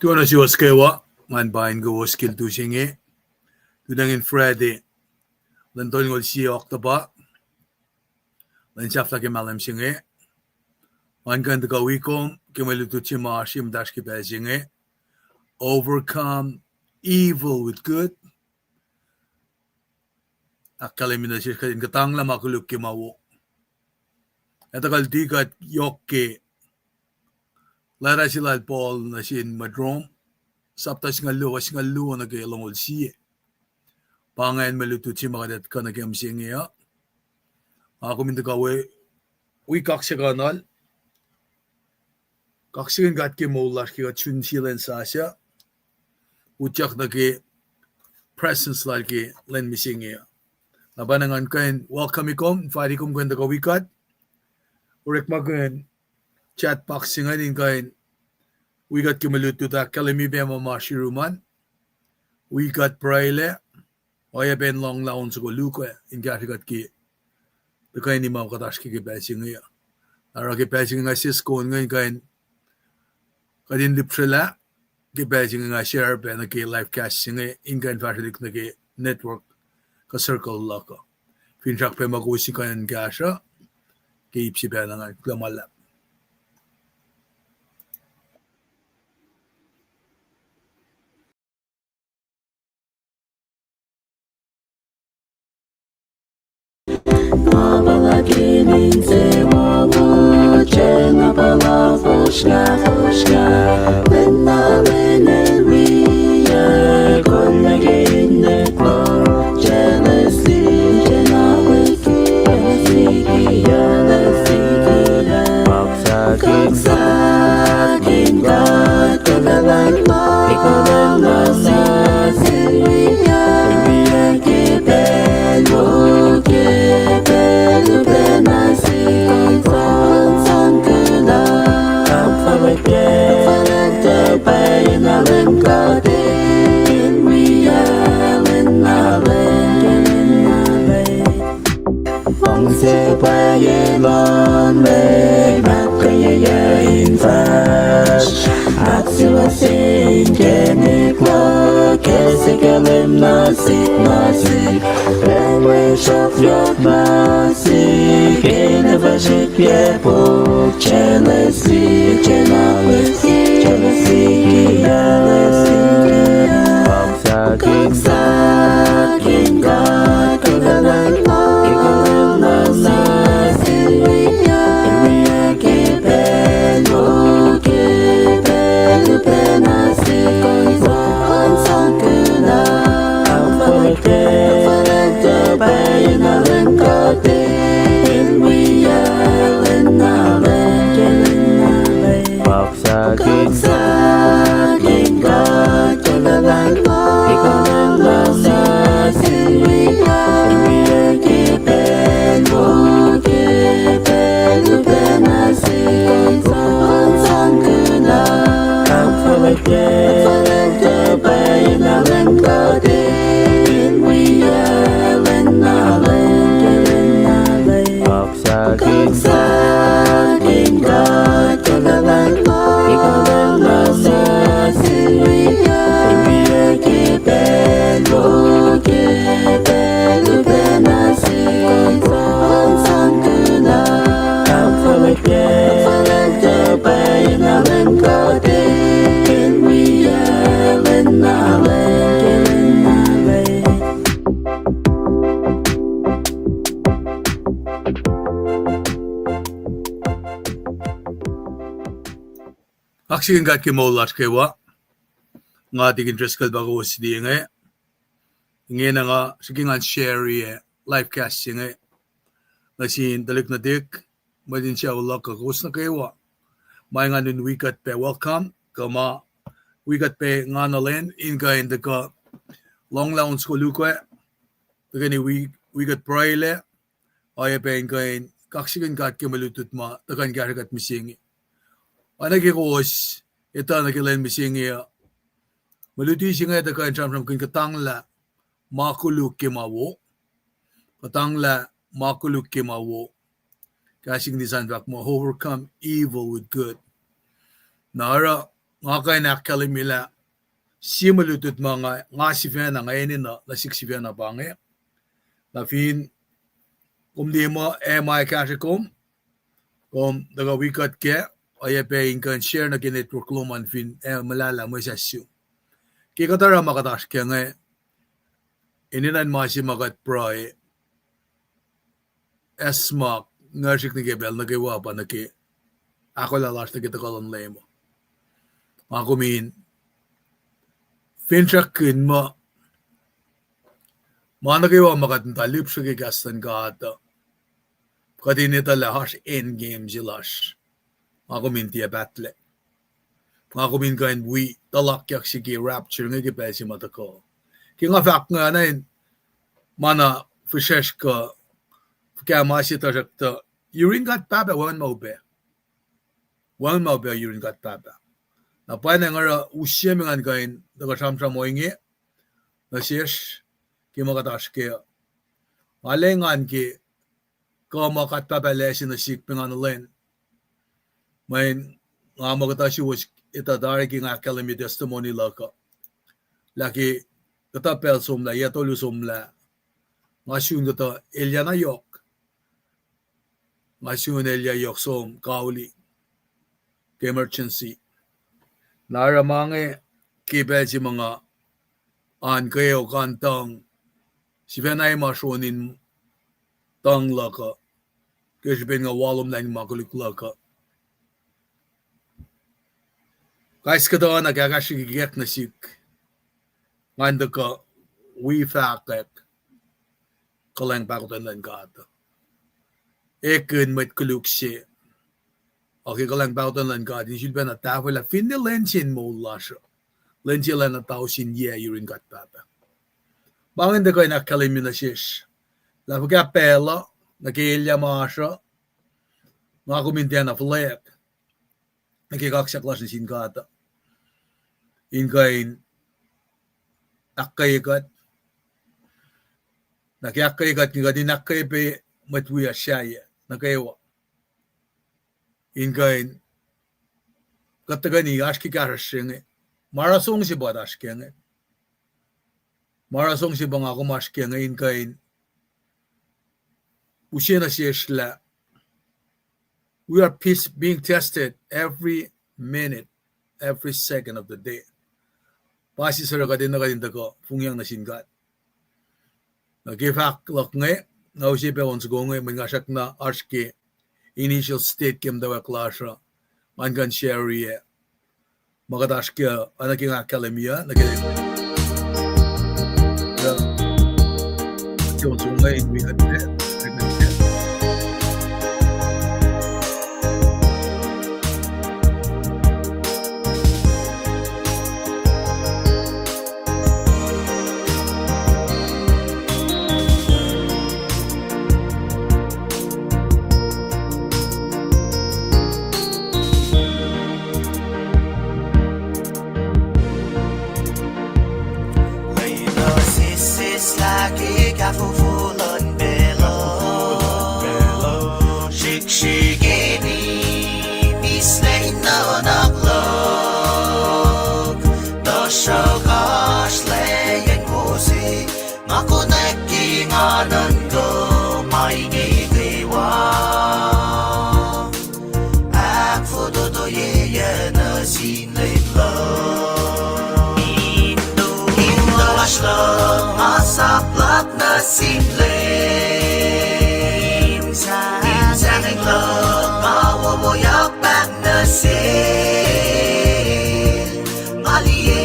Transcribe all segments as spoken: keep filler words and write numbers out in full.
Tuh na suwos kwewa, ngan paing kowos ke lutu se inge. Tuh nangin Friday, lwen tolngoul sie October, lwen sahflah ke mahlwem se inge. Ngan kuh in tuhkuh wi kom ke mwe lutlut se ma oasr ye muhtahsr ke pacl se inge: Overcome evil with good. Ahkkahlwemye nuh sesr kuht in kuhtanglah ma koluk ke ma wo. Ac tuhkuh luti kuht yohk ke leta se lal Paul nuh sin mwet Rom, sapta singucul luo, fuhs singucul luo nuh ke longoul sie. Pa ingacn mwe lutlut se ma kuht ac tuhkuh nuh ke mihsenge uh. Nga kom in tuhkuh wi, wi kaksakihnuhl. Kaksakihn God ke moul lasr ke kuht sun sie lwen sasuc, utyak nuh ke presence lal ke lwen mihsenge uh. Na pa na ngan kuh in welcome kom, invite kom kuh in tuhkuh wi kuht. Orekmakihn chat box se ingacn in kuh in wi kuht ke mwe lutlut, ahkkahlwemye pac ma ma oasr yurum an. Wi kuht pruhelah, oacyacpac in lohnglah on soko luo in kahsrwe kuht ke tuhkweni ma kuht oasr ke ke pacl se inge uh. Na oruh ke pacl se inge nga sisken inge in kuh in, kuht in lihpsrelah ke pacl se inge nga share pac nuh ke live cast se inge in kuh in fahsrwelihk nuh ke network kuh circle luhk uh. Finsrak pac ma kowos in kuh in kahsruh ke ip se pacna ngan kuloh ma luhlahp. Luhngse pwacye luhn Leum ahkkweye in fahsr, ahksuwohs inkacnek luhk ke srihke Leum nuh sihk, nuh sihk, pacl mwe sruhf yohk nuh sihk, ke na fahsrwelihk yac puk, jealousy, jealousy, jealousy, jealousy. Kaksakihn God ke moul lasr kwewa. Nga Tikin Driscoll pa kowos liye inge. Ingena nga srihke ngan share-i live cast se inge nuh sin tuhlihk nuhtihk, mwet in sucu luhk, kuh kowos nuh kwewa ma engan in wi kuht pac welcome, kuh ma wi kuht pac nga nuh len in kuh in tuhkuh lohnglah on soko luo, tuhkweni wi, wi kuht pruhelah, oacyacpac in kuh in kaksakihn God ke mwe lutlut ma tuhkuh in kahsrwe kuht mihsenge. Oacna ke kowos etuh nuh ke lwen mihsenge uh, mwe luti se inge tuhkuh in sramsramkihn kuhtanglah ma koluk ke ma wo. Kuhtanglah ma koluk ke ma wo. Kahs English an fahk muh overcome evil with good. Na oruh nga kuh in ahkkahlwemye lah sie mwe lutlut ma nga, nga sifacna, nga enenuh nuh sihk sifacna pa inge. Na fin kom liye muh ac ma kahsre kom, kom tuhkuh wi kuht kac, oacyacpac in kuh in share nuh ke network lom an fin ac muhlahlah mwesahs sum. Ke kuht oruh ma kuht oasr kac inge, enenuh in ma se ma kuht pruhe, ac smak, nga srihk nuh ke pacl nuh kwewa pa nuh ke ahkolah lasr nuh ke tuhkuh luhn Leum uh. Nga kom in finsrakkihn muh ma nuh kwewa ma kuht muhta lihpsre ke kahs luhn God uh, kuht in etuh lah oasr end game se lasr. Nga kom in tiac pahtlac. Nga kom in kuh in wi tuhlakyak se ke rapture inge ke pacl se ma tuhkuh. Ke nga fahk inge, na in ma na fihsracsr kuh fuhkah ma se, tuhsruhktuh yurin God Pahpah wacngihn ma upac. Wacngihn ma upac yurin God Pahpah. Na pwacnwacng oruh usiyac me ngan kuh in tuhkuh sramsram ohinge nuh sesr ke ma kuht oasr kac uh. Nga lwengan ke kuh ma God Pahpah El ase nuh sihk pacna lwen. Mweyen nga muh kuhtuh suwos etuh tari ke nga ahkkahlwemye testimony luhk uh, lah ke kuhtuh pacl somlah, yac tolu somlah, nga sun kuhtuh elyah na yohk. Nga sun elyah yohk som kauli ke emergency. Na oruh ma inge ke pacl se ma nga oan kweok, oan tuhng, sifacna ma sronin tuhng luhk uh, ke srihpen nga walomlah in ma koluk luhk uh. Kais kuhtuh na kahkahsrihk ikack nuh sihk, ngan tuhkuh wi fahkwack kuhlwacng pahkotwen luhn God. Ekihn mwet koluk se, ac ke kuhlwacng pahkotwen luhn God in sulpacna tahfwelah finne lwen se in moul lasr uh, lwen se lacna tausin yac yurin God Pahpah. Ma ingacn tuhkuh in ahkkahlwemye nuh sesr lah fuhkah pacl uh, nuh ke elyah ma oasr uh, nga kom in tiacna fuhlweack nuh ke kaksak lasr nuh sin God uh, in kuh in ahkkweye kuht, na ke ahkkweye kuht, kuht in ahkkweye pac mwet wiyacsr sahyac nuh kwewa, in kuh in, kuht tuhkweni oasr ke kahsruhsr se inge. Ma oruh song se pa kuht oasr kac inge. Ma oruh song se pa nga kom oasr kac inge in kuh in use nuh sesr lah we are pis-, being tested every minute, every second of the day. Pa sie oruh kuht enenuh kuht in tuhkuh fongyang nuh sin God. Na ke fahk luhk inge, nga use pac on soko inge, mweyen nga srackna oasr ke initial state ke muhtwacwacack lasr uh, ngan kuh in share-i ma kuht oasr kac, oacna ke nga ahkkahlwemye nuh ke, ke on soko inge in wi kuht kac. Lwelah sesseslah ke kahfofo luhn pacl uh, srihksrihk ac misac in nuhnak luhk, tuhsruhk oasr lwacyen wo se ma konwacack ke nga nuhnkuh ma inge kwewa. Ahkfototoyeyuc nuh sin Leum luhk. Intoasr luhk ma sap luhk nuh sin Leum, insacnweacng luhk ma wowoyak pahng nuh sel. Nga liye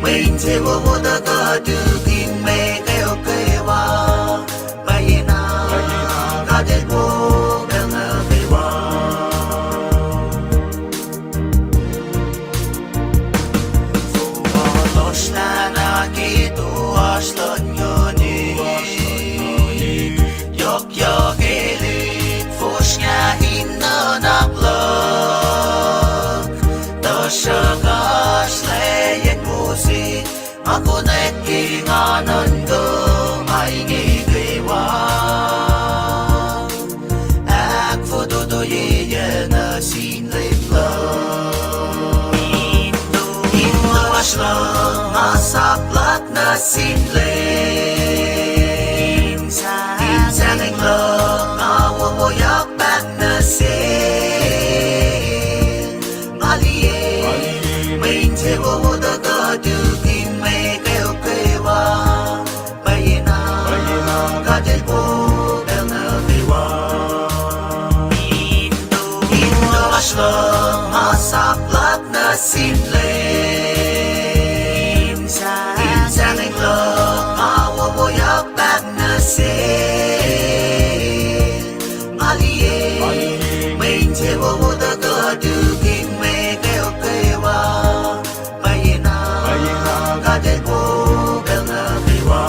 mwe insewowo tuhkuh tukun me kweok kwewa. Pwacyena God El wo pacl nuh kwewa. Fohlohsrlana ke toasr luhn nguhn, yohkyohk elit fosrngah in nuhnak luhk, tuhsruhk oasr lwacyen wo se ma konwacack ke nga nuhnkuh ma inge kwewa. Ahkfototoyeyuc nuh sin Leum luhk. Sin Leum, in sahngweng luhk ma wowoyak pac nuh sel. Nga liye mwe insewowo tuhkuh tukun mwe kweok kwewa. Pwacyena, pwacyena God El wo pacl nuh kwewa. In toasr luhk ma sap luhk nuh sin Leum, in sahngweng luhk ma wowoyak pac nuh sel. Nga liye mwe insewowo tuhkuh tukun mwe kweok kwewa. Pwacyena, pwacyena God El wo pacl nuh kwewa.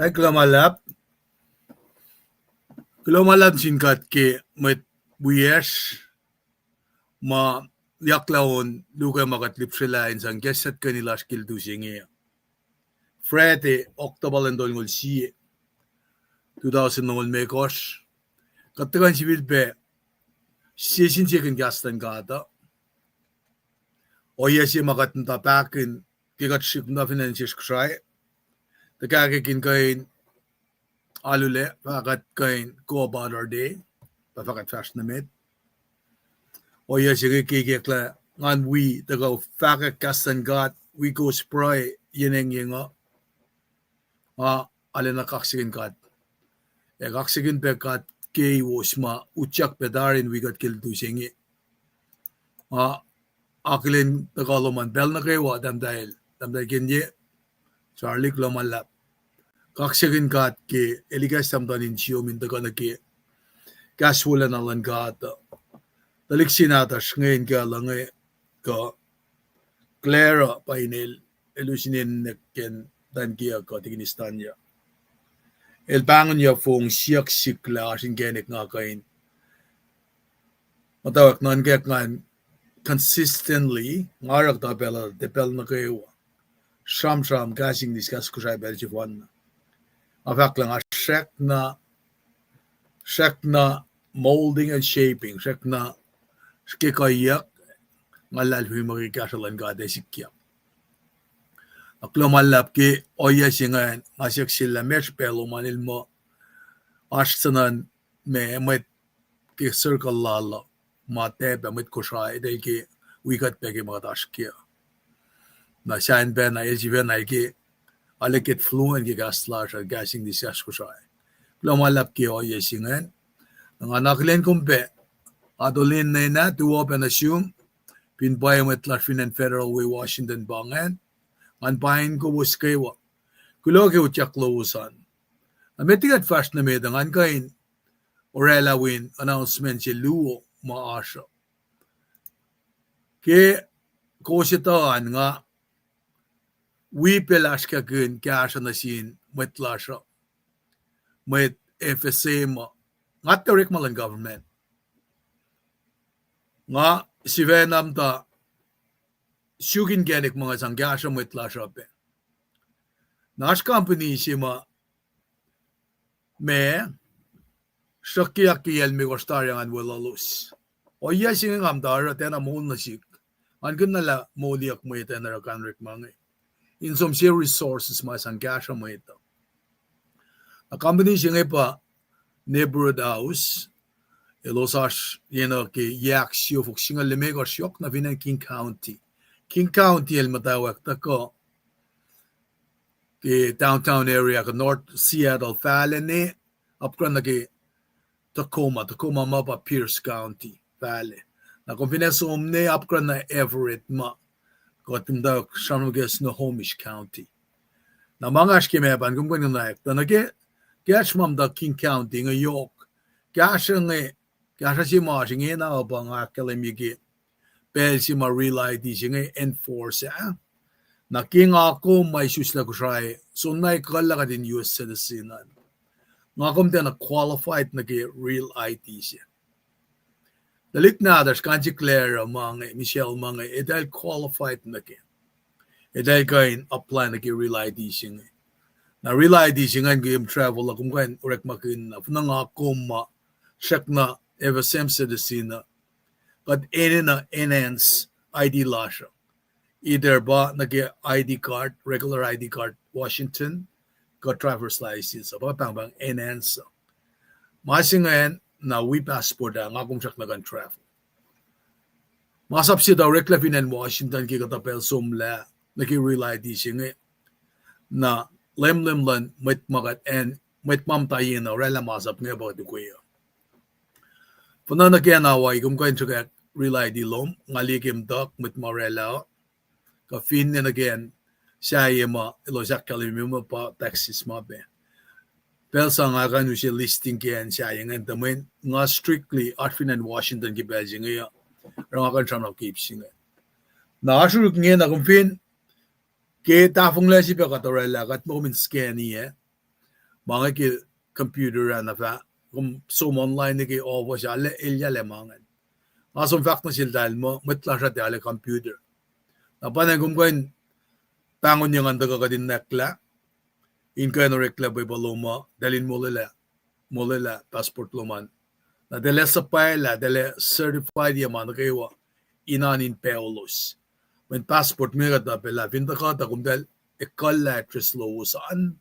Ac kuloh ma luhlahp. Kuloh ma luhlahp sin God ke mwet wiyacsr ma yaklah on luhk ma kuht lihpsrelah in sang kahs kuhtwena lasr ke lutu se inge. Friday, October lwen tolngoul sie, two thousand longoul limekohsr. Kuht tuhkuh in sifilpac sie sin sie ke kahs luhn God uh. Ohiyac se ma kuht muhta pahkihn ke kuht srihk muhta fin acn Jisus Kraist, tuhkahkwack in kuh in arulacna fah kuht kuh in go about our day, pa fah kuht fahsr nuh met. Ohiyac se inge ke ikacklah ngan wi tuhkuh fahkwack kahs luhn God wi kowos pruhe yen engyeng uh. Nga arulacna kaksakihn God. Ac kaksakihn pac God keiwos ma utyak pac tari in wi kuht ke lutu se inge. Nga akihlen tuhkuh lom an pacl nuh kwewa, tahmtahel, tahmtahel Kenye, Charlie, kuloh ma luhlahp. Kaksakihn God ke El ikacslah muhtuhn insiyom in tuhkuh nuh ke kahs wolacna luhn God uh. Tuhlihk se nahtuhsr inge in kuh luhngse kuh Clara pa inel, el us inen ninac ke Tankiyuck kuh Tikinistan uh. El pahngonyuck fong siyuck sihk lah oasr inkacnek nga kuh in muhtwacwacack nuhnkack ngan consistently, nga oruh kuhtuh pacl uh, tiac pacl nuh kwewa, sramsram kahs English, kahs Kosrae pacl sefanna. Nga fahk lah nga srackna, srackna molding and shaping, srackna ke kuhiyuck, nga luhlahlfongi muh ke kahsruh luhn God ac sikyak. Na kuloh ma luhlahp ke ohiyac se ingacn, nga siyuck sel lah meac srihpac lom an, el muh oasr suhnuhn ma mwet ke circle lal uh ma tiac pac mwet Kosrae, eltahl ke wi kuht pac ke ma kuht oasr kac. Na sahp pacna el sifacna el ke arlac get fluent ke kahs lasr uh, kahs English, kahs Kosrae. Kuloh ma luhlahp ke ohiyac se ingacn. Na nga akihlen kom pac, atolin nena tuo pac nuh sum, fin pwacye mwet lasr fin acn Federal Way, Washington pa ingacn, ngan paing kowos kwewa. Kuloh ke utyak lowos an. Na met liki kuht fahsr nuh met uh, ngan kuh in oraclah wi announcement se luo ma oasr uh. Ke kowos etuh an, nga wi pac lah oasr kahkihn kahsruh nuh sin mwet lasr uh, mwet F S M uh, nga tiac orekma luhn government. Nga sifacna muhta suk inkacnek ma nga sang kahsruh mwet lasr uh pac. Na oasr company se ma, ma sruhkyuck ke yac limekohsr tari an weluhlos. Ohiyac se inge nga muhta oruh tiacna moul nuh sihk. Ngan kuhna lah moliyuck mwet an oruh kain orekma inge in som se resources ma sang kahsruh mwet uh. Na company se inge pa Neighborhood House, elos oasr yenuh ke yac siofok singucul limekohsr yohk nuh fin acn King County. King County el muhtwacwacack tuhkuh ke downtown area kuh North Seattle fahlac ne, apkuhran nuh ke Tacoma, Tacoma ma pa Pierce County fahlac. Na kom fin acn som ne, apkuhran nuh Everett ma kuht muhtwacwacack sramsram ke Snohomish County. Na ma nga oasr ke map an, kom kuh in konwacack tuh nuh ke, kahsruh ma muhta King County inge yohk. Kahsruh inge Kahsruh se ma oasr ingena uh pa nga ahkkahlwemye ke pacl se ma Real I D se inge enforce ah. Na ke nga kom ma isuslac Kosrae, soenna ekuhllah kuht in U S citizen an, nga kom tiacna qualified nuh ke Real I D se. Tuhlihk nahtuhsr Kanchiklara ma inge, Michelle ma inge, eltahl qualified nuh ke, eltahl kuh in apply nuh ke Real I D se inge. Na Real I D se ingacn ke kom travel uh, kom kuh in orekmakihn na, finne nga kom ma srackna F S M citizen uh, kuht enenuh enhance I D lasr uh. Either pa nuh ke I D card, regular I D card, Washington, kuh driver's license uh, pa pahngpahng enhance uh. Ma se ingacn na wi passport ah, nga kom srackna kuh in travel. Masap se tuh oreklac fin acn Washington ke kuhtuh pacl somlah nuh ke Real I D se inge. Na leumleum luhn mwet ma kuht an, mwet ma muhta yen uh oraclah masap inge pa kuht ukwe uh. Finne nuh ke acn Hawaii, kom kuh in sruhkwack Real I D lom, nga liye ke muhtuhk mwet ma oraclah uh. Kuh finne nuh ke acn sahyac ma elos ahkkahlwemye muh pa Texas ma pac. Pacl sa nga kuh in use listing ke acn sahyac ingacn tuh mweyen nga strictly oasr fin acn Washington ke pacl se inge uh, oruh nga kuh in sramsram ke ip se inge. Na oasr orek inge na kom fin, ke tahfonglac se pac kuht oraclah, kuht muh kom in scan-i ah. Ma inge ke computer ah na fah, kom som online ke office ah, arlac elyah ma ingacn. Nga som fahk nuh seltahl muh mwet lasr uh tiac arlac computer. Na pa ingacn kom kuh in pahngonyuck ngan tuhkuh kuht in nwacklah, in kuh in oreklac pwepuh lom uh, eltahl in molwelah, molwelah passport lom an. Na eltahl ac suhpwaclah, eltahl ac certified ye ma nuh kwewa in oan in pac elos. Mweyen passport me kuhtuh pacl ah fin tuhkuh tuh komtacl ekuhllah address lowos an,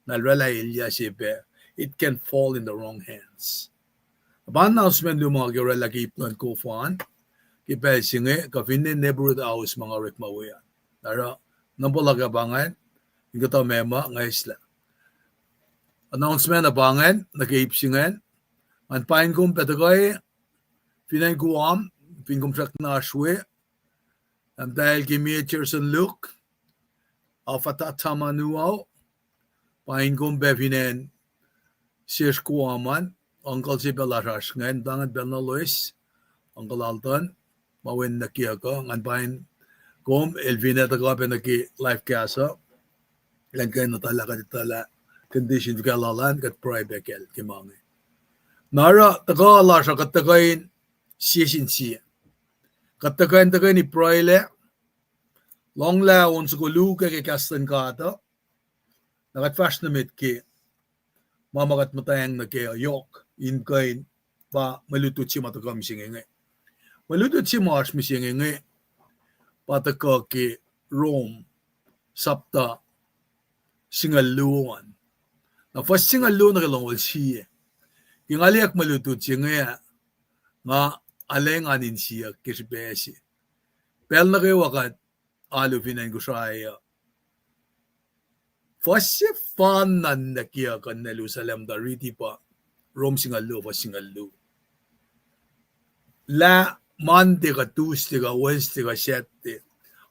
na el oraclah elyah se pac, it can fall in the wrong hands. Pa announcement luhk ma ke oraclah ke ip luhn kof an ke pacl se inge, kuh finne neighborhood house ma nga orekma we an. Na oruh number luhk ah pa ingacn, in kuhtuh meac ma nga eslah. Announcement uh pa ingacn nuh ke ip se ingacn. Ngan paing kom pac tuhkuh fin acn Guam, fin kom srackna oasr we, eltahl ke Major Sen Luke, Alpha Tau Manu uh, paing kom pac fin acn sesr Guam an, uncle se pac lasr oasr ingacn, tangan pacl na loes, Uncle Alton, ma wen nuh kiyuck uh, ngan paing kom, el fin ac tuhkuh pac nuh ke live cast uh, elan kuh in etuhlah kuht etuhlah condition fuhkah lal an, kuht pruhe pac kacl ke ma inge. Na oruh tuhkuh lasr uh kuht tuhkuh in sie sin sie. Kuht tuhkuh in tuhkweni pruhelac, lohnglah on soko luo ke kahs luhn God uh, na kuht fahsr nuh met ke ma ma kuht muhtwacng nuh ke yohk in kuh in pa mwe lutlut se ma tuhkuh mihsenge inge. Mwe lutlut se ma oasr mihsenge inge pa tuhkuh ke Rom sapta singucul luo an. Na fuhs singucul luo nuh ke longoul sie. Ke nga liye mwe lutlut se inge, nga arlac engan in siyuck ke srihpac se. Pacl nuh kwewa kuht alu fin acn Kosrae uh, fuhs sefanna nuh kiyuck uh, na lusalem tuh riti pa Rom singucul luo, fuhs singucul luo. Lah Monday kuh Tuesday kuh Wednesday kuh Saturday,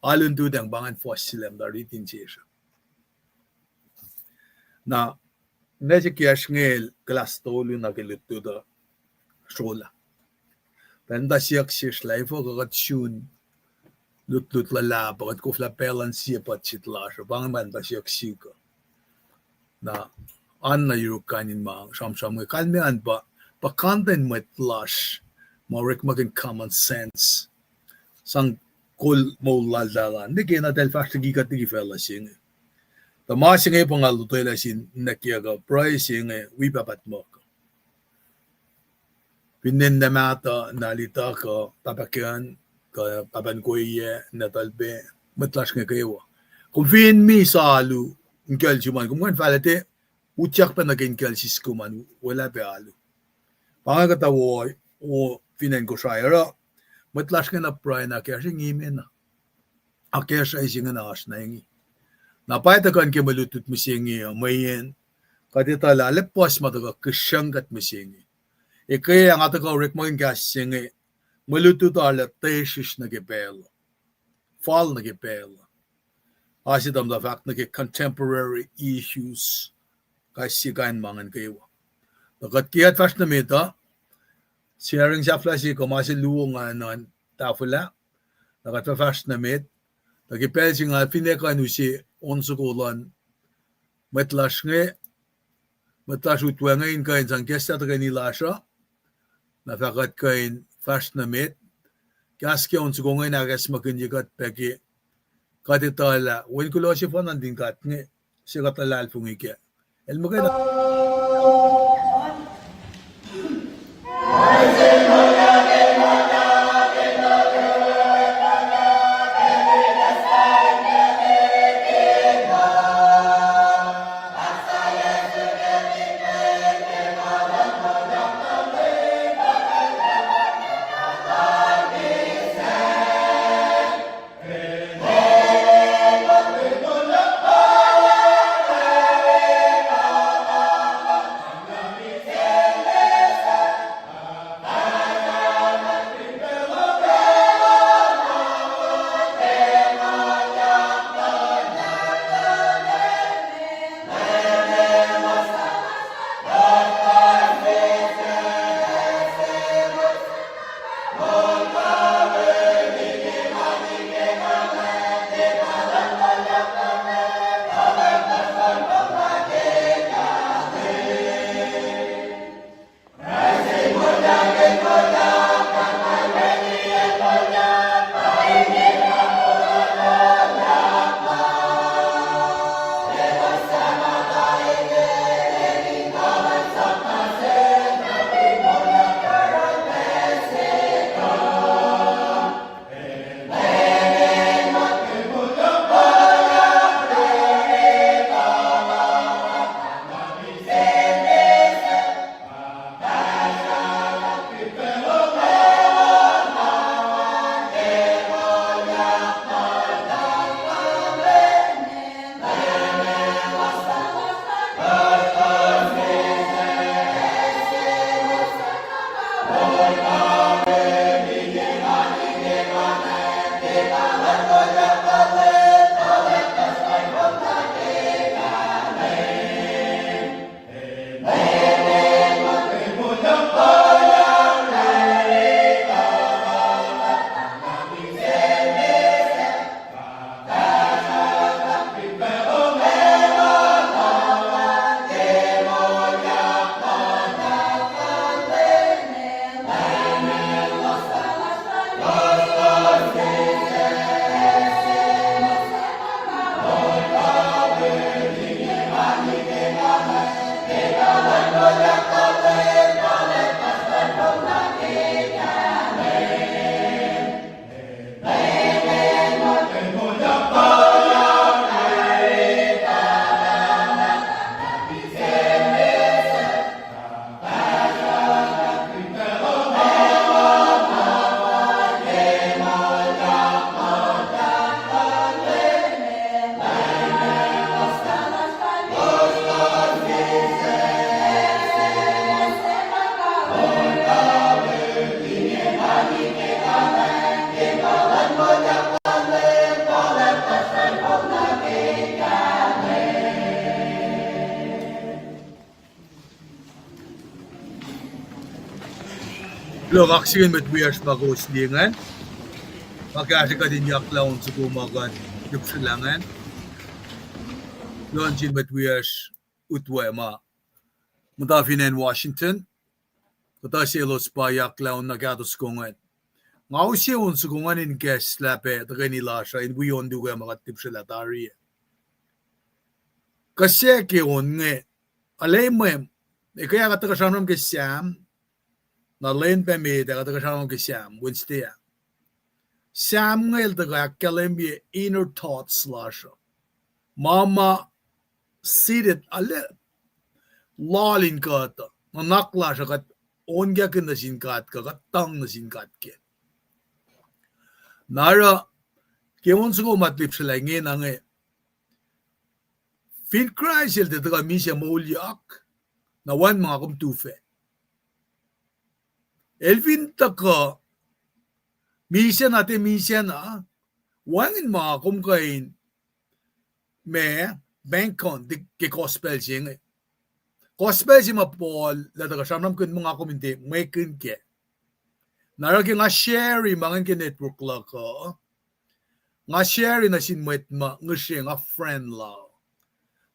alu in lututacng pa ingacn fuhs se lem tuh riti in sesr. Na, nga se kiyacsr inge kuhlahs tolu nuh ke lutlut uh srolah. Pacl muhta siyuck sesr lah efuh kuh kuht sun lutlut luhlahp uh, kuht koflah pacl an sie budget lasr uh, pa ingacn ma muhta siyuck sihk uh. Na, an na yuruk kain in ma sramsram inge, kalmac an pa, pa content mwet lasr ma orekmakihn common sense sang kol moul laltahl an. Nwe ke na eltahl fahsr liki kuht liki facluh se inge. Tuh ma se inge pa nga lotwelah sin nwe kiyuck uh, pruhe se inge wi pahtpaht muh kuh finne nwe mahtuh, nwe alituh kuh pahpah kiyacn, kuh pahpah in kweyac, nwe tuhlpac, mwet lasr inge kwewa. Kom fin misalu inkucl sum an, kom kuh in fahlac te utyak pac nuh ke inkucl siskom an, welah pac alu. Pa inge kuhtuh wo, wo fin acn Kosrae oruh mwet lasr inge na pruhe na akacsruhi ingena. Akacsruhi se ingena oasr na inge. Na pa tuhkuh nuh ke mwe lutlut mihsenge uh, mweyen kuht etuh lah arlac puhs ma tuhkuh kihsrucng kuht mihsenge. Eke nga tuhkuh orekmakihn kahs se inge, mwe lutlut arlac tesrihsr nuh ke pacl uh, fal nuh ke pacl uh. Oasr sie tuh muhta fahk nuh ke contemporary issues, kais sie kain ma ingacn kwewa. Tuh kuht ke kuht fahsr nuh met uh, Sharing sahflah se kuh ma se luo nga nuhn tahfwelah, na kuht fah fahsr nuh met. Tuh ke pacl se nga finne kuh in use on soko luhn mwet lasr inge, mwet lasr utwe inge in kuh in sang kahslah tuhkweni lasr uh, na fah kuht kuh in fahsr nuh met. Kahs ke on soko inge in ahkacsmakihnye kuht pac ke kuht etuh lah Wen kuloh sefanna nuhtin God inge, se kuht luhlahlfongi kac. El muhkwena Kuloh kaksakihn mwet wiyacsr ma kowos liye ingacn. Ma kahsre kuht in yaklah on soko ma kuht lihpsrelah ingacn. Kuloh nuh sin mwet wiyacsr utwe ma muhta fin acn Washington. Kuhtuh selos pa yaklah on na kahto soko ingacn. Nga use on soko ingacn in kahslah pac tuhkweni lasr uh in wi on luhk ma kuht lihpsrelah tari ah. Kuh se ke on inge, alem, ekuh ah kuht tuhkuh sramsram ke Sam, na lwen pac met ah kuht tuhkuh sramsram ke Sam, Wednesday ah. Sam inge el tuhkuh ahkkahlwemye inner thoughts lasr uh. Ma ma seated, ale, loal in kuht uh, nuhnak lasr uh kuht onkakihn nuh sin God kuh kuht tuhng nuh sin God kac. Na oruh, ke on soko ma lihpsrelah ingena inge, fin Kraist el tiac tuhkuh misac moulyak, na wacngihn ma nga kom tufah. El fin tuhkuh misac na tiac misac na, wacngihn ma nga kom kuh in, ma, bank on, ke gospel se inge. Gospel se ma Paul el tuhkuh sramsramkihn muh nga kom in tiac mwekihn kac. Na oruh ke nga share ma ingacn ke network luhk uh, nga share nuh sin mwet ma ngihsre nga friend la.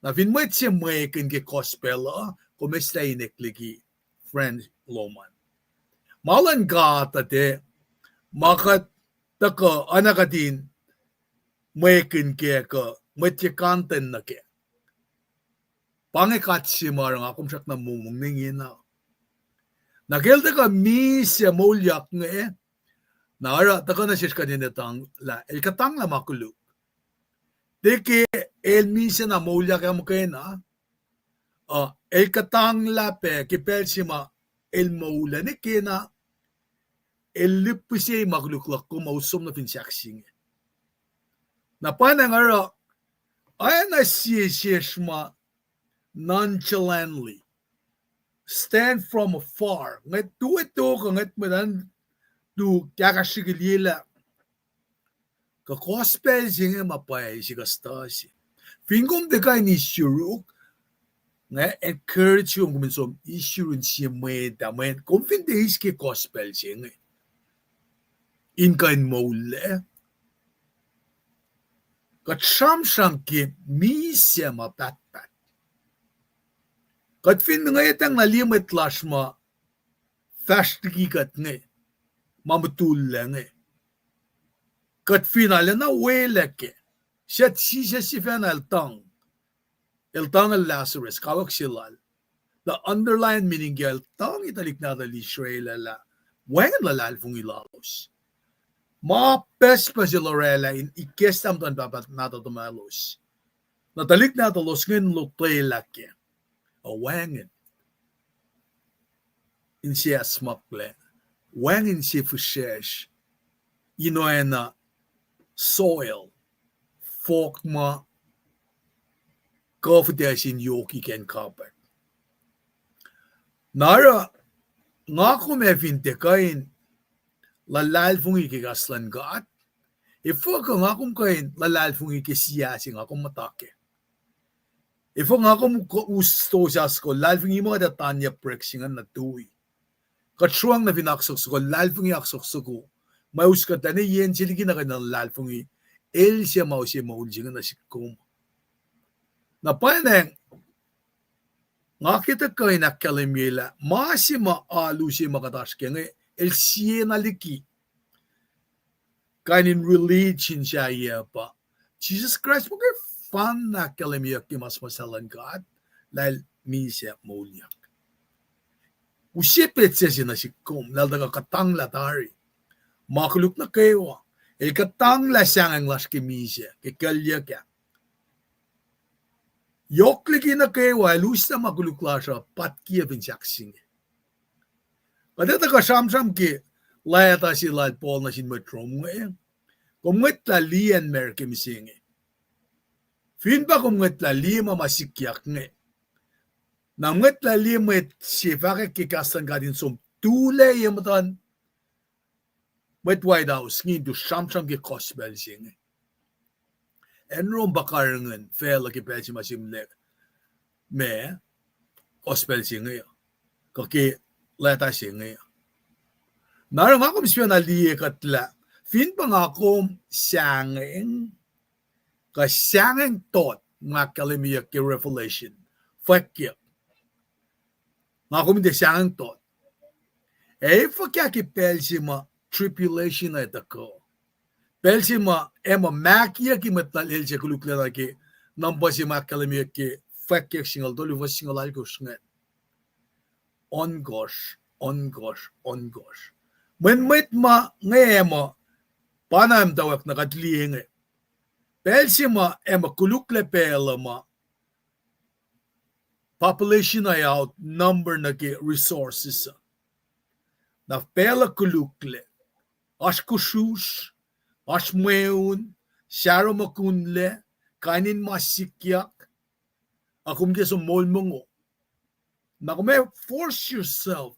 Na fin mwet se mwekihn ke gospel uh, kom eslah in eklac liki friend lom an. Ma luhn God uh tiac ma kuht tuhkuh oacna kuht in mwekihn kac kuh mwet ye content nuh kac. Pa inge God se ma oruh nga kom srackna mongmong ne ingena. Na ke el tuhkuh misac moulyak inge, na oruh tuhkuh nuh sesr kuht in etuh lah el kuhtanglah ma koluk. Tiac ke el misac na moulyak ac muhkwena, uh, el kuhtanglah pac ke pacl se ma el moul ah ne kena, el lihpihsye ma koluk luhk kom, ma us som nuh fin sahk se inge. Na pa inge oruh, oacna sie sesr ma nonchalantly stand from afar. Ngwet tu eto kuh ngwet mwet an tu kahkahsrihk liyelah kuh gospel se inge ma pwacye se kuh stuh se. Fin kom tiac kuh in issue yuruk, nga encourage kom, kom in som issue yurin sie mwet ah, mwet kom fin tiac eis ke gospel se inge in kuh in moullac. Kuht sramsram ke misac ma pahtpaht. Kuht fin ngwetacng na liye mwet lasr ma fahsr liki kuht inge, ma mutullac inge, kuht fin arulacna welah kac, suc Jisus sifacna el tuhng, el tuhng el Lazarus, kawuck se lal. The underlying meaning ke el tuhng tuhlihk nahtuhl Israel ah lah wacngihn luhlahlfongi lalos. Ma pucspucs el orwaclah in ikacslah muhtuhn pahpah nahtuhl tuhmwaclos. Na tuhlihk nahtuhlos ingacn lotwelah kac, ac wacngihn insiyacsmaklah, wacngihn sie fihsracsr, in oacna soil, fohk ma kuh fihtac sin yohk ikac in kapwack. Na oruh nga kom ac fin tiac kuh in luhlahlfongi ke kahs luhn God, efuh kuh nga kom kuh in luhlahlfongi ke siah se nga kom muhta kac? Efuh nga kom us stosah soko luhlahlfongi ma kuht ac tanya prek se ingacn nuh tui? Kuht sruang nuh fin oak soko, luhlahlfongi oak soko, ma us kuht lah ne yen se liki na kuh in luhlahlfongi el se ma use moul se inge nuh sihk kom. Na pwacnwacng nga ke tuhkuh in ahkkahlwemye lah ma se ma alu se ma kuht oasr kac inge, el siena liki kain in religion sahyac pa Jisus Kraist muhkwena ahkkahlwemyeyuck ke ma suhmuhslah luhn God, lah el misac moulyak. Use petsac se nuh sihk kom lah el tuhkuh kuhtanglah tari ma koluk nuh kwewa. El kuhtanglah sahngweng lasr ke misac, ke kuclyuck ah. Yohk liki nuh kwewa el uslah ma koluk lasr uh, pat kiyac fin sahk se inge. Kuht etuh kuh sramsram ke leta se lal Paul nuh sin mwet Rom inge, kom mwet lah liye an mer ke mihsenge. Fin pa kom mwet lah liye ma ma sikyak inge, na mwet lah liye mwet se fahkwack ke kahs luhn God in som tulac ye muhtuhn mwet White House inge in tu sramsram ke gospel se inge. Acn Rom pa karihngihn facluh ke pacl se ma sihmlac ma gospel se inge, kuh ke leta se inge. Na oruh nga kom sifacna liye kuht lah fin pa nga kom sahngweng, kuh sahngweng tot ma ahkkahlwemyeyuck ke Revelation, fwackyuck, nga kom in tiac sahngweng tot, ac fuhkah ke pacl se ma tribulation ac tuhkuh? Pacl se ma ac ma mahkiyucki mwet lal el se koluklacna ke number se ma ahkkahlwemyeyuck ke fwackyuck singucul tolu fuhs singucul alkosr ingacn. Ohnkohsr, ohnkohsr, ohnkohsr. Mweyen mwet ma inge ac muh pa na muhtwacwacack na kuht liye inge. Pacl se ma ac muh koluklac pacl uh ma population uh outnumber nuh ke resources uh. Na pacl uh koluklac, oasr kusrusr, oasr mweun, sahromukunlac, kain in ma sikyak, a kom ke som moul mongo. Na kom ac force yourself,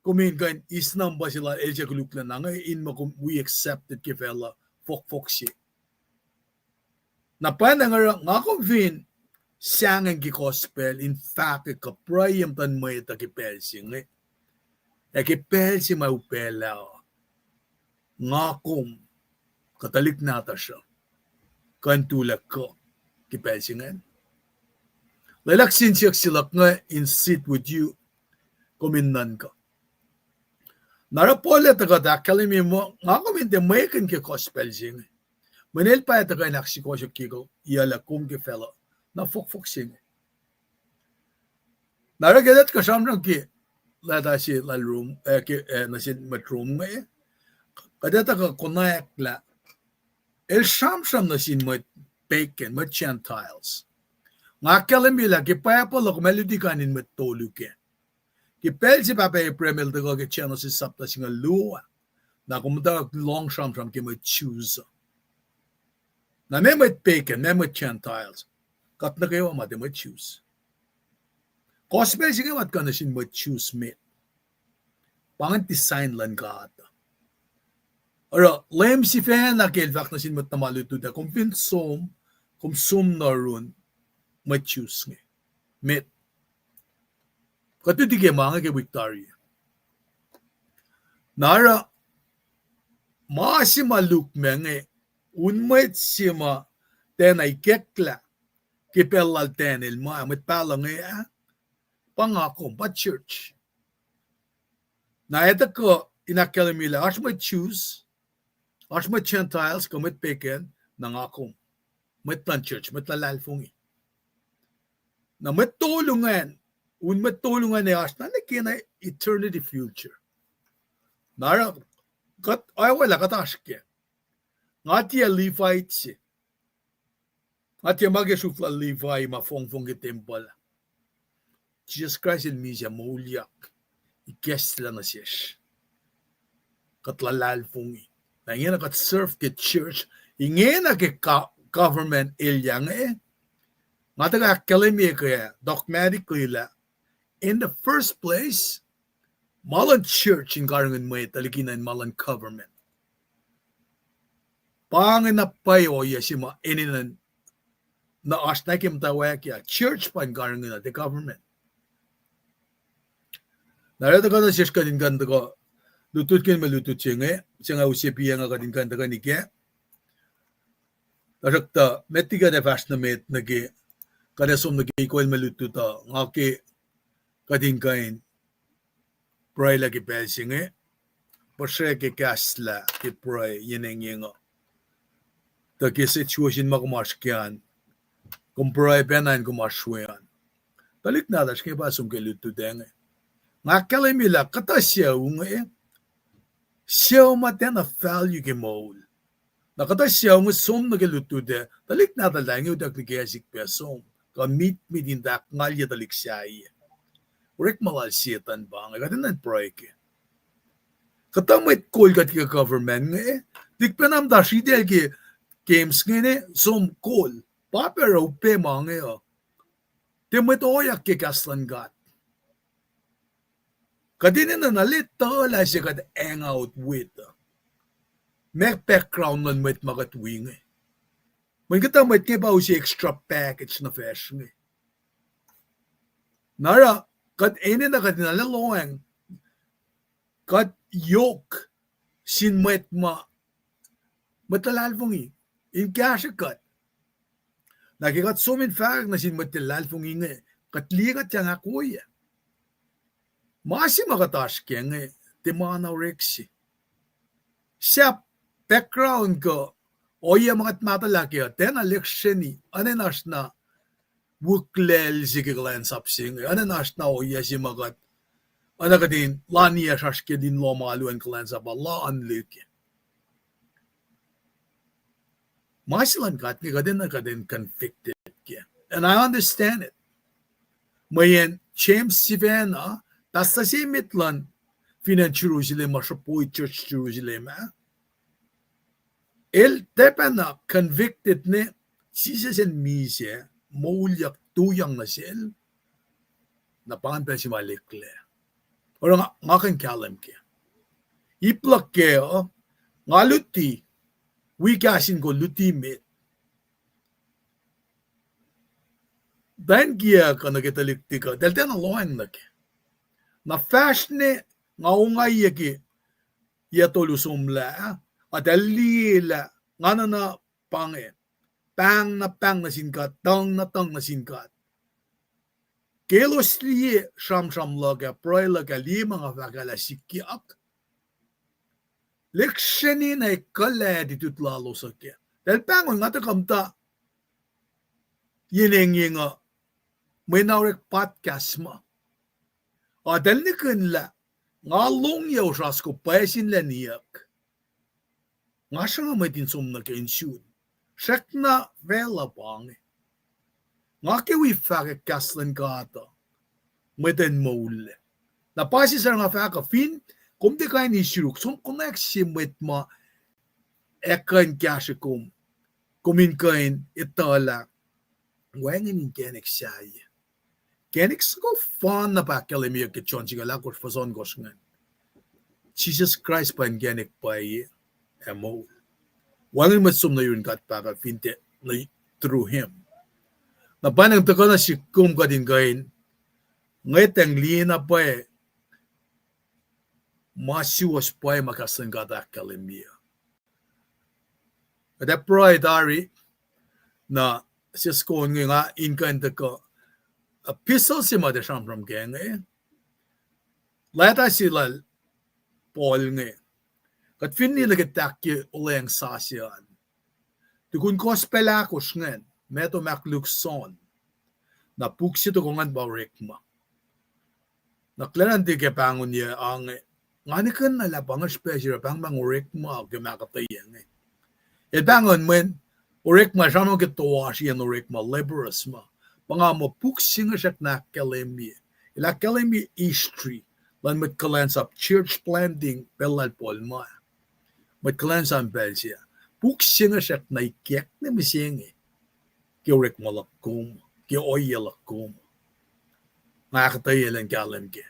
kom in kuh in eis number se lal el se koluklacna inge in muh kom wi accepted ke facluh fohkfohk se. Na pwacnwacng oruh nga kom fin sahngweng ke gospel in fahkwack kuh pruhe ye muhtuhn mwet uh ke pacl se inge, Ac ke pacl se ma upaclah uh, nga kom, kuh tuhlihk nahtuhsr uh, kuh in tulac kuh ke pacl se ingacn. Lwelah kihsen siyuck se luhk inge in sit with you, kom in nuhnkuh. Na oruh Paul el tuhkuh ahkkahlwemye muh nga kom in tiac mwekihn ke gospel se inge. Mweyen el pa tuhkuh in ahksukohsohkye kuh iyaclah kom ke facluh, na fohkfohk se inge. Na oruh ke kuht kuh sramsram ke leta se lal Rom, eh, ke, eh, nuh sin mwet Rom inge, kuht etuh kuh konwacack lah el sramsram nuh sin mwet pagan, mwet Gentiles. Nga ahkkahlwemye lah ke Bible uh kom ac luti kain in mwet tolu kac. Ke pacl se pahpah Abraham el tuhkuh ke Genesis sapta singucul luo ah, na kom muhta lohng sramsram ke mwet Jews uh. Na meac mwet pagan, meac mwet Gentiles? Kuht nuh kwewa ma tiac mwet Jews. Gospel se inge ma tuhkuh nuh sin mwet Jews met. Pa ingacn design luhn God. Oruh Leum sifacna ke el fahk nuh sin mwet tuhma lutlut ah, kom fin som, kom som nuh yurin mwet Jews inge. Met. Kuht luti ke ma inge ke wik tari. Na oruh ma se ma Luke ma inge, un mwet se ma tiacna ikacklah ke pacl lal Daniel ma, mwet pahluh inge ah, pa nga kom, pa church. Na etuh kuh in ahkkahlwemye lah oasr mwet Jews, oasr mwet Gentiles, kuh mwet pagan, na nga kom. Mwet luhn church, mwet luhlahlfongi. Na mwet tolu ingacn, un mwet tolu ingacn ac oasr na nuh ke na eternity future. Na oruh, kuht, oacwalah kuht oasr kac. Nga tiac Levite se. Nga tiac ma ke sruhf lal Levi ma fongfong ke tempuhl. Jisus Kraist el misac moulyak, ikacslah nuh sesr. Kuht luhlahlfongi. Na ingena kuht serve ke church, ingena ke go-, government elyah inge. Nga tuhkuh ahkkahlwemye ke dogmatically lah, in the first place, ma luhn church in karihngihn mwet uh liki na in ma luhn government. Pa inge na pwacye ohiyac se ma enenuh na oasr na ke muhtwacwacack ah, church pa in karihngihn uh, tiac government. Na oruh tuhkuh nuh sesr kuht in kuh in tuhkuh lutlutkihn mwe lutlut se inge, se nga use piyac nga kuht in kuh in tuhkweni kac. Tuhsruhktuh met liki kuht ac fahsr nuh met nuh ke, kuht ac som nuh ke ikoil mwe lutlut uh, nga ke kuht in kuh in pruhelah ke pacl se inge, puhsrwe ke kahslah ke pruhe yen engyeng uh. Tuh ke situation ma kom oasr ke an, kom pruhe pacna in kom oasr we an. Tuhlihk nahtuhsr inge pa som ke lutlut inge. Nga ahkkahlwemye lah kuhtuh sucu inge, sucu ma tiacna value ke moul. Na kuhtuh sucu inge som nuh ke lutlut ah, tuhlihk nahtuhl inge utucklac ke sik pac som, kuh mitmit in tahk ngalye tuhlihk sahyac. Orekma lal Setuhn pa inge, kuht enenuh in pruhe kac. Kuhtuh mwet kol kuht ke government inge, tuhlihk pacna muhta sritacl ke games inge, som kol, pa pac oruh upac ma inge uh. Tiac mwet ohiyac ke kahs luhn God. Kuht enenuh na lwelah tuhlac se kuht hang out with uh. Ma background luhn mwet ma kuht wi inge. Mweyen kuhtuh mwet inge pa use extra package nuh facsr inge. Na oruh, kuht enenuh kuht in arlac lohacng, kuht yohk sin mwet ma, mwet luhlahlfongi, in kahsrwe kuht. Na ke kuht som in fahkwack nuh sin mwet luhlahlfongi inge, kuht liye kuht yang ahkwoye. Ma se ma kuht oasr kac inge, tiac ma na orek se. Sahp background kuh ohiyac ma kuht mahtuhlah kac uh, tiacna lihksreni, enenuh oasr na wiklac se ke kuhlwacnsap se inge, enenuh oasr na ohiyac se ma kuht, enenuh kuht in laniyacsr oasr ke in lohm alu an kuhlwacnsap uh, la unluke. Ma se luhn God inge kuht enenuh kuht in convicted kac. And I understand it. Mweyen James sifacna, pastor se met luhn fin acn Jerusalem, ma sruhpoi church Jerusalem ah, el tiacpacna convicted ne Jisus el misac, moulyak, tuyak nuh sel, na pa ingacn pacl se ma el eklac. Oruh nga, nga kuh in kahlwem kac. Ip luhk kac uh, nga luti, wi kahs in kol luti met. Tuh in kiyuhk uh nuh ke tuhlihk tikuh, eltahl tiacna lohacng nuh kac. Na fahsr ne nga ongaiyac ke yac tolu somlah, a tahl liye lah nga nuhna pa inge, pahng na pahng nuh sin God, tuhng na tuhng nuh sin God. Ke elos liye sramsram luhk ah, pruhe luhk ah, liye ma nga fahk ah lah sikyak, lihksreni na ekuhllah attitude lalos uh kac. Tahl pahngon nga tuh kuh muhta yen engyeng uh, mwe na orek podcast ma. A tahl nihkihn lah nga lohng yac osra soko pwacye sin lwen iyuck. Nga sruhnga mwet in som nuh ke in sun. Srackna facluh pa inge. Nga ke wi fahkwack kahs luhn God uh, mwet in moul. Na pa sisar nga fahk uh, fin kom tiac kuh in isuruk, som konwacack sie mwet ma ac kuh in kahsre kom, kom in kuh in etuh lah wacngihn inkacnek sahyac. Inkacnek soko fan na pa ahkkahlwemyeyuck ke John singucul ahkosr fuhs ohnkohsr ingacn. Jisus Kraist pa inkacnek pwacye ac moul. Wacngihn mwet som nuh yurin God Pahpah fin tiac nuh through him. Na pa inge tuhkuh nuh sihk kom kuht in kuh in ngwetacng liye na pwacye ma suwohs pwacye ma kahs luhn God ahkkahlwemye. Kuht ac pruhe tari, na sesr kuh inge nga in kuh in tuhkuh epistle se ma tiac sramsram kac inge, leta se lal Paul inge. Kuht fin liye nuh ke tahk ke Olweacng Sasuc an, tukun Gospel ahkosr ingacn, Matthew, Mark, Luke, John, na puk se tohkoh ingacn pa Orekma. Na kuhlwacnan tiac ke pahngonyuck inge, nga nihkihn na lah pa nga srihpac se oruh pahngpahng Orekma ke ma ahkuhtweyac inge. El pahngon mweyen Orekma sramsram ke toasr, yen Orekma, Lapworth ma. Pa nga muh puk se inge srackna ahkkahlwemye. El ahkkahlwemye history luhn mwet kuhlwacnsap, church planting pacl lal Paul ma, mwet kuhlwacnsap pacl se. Puk se inge srackna ikackna mihsenge ke orekma luhk kom, ke ohiyac luhk kom. Nga ahkuhtweyac elan kahlwem kac.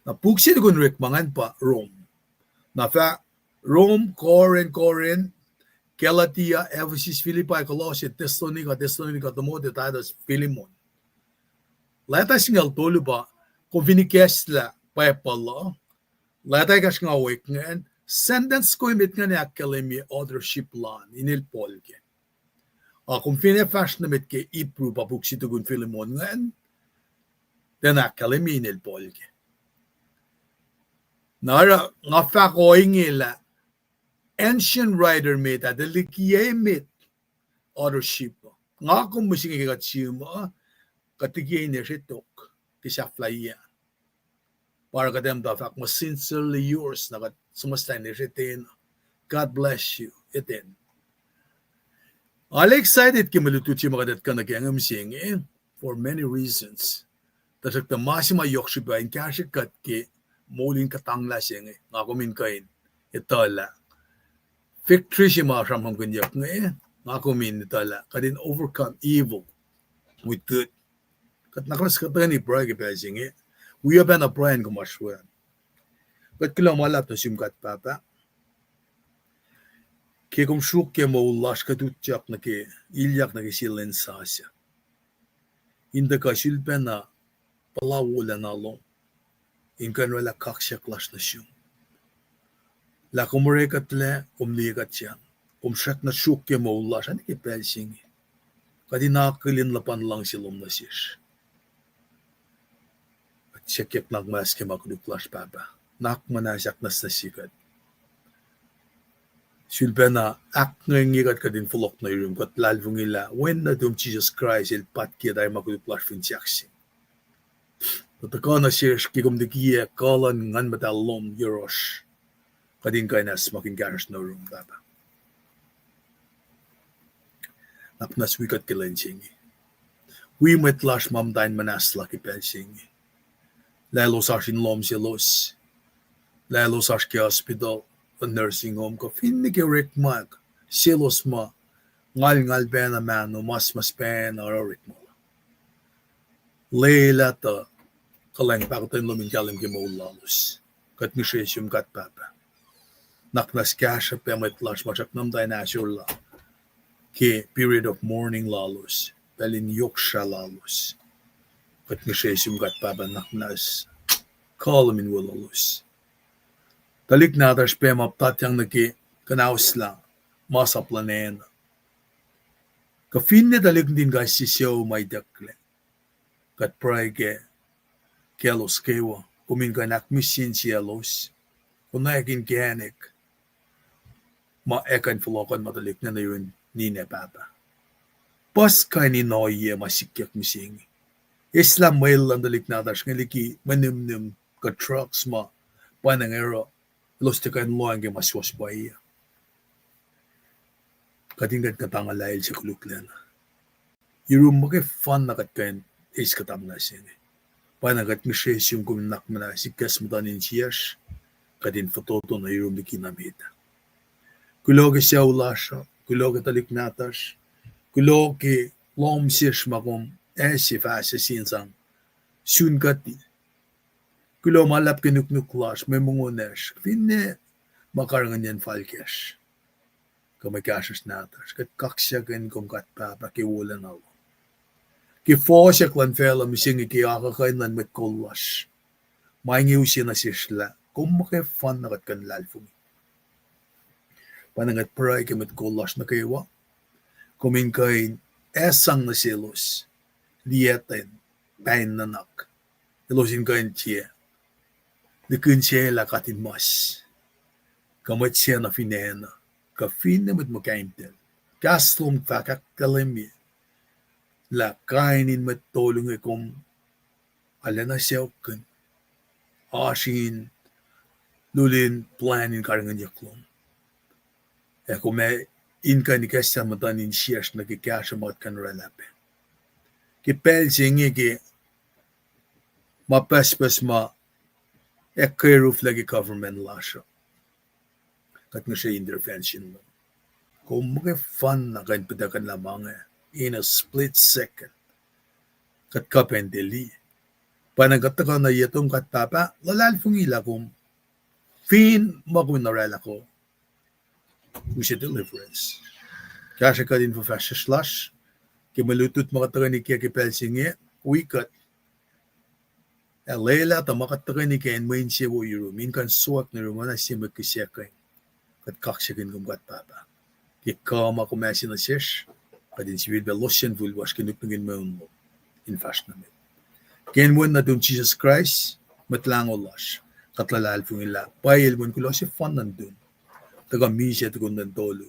Na puk se tukun orekma ingacn pa Rom. Na fah Rom, Corinth, Corinth, Galatia, Ephesus, Philippi, Colossians, Thessalonica, Thessalonica, Timothy, Titus, Philemon. Leta singucul tolu pa, kom fin ikacslah Bible uh, leta ekahsr nga oek ingacn, sentence soko emet ingacn ahkkahlwemye authorship lal, inel Paul kac. A kom fin ac fahsr nuh met ke Hebrew pa puk se tukun Philemon ingacn, tiacna ahkkahlwemye inel Paul kac. Na oruh nga fahk ohinge lah ancient writer met ah, tuh liki emet authorship. Nga kom mihsenge ke kuht sum uh, kuht liki ine sretok ke sahflahiyac. Pa oruh kuht ac muhta fahk muh sincerely yours, na kuht suhmuhslah ine sretena. God bless you, Ethan. Nga excited ke mwe lutlut se ma kuht ac tuhkuh nuh ke inge mihsenge, for many reasons. Tuhsruhktuh ma se ma yohk srihpac in kahsrwe kuht ke moul in kuhtanglah se inge, nga kom in kuh in etuh lah victory se ma sramsramkihnyuck inge, nga kom in etuh lah kuht in overcome evil with good. Kuht nuhnak muhnahs kuhtweni pruhe ke pacl se inge. Wi pacna pruhe in kom oasr we an. Kuht kuloh ma luhlahp nuh sum God Pahpah, ke kom sruok ke moul lasr, kuht utyak nuh ke, ilyak nuh ke sie lwen sasuc. In tuhkuh sulpacna puhla wolacna lom in kuh in oraclah kaksak lasr nuh sum. Lah kom orekuhtlac, kom liye kuht sacn, kom srackna sruok ke moul lasr an ke pacl se inge. Kuht in akihlen luhpan luhngse lom nuh sesr. Kuht siyuck nuhnak muhnahs ke ma koluk lasr Pahpah. Nuhnak muhnahs ahknwacsnwacsye kuht. Sulpacna ahkngwengye kuht, kuht in fohlohk nuh yurum, kuht luhlahlfongi lah Wen nuhtum Jisus Kraist el paht kiyac tari ma koluk lasr fin siyuck se. Kuht tuhkuh nuh sesr ke kom likiyac kuh luhn Nguhn Muhtahl lom yohrohsr, kuht in kuh in acsmak in kahsruhsr nuh yurum Pahpah. Nuhnak muhnahs wi kuht ke lwen se inge. Wi mwet lasr ma muhta in muhnahslah ke pacl se inge. Lah elos oasr in lohm selos, lah elos oasr ke hospital, nursing home, kuh finne ke orekma, selos ma ngalngal pacna mahno, mas mas pacna oruh orekma. Lwelah tuh kuhlwacng pahkotwen lom in kahlwem ke moul lalos. Kuht ngihsre sum God Pahpah. Nuhnak muhnahs kahsruh pac mwet lasr ma srackna muhta in ahsor la ke period of mourning lalos, pacl in yohk srah lalos. Kuht ngihsre sum God Pahpah, nuhnak muhnahs Kuh lom in weluhlos. Tuhlihk nahtuhsr pac ma puhtatyang nuh ke kuhnahoslah masap luhn acn uh. Kuh finne tuhlihk nuhtin kais sie sucu ma itucklac, kuht pruhe ke kaclos kwewa, kom in kuh in ahkmihsye insiyaclos, konwacack inkacnek ma ac kuh in fohlohkohn ma tuhlihk nahtuh yurin ninac pahpah. Puhs kain in ohiyac ma sikyak mihsenge. Eslah mwel luhn tuhlihk nahtuhsr inge liki mwe nihmnihm kuh drugs ma pwacnwacng oruh elos tiac kuh in lohacng ke ma suwohs pwacye. Kuht in kuh in kuhtangalah el suc koluklacna. Yurum muhkwena kuht kuh in eis kuhtanglah se inge. Pwacnwacng kuht ngihsre sum kom in nuhnak muhnahs ikacs muhtuhn insiyacsr, kuht in fototo nuh yurum liki na met ah. Kuloh ke sucu lasr uh, kuloh ke tuhlihk nahtuhsr, kuloh ke lohm sesr ma kom ase fahsr se in sang sun kuht. Kuloh ma luhlahp ke nuknuk lasr, mwe mongo lasr, finne ma karihngihnyacn fal kacsr kuh mwe kahsruhsr nahtuhsr. Kuht kaksakihn kom God Pahpah ke wolacna lom, ke fohsack luhn facluh mihsenge, ke akuhkuhin luhn mwet kol lasr. Ma inge use nuh sesr lah kom muhkwena kuht kuh in luhlahlfongi. Pwacnwacng kuht pruhe ke mwet kol lasr nuh kwewa, kom in kuh in sang nuh selos liyactwen, pain nuhnak, elos in kuh in tiac likinsaclah katinmas, kuh mwet sacna fin acn uh, kuh finne mwet muhkahimtacl. Kahs lom fahk ahkkahlwemye lah kain in mwet tolu inge kom arulacna sacohkkihn, oasr in lulin plwacn in karihngihnyuck lom. Ac kom ac in kuh in ikacslah muhtuhn insiyacsr nuh ke kahsruh ma kuht kuh in oraclah pac ke pacl se inge, ke ma pucspucs ma ahkkweyacl ke government lasr uh. Kuht ngihsre intervention lom. Kom muhkwena kuh in pituhkuhnlah ma inge in a split second. Kuht kuh pac in liye. Pwacnwacng kuht tuhkuh nuh ye tom God Pahpah, luhlahlfongi lah kom fin ma kom in oraclah kuh, use deliverance. Kahsrwe kuht in fuhfahsryucsr lasr ke mwe lutlut ma kuht tuhkweni ke, ke pacl se inge, wi kuht ac lwelah tuh ma kuht tuhkweni ke in mwe insewowo yurum in kuh in sowack nuh yurum oacna sie mwe kihsackuh. Kuht kaksakihn kom God Pahpah ke kuh ma kom ase nuh sesr, kuht in sifilpac losyacn fihl lasr ke nuknuk in mweun lom in fahsr nuh met. Ke inen wen nuhtum Jisus Kraist, Mwet Lahngo lasr, kuht luhlahlfongi lah pwacye El wen kuloh sefanna nuhtum, tuhkuh misac tukun lwen tolu.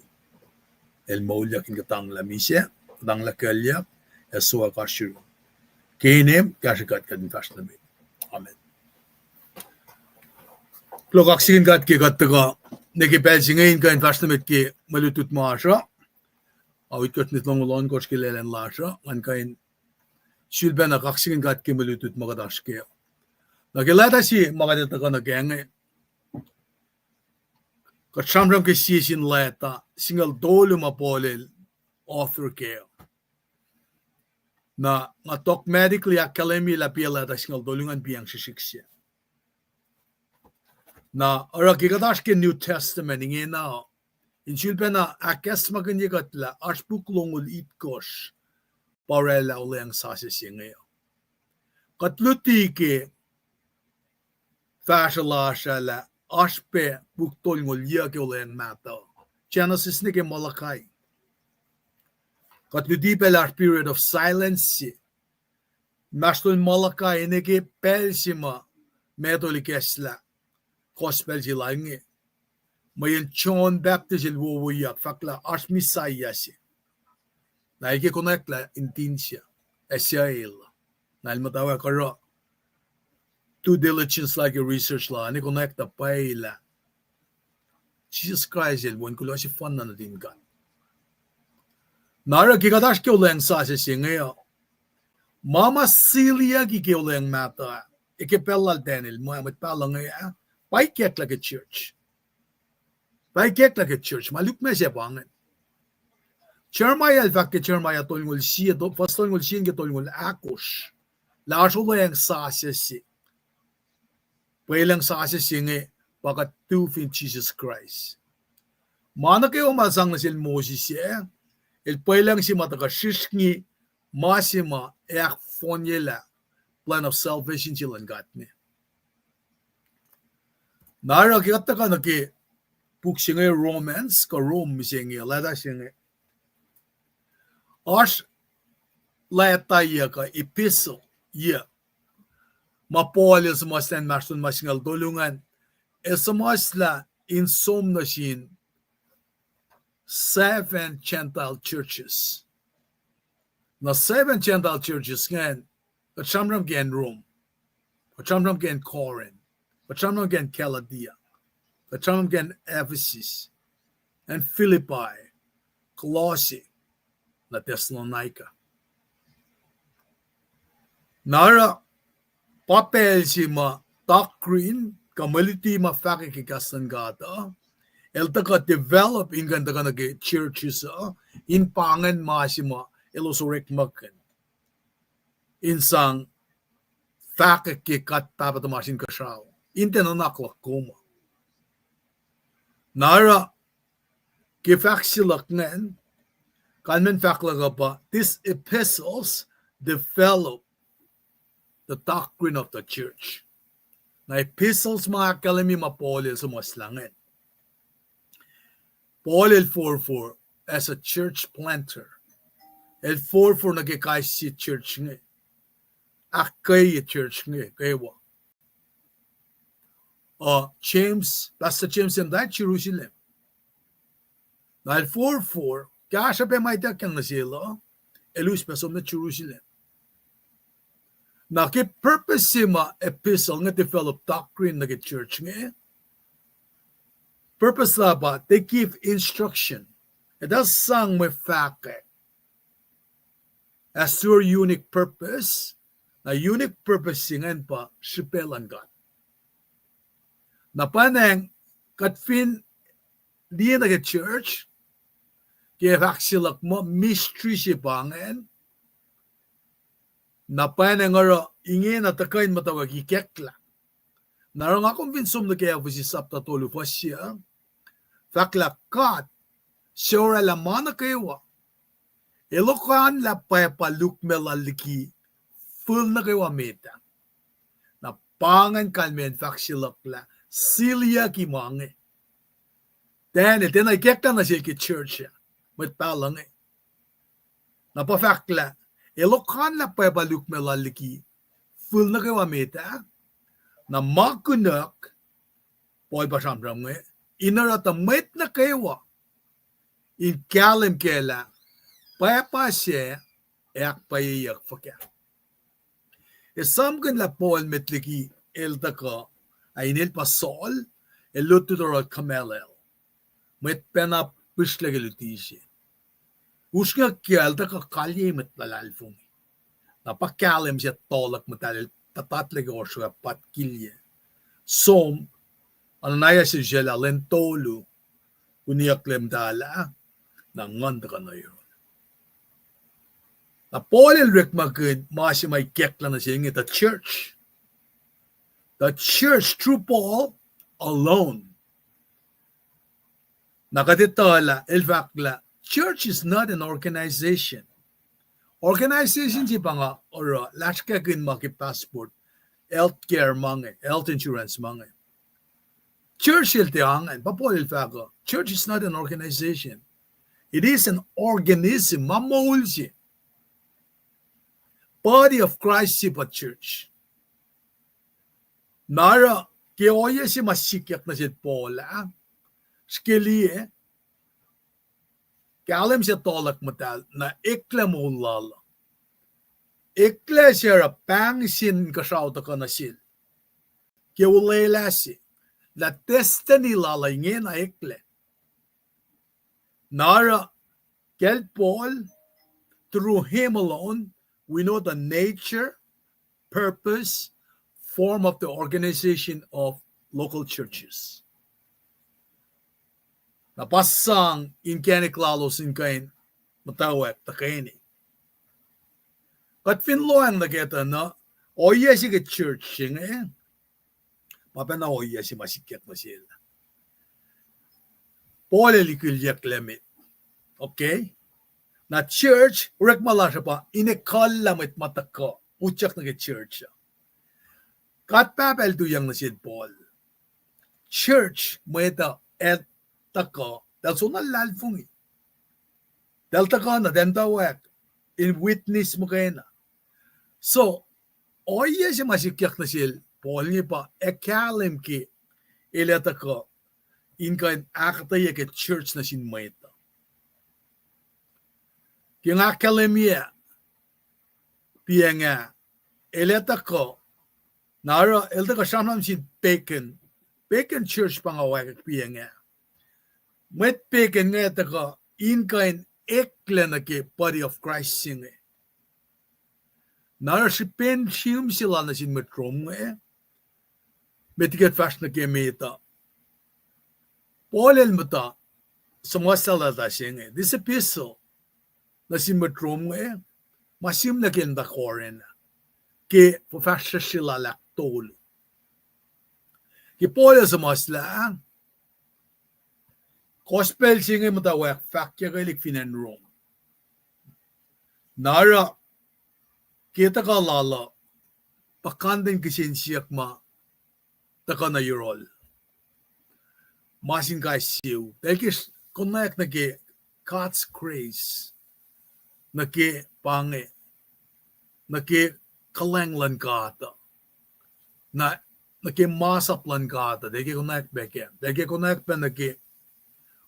El moulyak in kuhtanglah misac, kuhtanglah kuclyuck, ac sowack oasr yurum. Ke inem, kahsrwe kuht, kuht in fahsr nuh met. Amen. Kuloh kaksakihn God ke kuht tuhkuh nuh ke pacl se inge in kuh in fahsr nuh met ke mwe lutlut ma oasr uh. Ac utkohsr nuh ke longoul ohnkohsr ke lwelah lasr uh, ngan kuh in sulpacna kaksakihn God ke mwe lutlut ma kuht oasr kac. Na ke leta se ma kuht ac tuhkuh nuh kac inge, kuht sramsram ke sie sin leta singucul tolu ma Paul el author kac. Na nga dogmatically ahkkahlwemye lah pa leta singucul tolu ngan piyacng srihsrihk se. Na oruh ke kuht oasr ke New Testament ingena, in sulpacna ahkacsmakihnye kuht lah oasr puk longoul itkohsr pa oraclah Olweacng Sasuc se inge. Kuht luti ke fahsruh lasr ah lah oasr pac puk tolngoul yuc ke Olweacng Mahtuh, Genesis nuh ke Malachi. Kuht luti pac lah oasr period of silence se inmahsrlon Malachi nuh ke pacl se ma Matthew el ikacslah gospel se lal inge, mweyen John Baptist el wowoyak fahk lah oasr Messiah se. Na el ke konwacack lah intinsia ac sucel, na el muhtwacwacack oruh due diligence lal ke research lal an ac konwacack tuh pwacye lah Jisus Kraist el wen kuloh sefanna nuhtin God. Na oruh ke kuht oasr ke Olweacng Sasuc se inge uh, ma ma siliyucki ke Olweacng Mahtuh ah, ac ke pacl lal Daniel, ma mwet pahluh inge ah, pa ikacklah ke church. Pa ikacklah ke church, ma lukmac se pa ingacn. Jeremiah el fahk ke Jeremiah tolngoul sie, fuhs tolngoul sie nuh ke tolngoul ahkosr, lah oasr Olweacng Sasuc se. Pwelucng sasuc se inge pa kuht tu fin Jisus Kraist. Ma nuh kwewa ma sang nuh sel Moses ah, el pwelucng se ma tuhkuh srihsrngi ma se ma ac ahkfohnyelah plan of salvation se luhn God inge. Na oruh ke kuht tuhkuh nuh ke puk se inge Romans, kuh Rom se inge, letter se inge. Oasr letter yac kuh epistle yac ma Paul el suhmuhslah inmahsrlon ma singucul tolu ingacn, el suhmuhslah in som nuh sin seven Gentile churches. Na seven Gentile churches ingacn, kuht sramsram ke acn Rome, kuht sramsram ke acn Corinth, kuht sramsram ke acn Galatia, kuht sramsram ke acn Ephesus, acn Philippi, Colossae, na Thessalonica. Na oruh pa pacl se ma doctrine kuh mwe luti ma fahkwack ke kahs luhn God uh, el tuhkuh develop in kuh in tuhkuh nuh ke churches uh, in pa ingacn ma se ma elos orekmakihn in sang fahkwack ke God Pahpah tuhmasr Inkuhsrao in tiac nuhnak luhk kom uh. Na oruh ke fahk se luhk ingacn, kalmacn fahk luhk uh pa, these epistles develop the doctrine of the church. Na epistles ma ahkkahlwemye ma Paul el suhmuhslah ingacn, Paul el forfor as a church planter. El forfor nuh ke kais sie church inge, ahkkweye church inge kwewa. Uh, James, Pastor James el muhta Jerusalem. Na el forfor, kahsruh pac ma ituckyang nuh sel uh, el us pac som nuh Jerusalem. Na ke purpose se ma epistle inge develop doctrine nuh ke church inge, purpose la pa they give instruction. Etuh sang mwe fahkwack as to your unique purpose. Na unique purpose se ingacn pa srihpac luhn God. Na pwacnwacng kuht fin liye nuh ke church, ke fahk se luhk muh mystery se pa ingacn, na pwacnwacng oruh ingena tuhkuh in muhtwacwacack ikacklah. Na oruh nga kom fin som nuh ke Ephesus sapta tolu fuhs se, fahk lah God, suc oraclah ma nuh kwewa, elokanlah pwapa lukmac lal liki fihl nuh kwewa met ah. Na pa ingacn kalmacn fahk se luhk lah siliyucki ma inge. Tiacna, tiacna ikacklah nuh sel ke church ah, mwet pahluh inge. Na pa fahk lah elokanlah pwapa lukmac lal liki fihl nuh kwewa met ah. Na ma kunuhk, Paul pa sramsram inge, in oruh tuh mwet nuh kwewa in kahlwem kac lah pwapa sac ac ahkpwacyeyuck fuhkah. Esamkihn lah Paul met liki el tuhkuh, ac inel pa Saul, el lutlut oruh Gamaliel, mwet pacna pihsrlac ke luti se. Usrnguck ke el tuhkuh kalyei mwet luhlahlfongi. Na pa kahlwem se tohluhk muhtahl el puhtatlac ke ohsr ah, patkilyac. Som, Ananias el usaclah lwen tolu, kuniyucklac muhtahl ah, na nguhn tuhkuh nuh yohrohl. Na Paul el orekmakihn ma se ma ikacklah nuh sel inge the church. The church through Paul alone. Na kuht etuh lah el fahk lah church is not an organization. Organization se pa nga oruh lasrkakihn ma ke passport, health care ma inge, health insurance ma inge. Church el tiac ingacn, pa Paul el fahk uh, church is not an organization. It is an organism, ma moul se. Body of Christ se pa church. Na oruh ke ohiyac se ma sikyak nuh sel Paul ah, srihke liye, kahlwem se tohluhk muhtahl, na eklac moul lal uh. Eklac se oruh pahng sin inkuhsrao tuhkuh nuh sel ke olwelah se, lah destiny lal uh ingena eklac. Na oruh kacl Paul, through him alone, we know the nature, purpose, form of the organization of local churches. Na pa sang inkacnek lalos in kuh in muhtwacwacack tuhkweni. Kuht fin lohacng nuh kac tuh na, ohiyac se ke church se inge, pa pacna ohiyac se ma sikyak nuh sel. Paul el ikulyucklac met. Okay? Na church, orekma lasr uh pa in ekuhllah mwet ma tuhkuh utyak nuh ke church uh. God Pahpah el tuyak nuh sel Paul. church mwet uh ac tuhkuh, eltahl soenna luhlahlfongi. Eltahl tuhkuh na, eltahl muhtwacwacack in witness muhkwena. So, ohiyac se ma sikyak nuh sel Paul inge pa ac kahlwem ke el ac tuhkuh in kuh in ahkuhtweyac ke church nuh sin mwet uh. Ke nga ahkkahlwemye piacng ah, el ac tuhkuh, na oruh el tuhkuh sramsram sin pagan, pagan church pa nga wacngihn piacng ah. Mwet pagan inge ac tuhkuh in kuh in eklac nuh ke body of Christ se inge. Na oruh srihpen sihm se lal nuh sin mwet Rome inge, met liki kuht fahsr nuh ke met uh, Paul el muhta suhmuhslah leta se inge, this epistle, nuh sin mwet Rome inge, ma sihmlac ke el muhta Corinth ah, ke fuhfahsryucsr lal ahktolu. Ke Paul el suhmuhslah, gospel se inge muhtwacwacack fahkyuckelihk fin acn Rome. Na oruh ke tuhkuh lal uh, puhkantwen kihsen siyuck ma tuhkuh nuh yohrohl, ma sin kais sie, eltahl ke konwacack nuh ke God's grace, nuh ke pa inge, nuh ke kuhlwacng luhn God uh, na, nuh ke masap luhn God uh, eltahl ke konwacack pac ke, eltahl ke konwacack pac nuh ke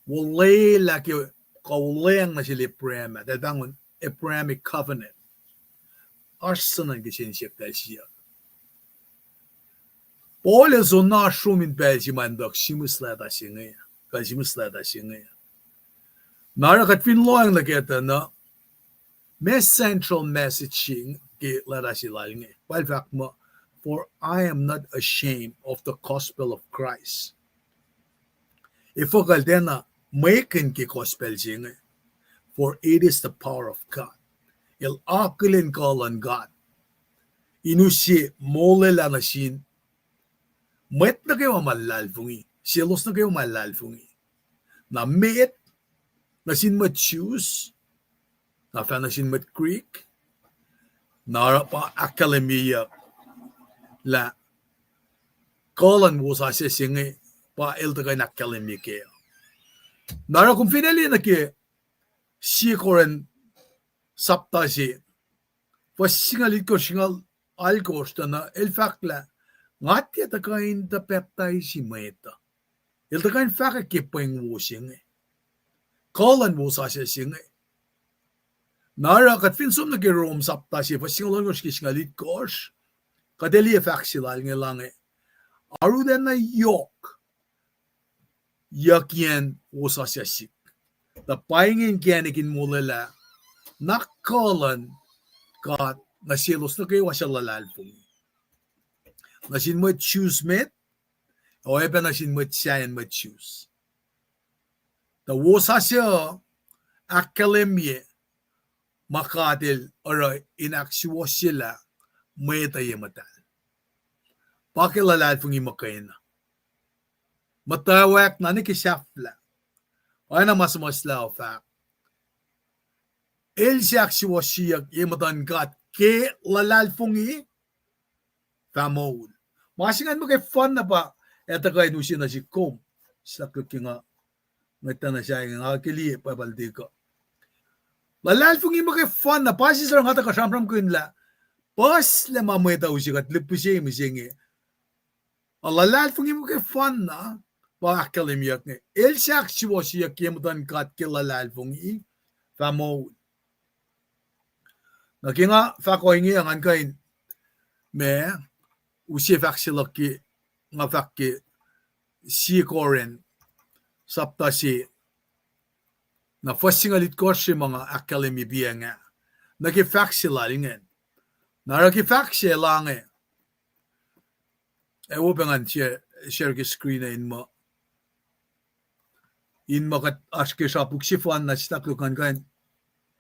olwelah ke, kuh olweacng nuh sel Abraham ah, eltahl pahngon Abrahamic covenant. Oasr suhnuhn kihsen siyuck eltahl siyuck. Paul el soenna oasr rom in pacl se ma el tuhk sihmihs leta se inge, kuh sihmihs leta se inge. Na oruh kuht fin lohacng nuh ke tuh na, ma central message ke leta se lal inge, pa el fahk muh, For I am not ashamed of the gospel of Christ. Efuh kuh el tiacna mwekihn ke gospel se inge? For it is the power of God. El akihlen kuh luhn God in use molwelah nuh sin mwet nuh kwewa ma luhlahlfongi, selos nuh kwewa ma luhlahlfongi. Na met, nuh sin mwet Jews, na fah nuh sin mwet Greek, na oruh pa ahkkahlwemyeyuck lah kuh luhn wosasuc se inge pa el tuhkuh in ahkkahlwemye kac. Na oruh kom fin liye nuh ke Sie Corinth sapta se, fuhs singucul itkohsr, singucul alkohsr tuh na el fahk lah, nga tiac tuhkuh in tuh pacptaisi mwet uh. El tuhkuh in fahkwack ke pweng wo se inge, kuh luhn wosasuc se inge. Na oruh kuht fin som nuh ke Rom sapta se, fuhs singucul alkohsr ke singucul itkohsr, kuht liye fahk se lal inge lah inge, arulacna yohk yuckiyacn wosasuc sihk, tuh pa inge inkacnek in molwelah na kuh luhn God nuh selos nuh kwewa suc luhlahlfongi, nuh sin mwet Jews met, oacyacpac nuh sin mwet sahyacn mwet Jews. Tuh wosasuc uh ahkkahlwemye ma God El oruh in ahksuwohsyelah mwet uh ye muhtahl, pa ke luhlahlfongi muhkwena. Muhtwacwacack na nuh ke sahflah, oacna ma suhmuhslah uh fahk, el se ahksuwohsyeyuck ye muhtuhn God ke luhlahlfongi, fah moul. Ma se ingacn muhkwena pa ac tuhkuh in use nuh sihk kom, sahkluhk ke nga, nga tiacna sahyac, nga ke liye Bible tikuh. Luhlahlfongi muhkwena, pa sie suc nga tuhkuh sramsramkihn lah puhslac ma mwet uh use kuht lihpihsye mihsenge. A luhlahlfongi muhkwena pa ahkkahlwemyeyuck inge, el se ahksuwohsyeyuck ye muhtuhn God ke luhlahlfongi, fah moul. Na ke nga fahk ohinge, ngan kuh in, ma, use fahk se luhk ke, nga fahk ke Sie Corinth sapta se, na fuhs singucul itkohsr se ma nga ahkkahlwemye piacng ah, nuh ke fahk se lal ingacn. Na oruh ke fahk se lal inge, ac wo pac ngan share, share ke screen ah in muh, in muh kuht oasr ke srapuk sefanna, sahkluhk ngan kuh in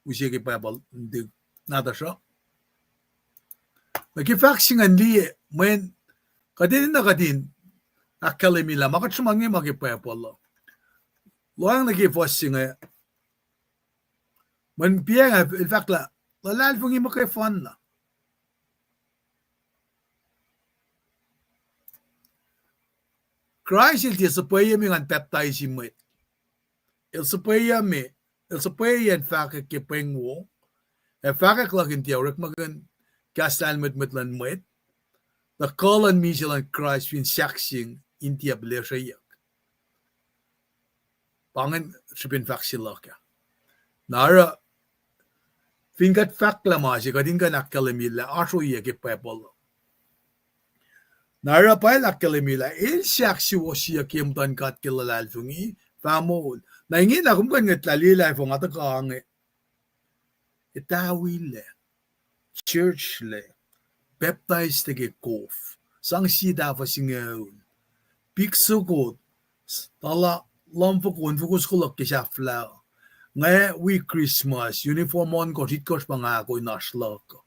use ke Bible in tuk nahtuhsr uh. Na ke fahk se ingacn liye, mweyen kuht enenuh kuht in ahkkahlwemye lah ma kuht sruhmuhn inge ma ke Bible uh. Lohacng nuh ke fuhs se inge, mweyen piacng ah el fahk lah luhlahlfongi muhkwena. Kraist el tiac suhpweyucme ngan pacptaisi mwet. El suhpweyucme, el suhpweyuc in fahkwack ke pweng wo, ac fahkwack luhk in tiac orekmakihn kahs lahlmwetmwet luhn mwet, tuh kuh luhn misac luhn Kraist fin sahkseng in tiac pihlesreyuck. Pa ingacn srihpen fahk se luhk ah. Na oruh, fin kuht fahklah ma se, kuht in kuh in ahkkahlwemye lah oasr ohiyac ke Bible uh. Na oruh pa el ahkkahlwemye lah el sahk suwohsyuck ye muhtuhn God ke luhlahlfongi, fah moul. Na ingena kom kuh in ngwetlah liye lah efuh nga tuhkuh inge. Etawilac, churchlac, pacptaislac ke kof, sang sie tahfuh singucul, pik soko, tala luhmfoko, infoko soko luhk ke sahflah uh. Nga wi Christmas, uniform ohnkohsr, itkohsr pa nga ahkoo in oasr luhk uh.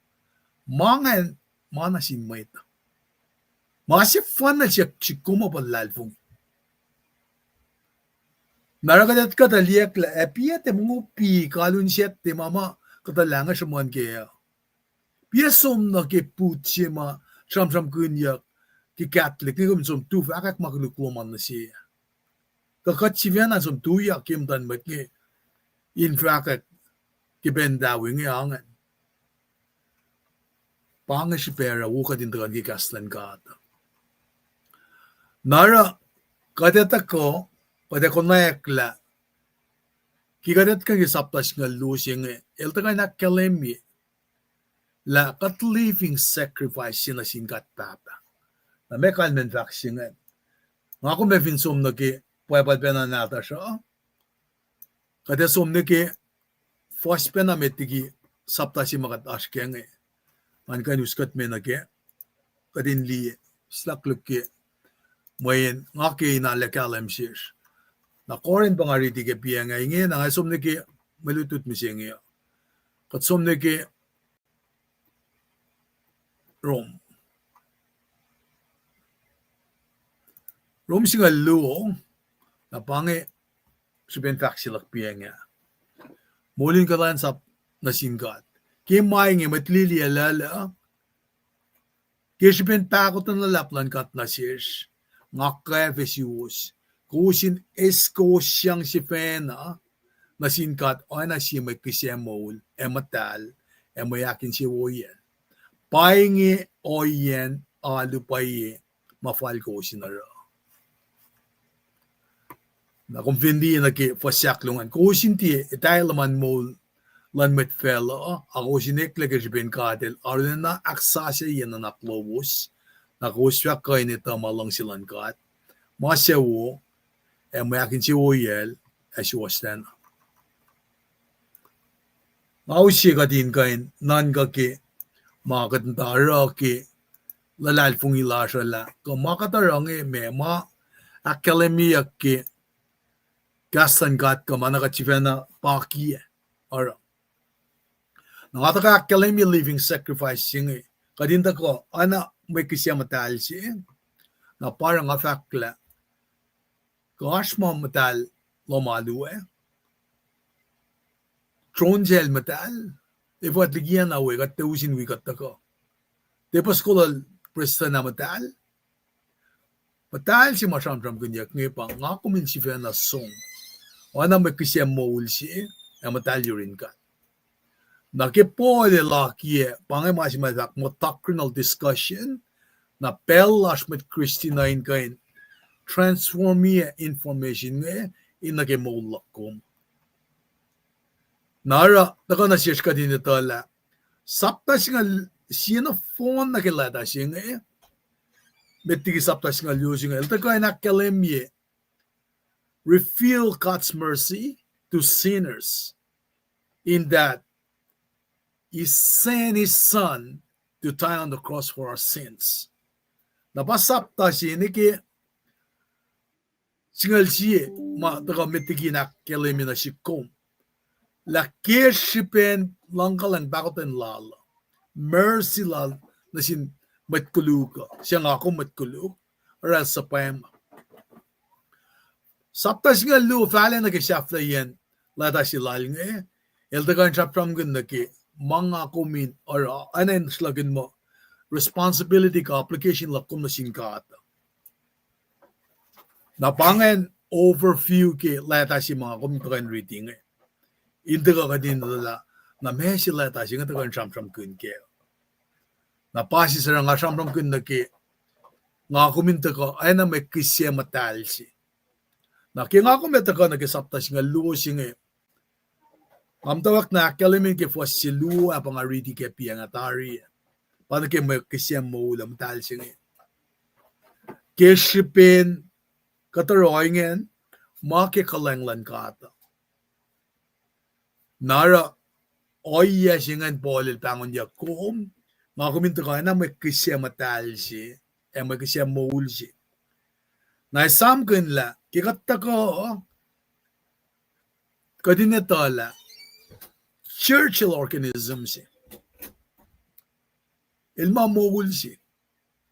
Ma ingacn, ma nuh sin mwet uh. Ma sefanna siyuck sihk kom uh pa luhlahlfongi. Na oruh kuht, kuht ac liyacacng lah, ac piac tiac mongo pi kalun sactte ma ma kuhtuh lah inge sruhmuhn kac uh. Piac som nuh ke put se ma sramsramkihnyuck ke Catholic, nge kom som tu fahkwack ma koluk lom an nuh se. Kuh kuht sifacna som tuyak ke muhtuhn mwet inge in fahkwack ke pacl tari inge ange. Pa inge srihpac oruh wo kuht in tuhkuh nuh ke kahs luhn God. Na oruh kuht ac tuhkuh, kuht ac konwacack lah ke kuht etuh ke sapta singucul luo se inge, el tuhkuh in ahkkahlwemye lah kuht living sacrifice se nuh sin God Pahpah. Na meac kalmacn fahk se ingacn? Nga kom ac fin som nuh ke Bible pacna nahtuhsr uh, kuht ac som nuh ke fuhs pacna met liki sapta se ma kuht oasr kac inge. Ngan kuh in us kuht me nuh ke, kuht in liye, sulackluk ke mweyen nga ke in arlac kahlwem sesr. Na Corinth pa nga riti ke piacng ah, ingena nga som nuh ke mwe lutlut mihsenge uh. Kuht som nuh ke Rom. Rom singucul luo, na pa inge srihpen fahk se luhk piacng ah. Moul in kuhlwacnsap nuh sin God. Ke ma inge mwet lili ac laclah, ke srihpen pahkotwen luhlahp luhn God nuh sesr, nga kwacfe suwos, kowos in eis kowos sang sifacna nuh sin God oacna sie mwe kihsac moul ac muhtahl ac mwe ahkinsewowoyacl. Pa inge ohiyacn alu pwacye ma fal kowos in oruh. Na kom fin liye nuh ke fuhs ahklongan, kowos in tiac etahi luhman moul luhn mwet facluh, a kowos in eklac ke srihpen God El arulacna ahksasucye nuhnak lowos, na kowos fah kuh in etuh ma luhngse luhn God, ma sucu, ac mwe ahkinsewowoyacl, ac suwohslacna. Nga use kuht in kuh in nuhnkuh ke ma kuht muhta oruh ke luhlahlfongi lasr uh lah kuh ma kuht oruh inge meac ma ahkkahlwemyeyuck ke kahs luhn God kuh ma na kuht sifacna pakiyac oruh. Na nga tuhkuh ahkkahlwemye living sacrifice se inge, kuht in tuhkuh oacna mwe kihsac muhtahl se, na pa oruh nga fahklah, kuh oasr ma muhtahl lom alu ah, tron sel muhtahl, efuh kuht likiyacna we, kuht tiac us in wi kuht tuhkuh. Tiac puhs kol lal prestuhn ah muhtahl. Muhtahl se ma sramsramkihnyuck inge pa nga kom in sifacna som oacna mwe kihsac moul se, ac muhtahl yurin God. Na ke Paul el akiyac, pa inge ma se ma fahk muh doctrinal discussion, na pacl lasr mwet Kristin uh in kuh in transformiyac information inge in nuh ke moul luhk kom. Na oruh tuhkuh nuh sesr kuht in etuh lah sapta singucul sie nohfohn nuh ke leta se inge, met liki sapta singucul luo se inge, el tuhkuh in ahkkahlwemye, reveal God's mercy to sinners, in that He sent His Son to die on the cross for our sins. Na pa sapta se nuh ke singucul sie ma tuhkuh met liki in ahkkahlwemye nuh sihk kom lah ke srihpen luhngkuhlwacng pahkotwen Lal, mercy Lal nuh sin mwet koluk uh, suc nga kom mwet koluk, oruh El suhpwacma. Sapta singucul luo fahlac nuh ke sahflahiyacn leta se lal inge, el tuhkuh in sramsramkihn nuh ke ma nga kom in oruh, oacna in sruhlahkihn muh responsibility kuh obligation luhk kom nuh sin God. Na pa ingacn overview ke leta se ma nga kom tuhkuh in riti inge. In tuhkuh kuht in etuh lah, na meac se leta se inge tuhkuh in sramsramkihn kac. Na pa sisera nga sramsramkihn nuh ke, nga kom in tuhkuh oacna mwe kihsac muhtahl se. Na ke nga kom ac tuhkuh nuh ke sapta singucul luo se inge, nga muhtwacwacack na ahkkahlwemye ke fuhs se luo ah pa nga riti ke piacng ah tari. Pa nuh ke mwe kihsac moul ac muhtahl se inge. Ke srihpen kuht oruh ingacn, ma ke kuhlwacng luhn God. Na oruh ohiyac se ingacn Paul el pahngonyuck kom, nga kom in tuhkuh oacna mwe kihsac muhtahl se, ac mwe kihsac moul se. Na esamkihn lah ke kuht tuhkuh, kuht in etuh lah church el organism se. El ma moul se.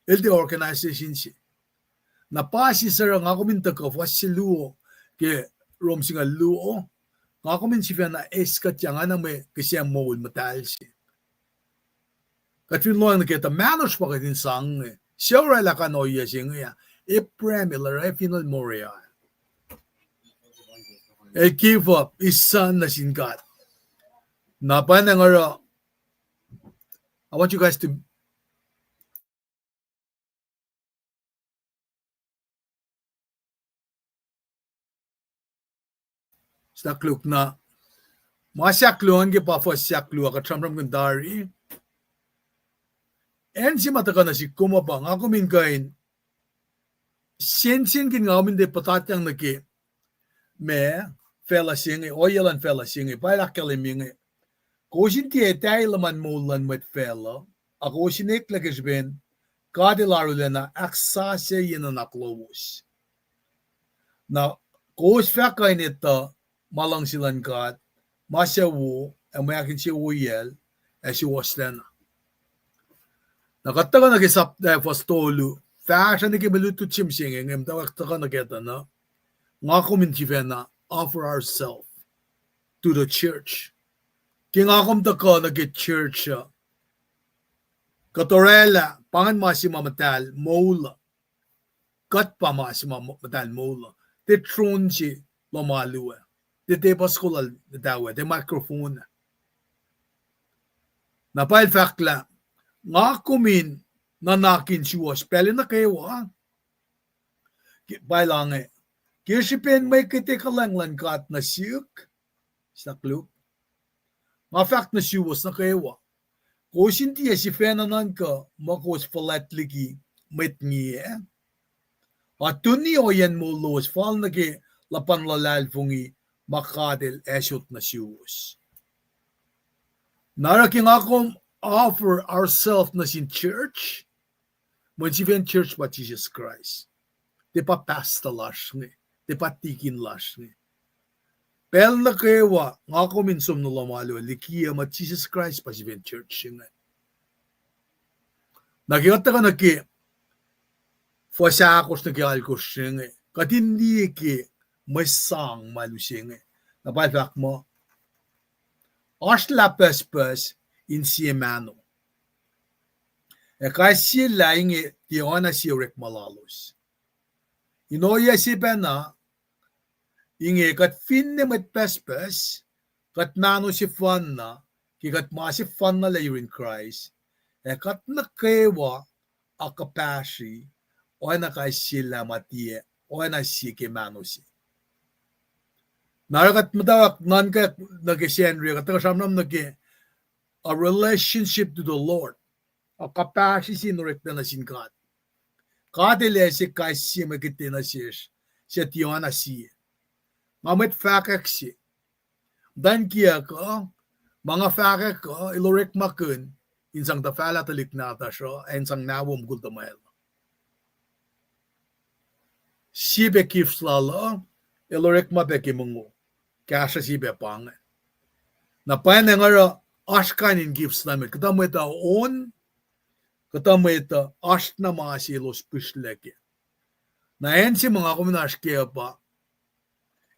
El tiac organisation se. Na pa sisera nga kom in tuhkuh fuhs se luo ke Rom singucul luo, nga kom in sifacna eis kuhtyang oacna mwe kihsac moul muhtahl se. Kuht fin lohacng nuh ke tuh mahnosr pa kuht in sang inge, se oraclah kain ohiyac se inge ah, Abraham el oruh fin el Moriah, el give up his son nuh sin God. Na pa inge oruh, I want you guys to sahkluk na, ma sahkluk an ke pa fuhs sahkluk ah kuht sramsramkihn tari. Acn se ma tuhkuh nuh sihk kom uh pa nga kom in kuh in sensenkihn, nga kom in tiac puhtatyang nuh ke ma facluh se inge, ohiyac luhn facluh se inge, pa el ahkkahlwemye inge. Kowos in tiac etwaclah luhman moul luhn mwet facluh, a kowos in eklac ke srihpen God el arulacna ahksasucye nuhnak lowos. Na kowos fah kuh in etuh ma luhngse luhn God, ma suc wo, ac mwe ahkinsewowoyacl, ac suwohslacna. Na kuht tuhkuh nuh ke sap-, eh, fuhs tolu, fahsruh nuh ke mwe lutlut se mihsenge inge, muhtwacwacack tuhkuh nuh ke tuh na, nga kom in sifacna offer ourselves to the church. Ke nga kom tuhkuh nuh ke church uh, kuht oraclah, pa ingacn ma se ma muhtahl moul uh. Kuht pa ma se ma muhtahl moul uh. Tiac tron se lohm alu ah. Tiac tepuh soko lal muhtwacwacack, tiac microphone ah. Na pa el fahk lah, nga kom in nuhnak in suwohs pacl nuh kwewa. Ke, pa el ange, ke srihpen mwe kihte kuhlwacng luhn God nuh sihk, sahkluk, nga fahk nuh suwos nuh kwewa, kowos in tiac sifacna nuhnkuh muh kowos fuhlwact liki mwet ngiyac, a tuni ohiyacn moul lowos fal nuh ke luhpan luhlahlfongi ma God el asot nuh suwos. Na oruh ke nga kom offer ourselves nuh sin church, mweyen sifacn church pa Jisus Kraist. Tiac pa pastor lasr inge, tiac pa tikin lasr inge. Pacl nuh kwewa nga kom in som nuh lohm alu ah likiyac muh Jisus Kraist pa sifacn church se inge. Na ke kuht tuhkuh nuh ke fuhs ahkosr nuh ke alkosr se inge, kuht in liye ke mwe sang ma el use inge. Na pa el fahk muh, oasr lah pucspucs in sie mahno, ac kais sie lah inge tiac oacna sie orekma lalos. In ohiyac se pacna, inge kuht finne mwet pucspucs, kuht mahno sefanna, ke kuht ma sefanna lac yurin Kraist, ac kuht nuh kwewa akuhpahsri oacna kais sie lah ma tiac oacna sie ke mahno se. Na oruh kuht muhtwacwacack nuhnkack nuh ke Sacnri, kuht tuhkuh sramsram nuh ke a relationship to the Lord. Akuhpahsri se in oreklac nuh sin God. God El ase kais sie mwe kihte nuh sesr, suc tiac oacna sie. Nga mwet fahkwack se. Muhtwacn kiyuhk uh, ma nga fahkwack uh, el orekmakihn in sang tuhfahlah tuhlihk nahtuhsr uh, ac in sang nahwem mukul tuhmwacl. Sie pac gifts lal uh, el orekma pac ke mongo. Kahsruh sie pac pa inge. Na pwacnwacng oruh oasr kain in gifts lal mwet. Kuhtuh mwet uh on, kuhtuh mwet uh oasr na ma se elos pihsrlac kac. Na acn se ma nga kom in oasr kac uh pa,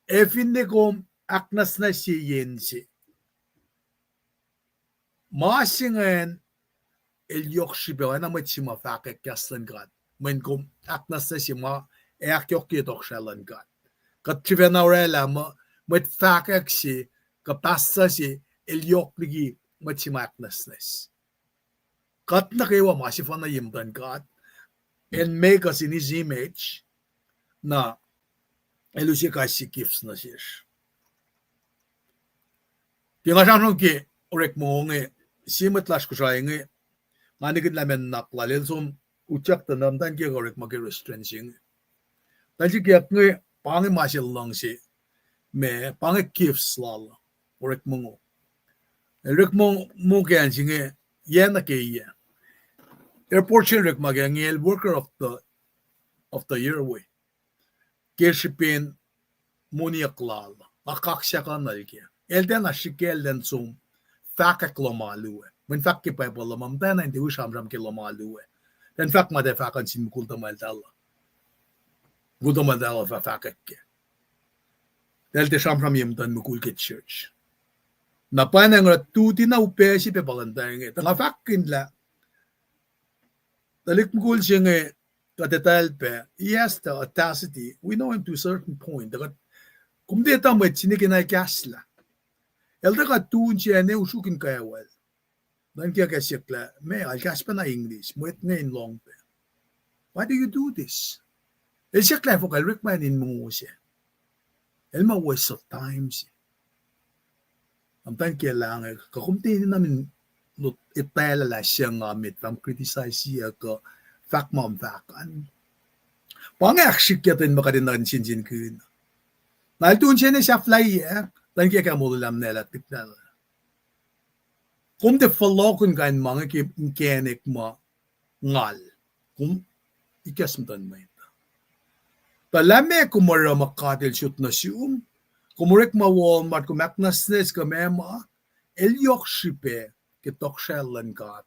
ac finne kom ahknwacsnwacsye yen se, ma se ingacn el yohk srihpac oacna mwet se ma fahkwack kahs luhn God. Mweyen kom ahknwacsnwacsye ma ac ahkyohkye tohkohsrahi luhn God. Kuht sifacna orwaclah muh mwet fahkwack se kuh pastor se el yohk liki mwet se ma ahknwacsnwacs. Kuht nuh kwewa ma sefanna ye muhtuhn God, El make us in His image, na El use kais sie gifts nuh sesr. Ke nga sramsram ke orekma inge, sie mwet lasr Kosrae inge, nga nikihn lah ma nuhnak lal el som utyak tuh na muhtwacn kiyuhk orekma ke restaurant se inge. Tuh sikyak inge, pa inge ma se luhngse, ma pa inge gifts lal, orekma inge. El orekma inge ke acn se inge, yac nuh ke yac. Airport se orekma ke inge el worker of the, of the year we. Ke srihpen moniyuck lal, nga kaksakuh nuh ke. El tiacna srihke el tiac som fahkwack lohm alu ah. Mweyen fahk ke Bible uh, ma muhtwacn an tiac wi sramsram ke lohm alu ah. Tiac fahk ma tiac fahk an sin mukul tuhmwacl tala. Mukul tuhmwacl tala fah fahkwack ke. Tiac tiac sramsram ye muhtuhn mukul ke church. Na pwacnwacng oruh tuti na upac se pac pa luhn pacl inge. Tuh nga fahkkihn lah tuhlihk mukul se inge kuht etuh el pac, he has the audacity, we know him to a certain point. Tuh kuht, kom tiac etuh mwet se nwe ke na el kahslah. El tuh kuh tu insiacn usrukihn kacwacl. Nuhnkeyuck ac siyuck lah, meac, el kahs pacna English, mwet inge in lohng pac. Why do you do this? El siyuck lah fuhkah el orekma in mongo se. El ma waste of time se. Am tan ke lah inge, kuh kom tiac enenuh in lut etwaclah lah se nga met fah criticize-iyac kuh fahk ma fahk an. Pa inge ahksrihkye tuh in ma kuht enenuh in sensenkihn. Na el tu insiacn sahflahiyac, nuhnkeyuck ac molwelah muhnahlah tiklah. Kom tiac fohlohkihn kain ma inge ke inkacnek ma ngal. Kom ikacs muhtuhn mwet. Tuh lah meac kom oruh ma God El sot nuh sum, kom orekma Walmart, kom ahknwacsnwacs kuh meac ma, el yohk srihpac ke tohkohsrahi luhn God.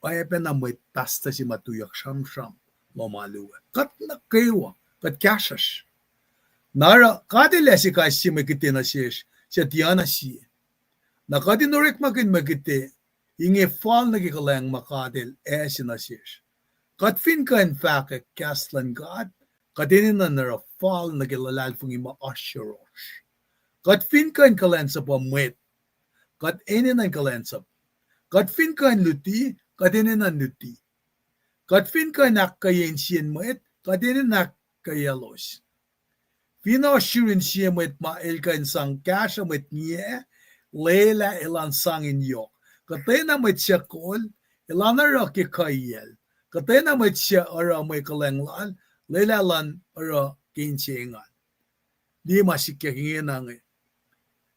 Oacpacna mwet pastor se ma tuyak sramsram lohm alu ah. Kuht nuh kwewa, kuht kahsruhsr. Na oruh God El ase kais sie mwe kihte nuh sesr, suc tiacna sie. Na kuht in orekmakihn mwe kihte inge fal nuh ke kuhlwacng ma God El ase nuh sesr. Kuht fin kuh in fahkwack kahs luhn God, kuht enenuh in oruh fal nuh ke luhlahlfongi ma oasr yohrohsr. Kuht fin kuh in kuhlwacnsapuh mwet, kuht enenuh in kuhlwacnsap. Kuht fin kuh in luti, kuht enenuh in luti. Kuht fin kuh in ahkkweye insiyacn mwet, kuht enenuh in ahkkweyaclos. Fin oasr yurin sie mwet ma el kuh in sang kahsruh mwet ngiyac, lwelah elan sang in yohk. Kuhtwena mwet suc kol, elan oruh ke kuhiyacl. Kuhtwena mwet suc oruh mwe kuhlwacng lal, lwelah elan oruh ke inse engan. Liye ma sikyak ingena inge.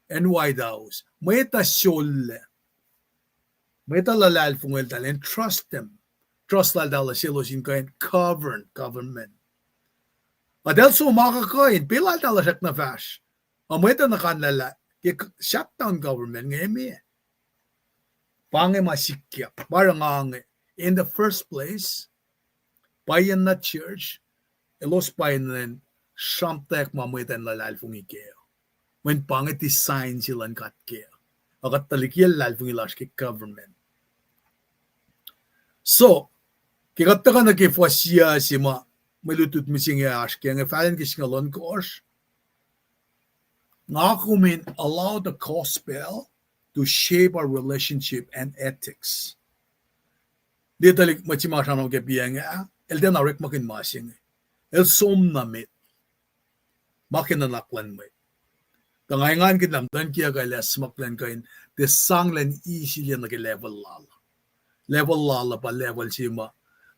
Acn White House, mwet uh sollac. Mwet uh luhlahlfongi eltahl, entrust them. Trust laltahl uh selos in kuh in govern government. Eltahl som akuhkuhin, pacl laltahl uh srackna fahsr. Ac mwet uh nuh kanlah lah ke shutdown government inge me. Pa inge ma sikyak, pa oruh nga inge, in the first place, pwacyena church, elos pwacyena sramtweack ma mwet uh in luhlahlfongi kac. Mweyen pa inge design se luhn God kac. Ac kuht tuhlihk el luhlahlfongi lasr ke government. So, ke kuht tuhkuh nuh ke fuhs yuc se ma mwe lutlut mihsenge oasr ke inge, fahlen ke singucul ohnkohsr. Nga kom in allow the gospel to shape our relationship and ethics. Liye tuhlihk mwet se ma sramsram ke piac inge, el tiacna orekmakihn ma se inge. El som na met. Ma ke nuhnak luhn mwet. Tuh nga engankihn lah muhtuhn kiyuhk ah el ac smacklah in kuh in tiac sang lwen isilyac nuh ke level lal. Level lal uh pa level se ma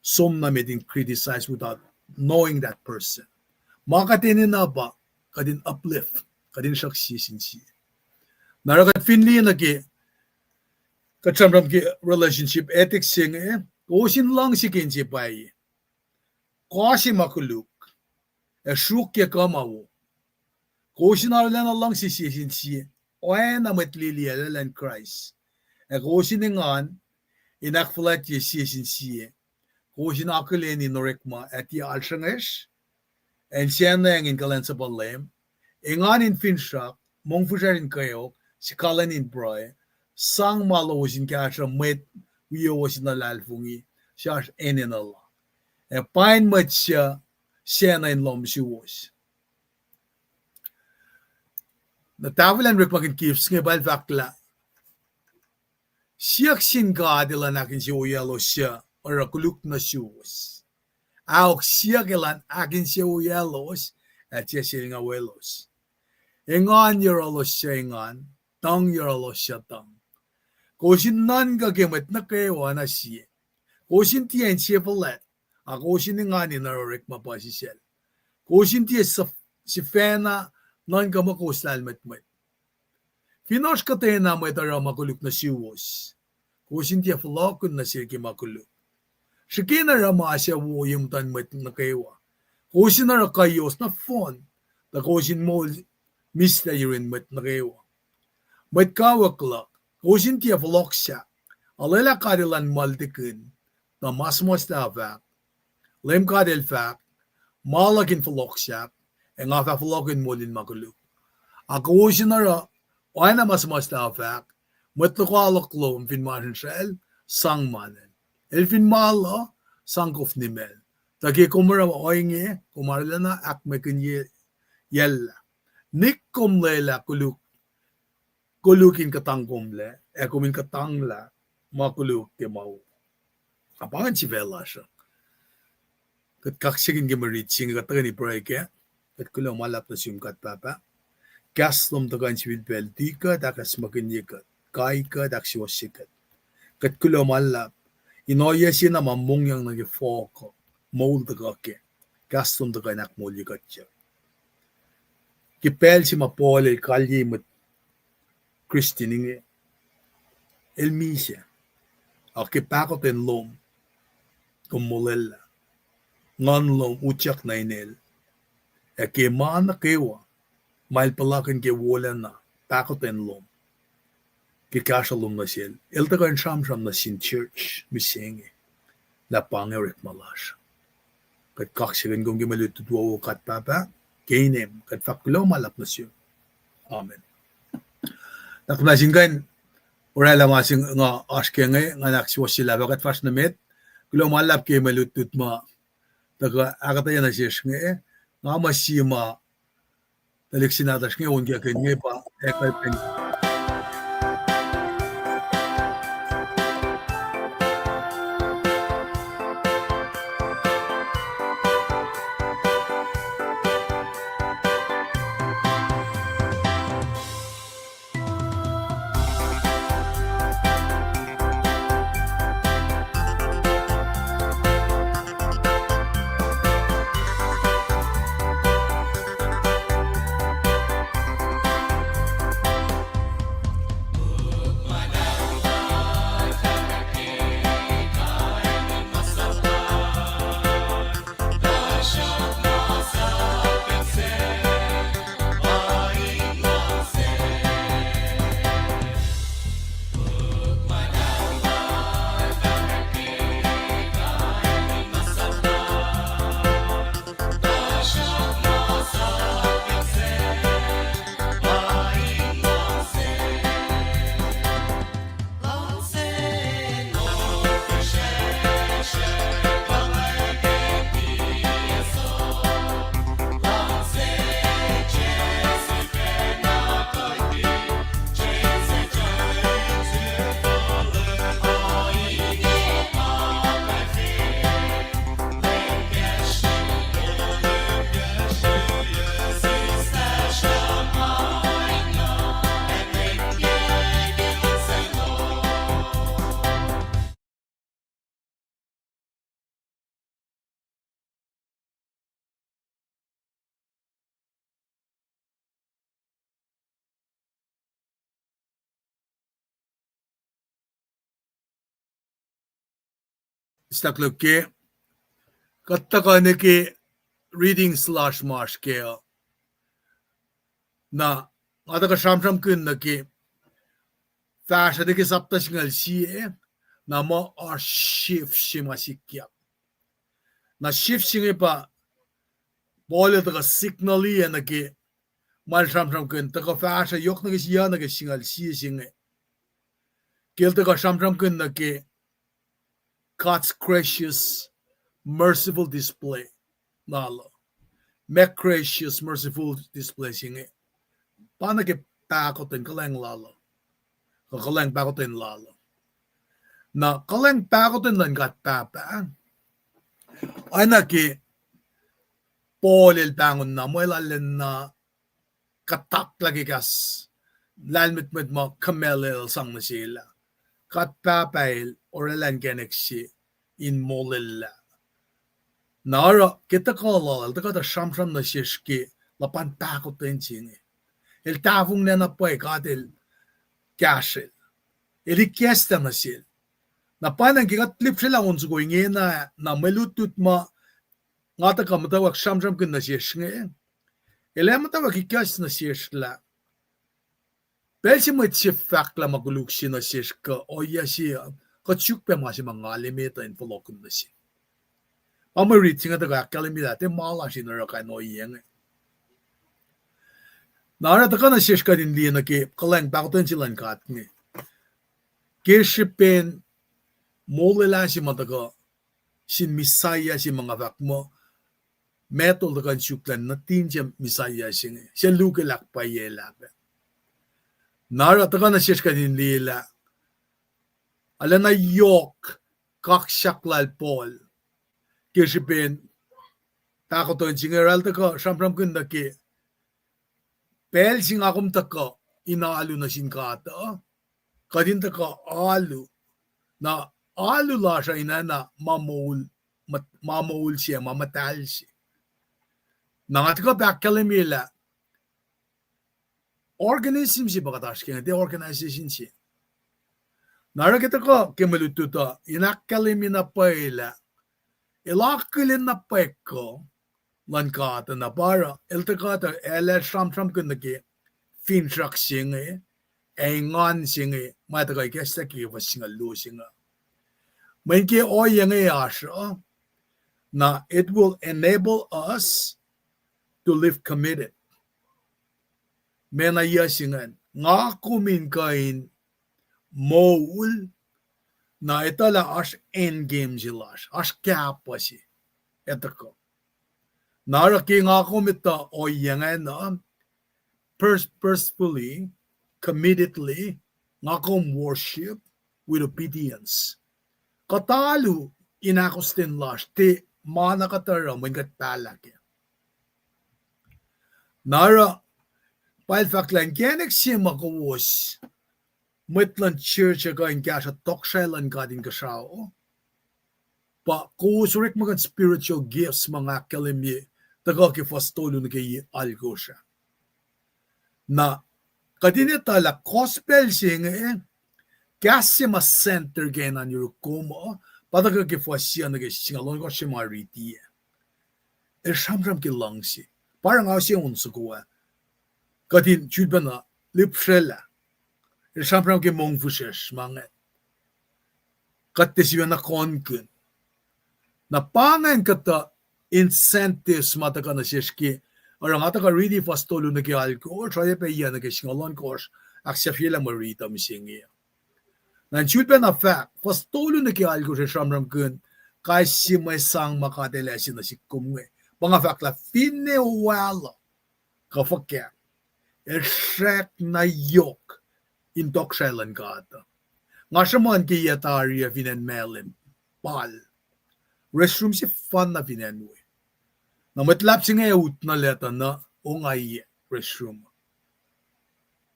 som na met in criticize without knowing that person. Ma kuht enenuh pa kuht in uplift, kuht in sruhk sie sin sie. Na oruh kuht fin liye nuh ke, kuht sramsram ke relationship ethics se inge, kowos in luhngse ke inse pwacye. Kowos in ma koluk, ac sruokyac kuh ma wo. Kowos in arulacna luhngse sie sin sie, oacna mwet liyeyuck luhn Kraist. Ac kowos in engan in ahkfuhlwactye sie sin sie. Kowos in akihlen in orekma ac tiac alsruhngesr, ac insianacng in kuhlwacnsapuh Leum, engan in finsrak, mongfihsrwacsr in kweok, sikalwen in pruhe, sang ma lowos in kahsruh mwet wiyowos in luhlahlfongi, suc oasr enenuh la. Ac pain mwet suc sacna in lohm suwos. Na tahfwelah in orekmakihn gifts inge pa el fahk lah siyuck sin God elan ahkinsewowoyaclos suc oruh koluk nuh suwos. Ahok, siyuck elan ahkinsewowoyaclos, ac tiac selngawelos. Engan yohrohlos suc engan, tuhng yohrohlos suc tuhng. Kowos in nuhnkuh ke mwet nuh kwewa na sie. Kowos in tiac insefuhlwact, a kowos in engan in oruh orekma puhsisacl. Kowos in tiac sif-, sifacna nuhnkuh muh kowos lahlmwetmwet. Fin oasr kuhtwena mwet oruh ma koluk nuh suwos, kowos in tiac fohlohkihn nuh sel ke ma koluk. Srihke in oruh ma suc wo ye muhtuhn mwet nuh kwewa. Kowos in oruh kuhiyowos nohfohn, tuh kowos in moul mihslac yurin mwet nuh kwewa. Mwet kawuck luhk, kowos in tiac fohlohk sahk. Olwelah God elan muhltikin, tuh ma suhmuhslah uh fahk, Leum God El fahk, ma luhk in fohlohk sahk, ac nga fah fohlohkihn moul in ma koluk. A kowos in oruh oacna ma suhmuhslah uh fahk, mwet lokoalok lom fin masrinsracl, sang manel. El fin malo, sang kof nimacl. Tuh ke kom oruh ohinge, kom arulacna ahkmwekihnye yacllah. Nik kom lwelah koluk, koluk in kuhtangkomlac, ac kom in kuhtanglah ma koluk ke ma wo. A pa ingacn sifac lasr uh. Kuht kaksakihn ke mwe rit se inge, kuht tuhkweni pruhe kac. Kuht kuloh ma luhlahp nuh sum God Pahpah. Kahs lom tuhkuh in sifilpac luti kuht, ahkacsmakihnye kuht, kai kuht, ahksuwohsye kuht. Kuht kuloh ma luhlahp in ohiyac se na ma mongyang nuh ke fohk uh, moul tuhkuh kac. Kahs lom tuhkuh in ahkmoulye kuht uh. Ke pacl se ma Paul el kalyei mwet Kristin inge, el misac. Ac ke pahkotwen lom, kom molwelah. Nguhn lom utyak nuh inel. Ac ke ma nuh kwewa ma el puhlakihn ke wolacna, pahkotwen lom, ke kahsruh lom nuh sel, el tuhkuh in sramsram nuh sin church mihsenge lah pa inge orekma lasr. Kuht kaksakihn kom ke mwe lutlut wowo, God Pahpah, ke inem kuht fahk kuloh ma luhlahp nuh sum. Amen. Na kuht nuh sin kuh in oraclah ma se nga oasr ke inge, nga ahksuwohsye lah pa kuht fahsr nuh met. Kuloh ma luhlahp ke mwe lutlut ma tuhkuh ahkuhtweyac nuh sesr inge. Nga muh sie ma tuhlihk se nahtuhsr inge onkakihn inge pa ekuh pacna. Stakloke, kuht tuhkuh nuh ke readings lasr ma oasr kac uh. Na nga tuhkuh sramsramkihn nuh ke fahsruh nuh ke sapta singucul sie, na muh oasr shift se ma sikyak. Na shift se inge pa Paul el tuhkuh signal-i nuh ke ma el sramsramkihn, tuhkuh fahsruh yohk nuh ke sie, nuh ke singucul sie se inge, ke el tuhkuh sramsramkihn nuh ke God's gracious, merciful display lal uh. merciful display se inge, pa nuh ke pahkotwen kuhlwacng lal uh, kuh kuhlwacng pahkotwen lal uh. Na kuhlwacng pahkotwen luhn God Pahpah, oacna ke Paul el pahngon na mwe lal lwen na kuhtaklah ke kahs lahlmwetmwet ma Gamaliel el sang nuh sel ah. God Pahpah el oraclah inkacnek se in molwelah. Na oruh ke tuhkuh lal, el tuhkuh tuh sramsram nuh sesr ke luhpan pahkotwen se inge. El tahfonglac na pwacye God el kahsrwel. El ikacslah nuh sel. Na pa ingacn ke kuht lihpsrelah on soko ingena, na mwe lutlut ma nga tuhkuh muhtwacwacack sramsramkihn nuh sesr inge, el ac muhtwacwacack ikacs nuh sesr lah pacl se mwet se fahk lah ma koluk se nuh sesr kuh ohiyac se uh, kuht suk pac ma se ma ngal emet uh in fohlohkihn nuh se. Pa mwe rit se inge tuhkuh ahkkahlwemye lah tiac ma lasr in oruh kain ohiyac inge. Na oruh tuhkuh nuh sesr kuht in liye nuh ke kuhlwacng pahkotwen se luhn God inge. Ke srihpen molwelah se ma tuhkuh sin Messiah se ma nga fahk muh, Matthew el tuhkuh in suk lah nuhtin se Messiah se inge, se Luke el ahkpwacyelah pac. Na oruh tuhkuh nuh sesr kuht in liye lah arulacna yohk kaksak lal Paul ke srihpen pahkotwen se inge oruh el tuhkuh sramsramkihn nuh ke pacl se nga kom tuhkuh in alu nuh sin God uh, kuht in tuhkuh alu. Na alu lasr uh in oacna ma moul, ma moul se, ma muhtahl se. Na nga tuhkuh pac ahkkahlwemye lah organism se pa kuht oasr ke inge, tiac organization se. Na oruh ke tuhkuh ke mwe lutlut uh in ahkkahlwemye na pwacye lah el akihlen na pwacye kuh luhn God uh, na pa oruh el tuhkuh tuh el ac sramsramkihn nuh ke finsrak se inge, ac engan se inge ma tuhkuh ikacslah ke fuhs singucul luo se inge. Mweyen ke ohiyac inge oasr uh, na it will enable us to live committed. Ma na yac se ingacn, nga kom in kuh in moul, na etuh lah oasr end game se lasr, oasr kahpuh se, ac tuhkuh. Na oruh ke nga kom etuh ohiyac ingacn uh, purposefully, committedly, nga kom worship with obedience. Kuht alu in ahkostwen lasr, tiac ma na kuht oruh mweyen kuht pahlah kac. Na oruh pa el fahk lah inkacnek se ma kowos mwet luhn church uh kuh in kahsruh tohkohsrahi luhn God inkuhsrao, pa kowos orekmakihn spiritual gifts ma nga ahkkahlwemye tuhkuh ke fuhs tolu nuh ke alkosr ah. Na kuht in etuh lah gospel se inge, kahs se ma center ke enenuh yuruk kom uh, pa tuhkuh ke fuhs yac nuh ke singucul ohnkohsr se ma riti ah. El sramsram ke luhngse. Pa oruh nga use on soko ah, kuht in sulpacna lihpsrwaclah. El sramsram ke mongfihsrwacsr ma inge, kuht tiac sifacna kohnkihn. Na pa ingacn kuhtuh incentives ma tuhkuh nuh sesr ke, oruh nga tuhkuh riti fuhs tolu nuh ke alkosr, oacyacpac yac nuh ke singucul ohnkohsr, ahksahfyelah mwe riti mihsenge. Na in sulpacna fahk, fuhs tolu nuh ke alkosr el sramsramkihn kais sie mwe sang ma God El ase nuh sihk kom inge. Pa nga fahk lah finne wal uh kuh fuhkah, el srackna yohk in tohkohsrahi luhn God uh. Nga sruhmuhn ke yac tari uh fin acn Malem, pal restroom sefanna fin acn we. Na mwet luhlahp se inge ut nuh leta na ongaiyac restroom.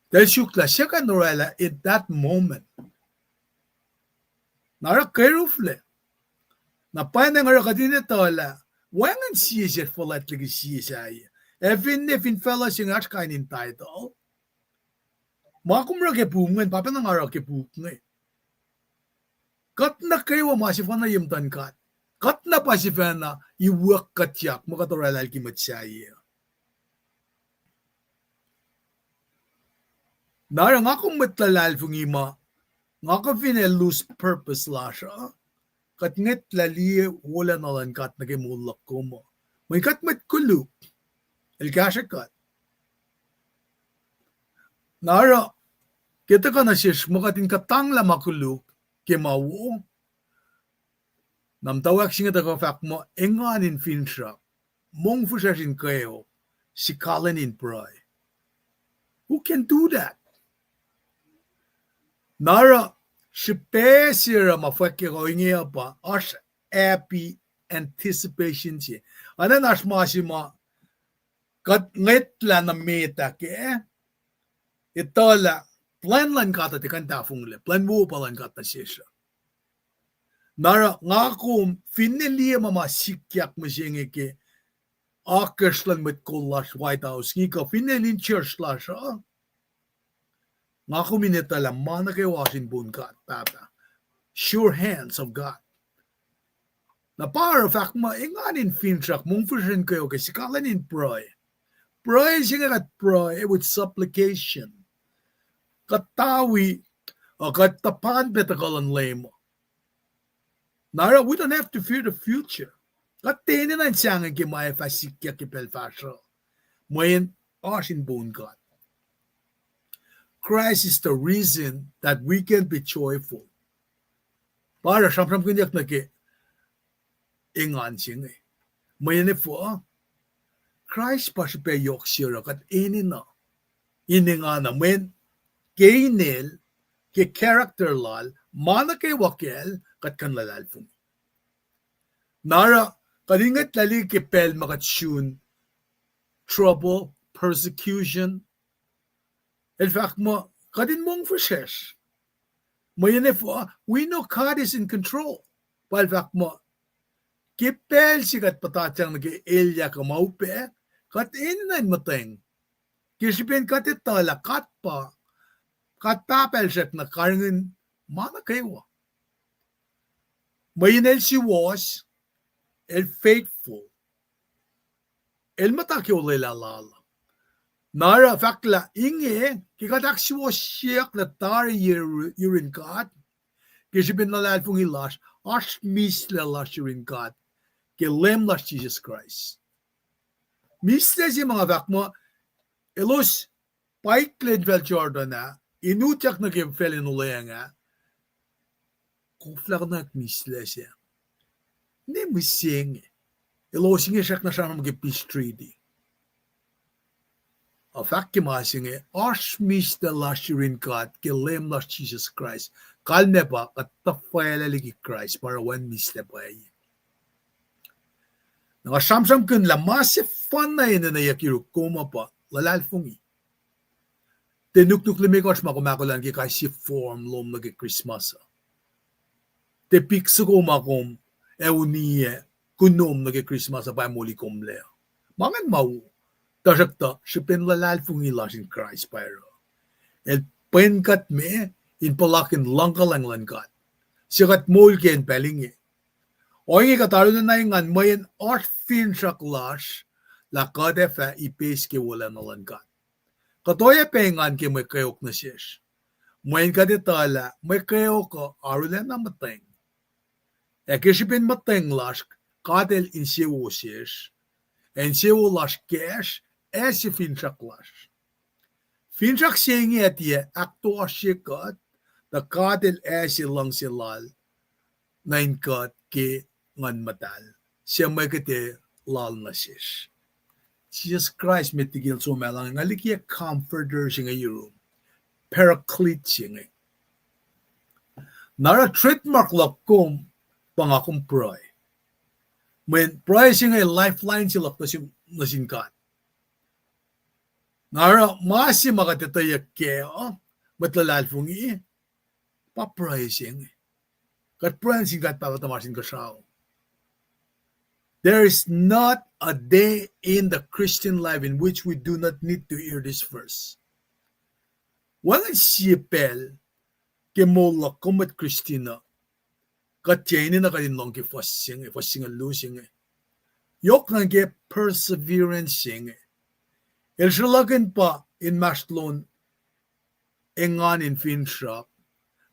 Tuh el suk lah se kuh in orwaclah in that moment. Na oruh keruflac. Na pwacnwacng oruh kuht in etuh lah wacngihn sie sesr fuhlwact liki sie sahyac. Ac finne fin facluh se inge oasr kain entitled, ma kom oruh ke puk ingacn, pa pacna nga oruh ke puk inge. Kuht nuh kwewa ma sefanna ye muhtuhn God. Kuht na pa sifacna iwuck kuhtyak ma kuht orwaclah liki mwet sahyac. Na oruh nga kom mwet luhlahlfongi ma, nga kom finne lose purpose lasr uh, kuht ngwetlah liye wolacna luhn God nuh ke moul luhk kom uh. Mweyen kuht mwet koluk, El kahsrwe kuht. Na oruh ke tuhkuh nuh sesr muh kuht in kuhtanglah ma koluk ke ma wo, na muhtwacwacack se inge tuhkuh fahk muh engan in finsrak. mongfihsrwacsr in kweok, sikalweni in pruhe. Who can do that? Na oruh, srihpac se oruh ma fwackyak ohinge uh pa oasr happy anticipation se. Oacna oasr ma se ma kuht ngwetlah nuh met ah kac, etuh lah plwacn luhn God uh tiac kuh in tahfonglac, plwacn wo pa luhn God nuh sesr uh. Na oruh nga kom finne liye ma ma sikyak mihsenge ke akacsruhi luhn mwet kol lasr White House inge kuh finne lin church lasr uh, nga kom in etuh lah ma nuh kwewa oasr in poun God Pahpah. Sure hands of God. Na pa oruh fahk muh engan in finsrak, mongfihsrwacsr in kweok, ac sikalweni in pruhe. Pruhe se inge kuht pruhe with supplication. Kuht tawi, uh, kuht tuhpan pac tuhkuh luhn Leum. Na oruh, we don't have to fear the future. Kuht tiac enenuh in sahngweng ke ma ac fah sikyak ke pacl fahsruh, mweyen oasr in poun God. Christ is the reason that we can be joyful. Pa oruh sramsramkihnyuck nuh ke engan se inge. Mweyen efuh? Kraist pa srihpac yohk se oruh kuht enenuh in engan uh, mweyen ke inel, ke character lal, ma nuh kwewa kacl kuht kuh in luhlahlfongi. Na oruh, kuht in ngwetlah liki ke pacl ma kuht sun trouble, persecution, el fahk muh kuht in mongfihsrwacsr. Mweyen efuh? We know God is in control. Pa el fahk muh ke pacl se kuht puhtatyang nuh ke elyah kuh ma upac, kuht enenuh in muhtweng. Ke srihpen kuht etuh lah God pa, God Pahpah el srackna karihngihn ma nuh kwewa. Mweyen el suwohs, el faithful. El muhta ke olwelah lal. Na oruh fahk lah inge, ke kuht ahksuwohsyeyuck lah tari yurin God, ke srihpen luhlahlfongi lasr, oasr mislac lasr yurin God ke Leum lasr Jisus Kraist. Mislac se ma nga fahk muh, elos paikla infacl Jordan ah, in utyak nuh ke facl in olweacng ah, koflah konwacack mislac sac. Ne mihsenge, elos inge srackna sramsram ke peace treaty. Ac fahk ke ma se inge, oasr mislac lasr yurin God ke Leum lasr Jisus Kraist. Kalmac pa kuht tuhfahlah liki Kraist, pa oruh wacngihn mislac pwacye. Na nga sramsramkihn lah ma sefanna enenweyuck yuruk kom uh pa luhlahlfongi. Tiac nuknuk limekohsr ma kom ahkolah nuh ke kais sie form lom nuh ke Christmas uh. Tiac pik soko ma kom ac uniyac kunom nuh ke Christmas uh pa moli komlac. Ma ingacn ma wo. Tuhsruhktuh srihpen luhlahlfongi lasr in Kraist pa oruh, el pwen kuht me in puhlakihn luhngkuhlwacng luhn God, suc kuht moul ke acn pacl inge. Ohinge kuht arulacna engan mweyen oasr finsrak lasr lah kuht ac fah ipeis ke wolacna luhn God. Kuht oacyacpac engan ke mwe kweok nuh sesr, mweyen kuht etuh lah mwe kweok uh arulacna muhtweng. Ac ke srihpen muhtweng lasr, God el insewowo sesr, ac insewowo lasr kacsr, ase finsrak lasr. Finsrak se inge ac tiac ahktoasrye kuht, tuh God el ase luhngse lal nuh in kuht ke Nguhn Muhtahl, suc mwe kihte lal nuh sesr. Jisus Kraist met liki el som alu, nga likiyac comforter se inge yurum, paraclete se inge. Na oruh trademark luhk kom pa nga kom pruhe. Mweyen pruhe se inge lifeline se luhk nuh sin, nuh sin God. Na oruh ma se ma kuht etweyuck kac uh, mwet luhlahlfongi, pa pruhe se inge. Kuht pruhe nuh sin God Pahpah tuhmasr Inkuhsrao. There is not a day in the Christian life in which we do not need to hear this verse. Wacngihn sie pacl ke moul luhk kom mwet Christian uh, kuht tiac enenuh kuht in lohng ke fuhs se inge, fuhs singucul luo se inge. Yohk nuh ke perseverance se inge. El sruhlakihn pa inmahsrlon engan in finsrak,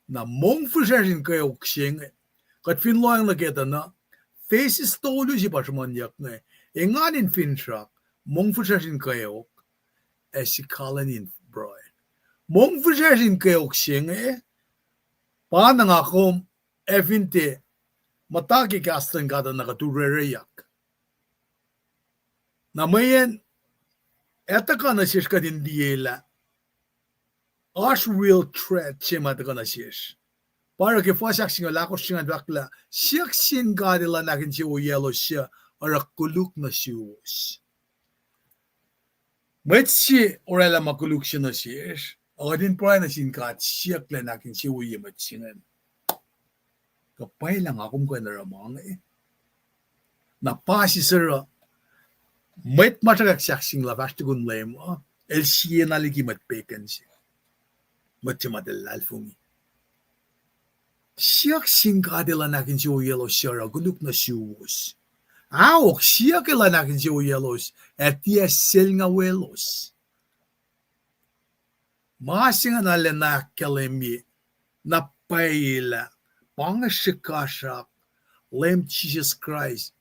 na mongfihsrwacsr in kweok se inge. Kuht fin lohacng nuh ke tuh na, phases tolu se pa sruhmuhnyuck inge. Engan in finsrak, mongfihsrwacsr in kweok, ac sikalweni in pruhe. Mongfihsrwacsr in kweok se inge, pa na nga kom ac fin tiac muhta ke kahs luhn God uh na kuht orwacrweyuck. Na mweyen etuh kuh nuh sesr kuht in liye lah oasr real threat se ma tuhkuh nuh sesr. Pa oruh ke fuhs ahksingucul ahkosr se ingacn fahk lah, siyuck sin God elan ahkinsewowoyaclos suc oruh koluk nuh suwos. Mwet se oraclah ma koluk se nuh sesr, ac kuht in pruhe nuh sin God siyuck elan ahkinsewowoye mwet se ingacn. Kuh pwacye lah nga kom kuh in oruh ma inge? Na pa sisor uh, mwet ma sruhkwack sahkseng lah fahsr tukun Leum uh, el siena liki mwet pegan se, mwet se ma tiac luhlahlfongi. Siyuck sin God elan ahkinsewowoyaclos suc oruh koluk nuh suwos. Aok, siyuck elan ahkinsewowoyaclos ac tiac selngawelos. Ma se ingacn arulacna ahkkahlwemye na pwacye lah pa inge srihkasrak Leum Jisus Kraist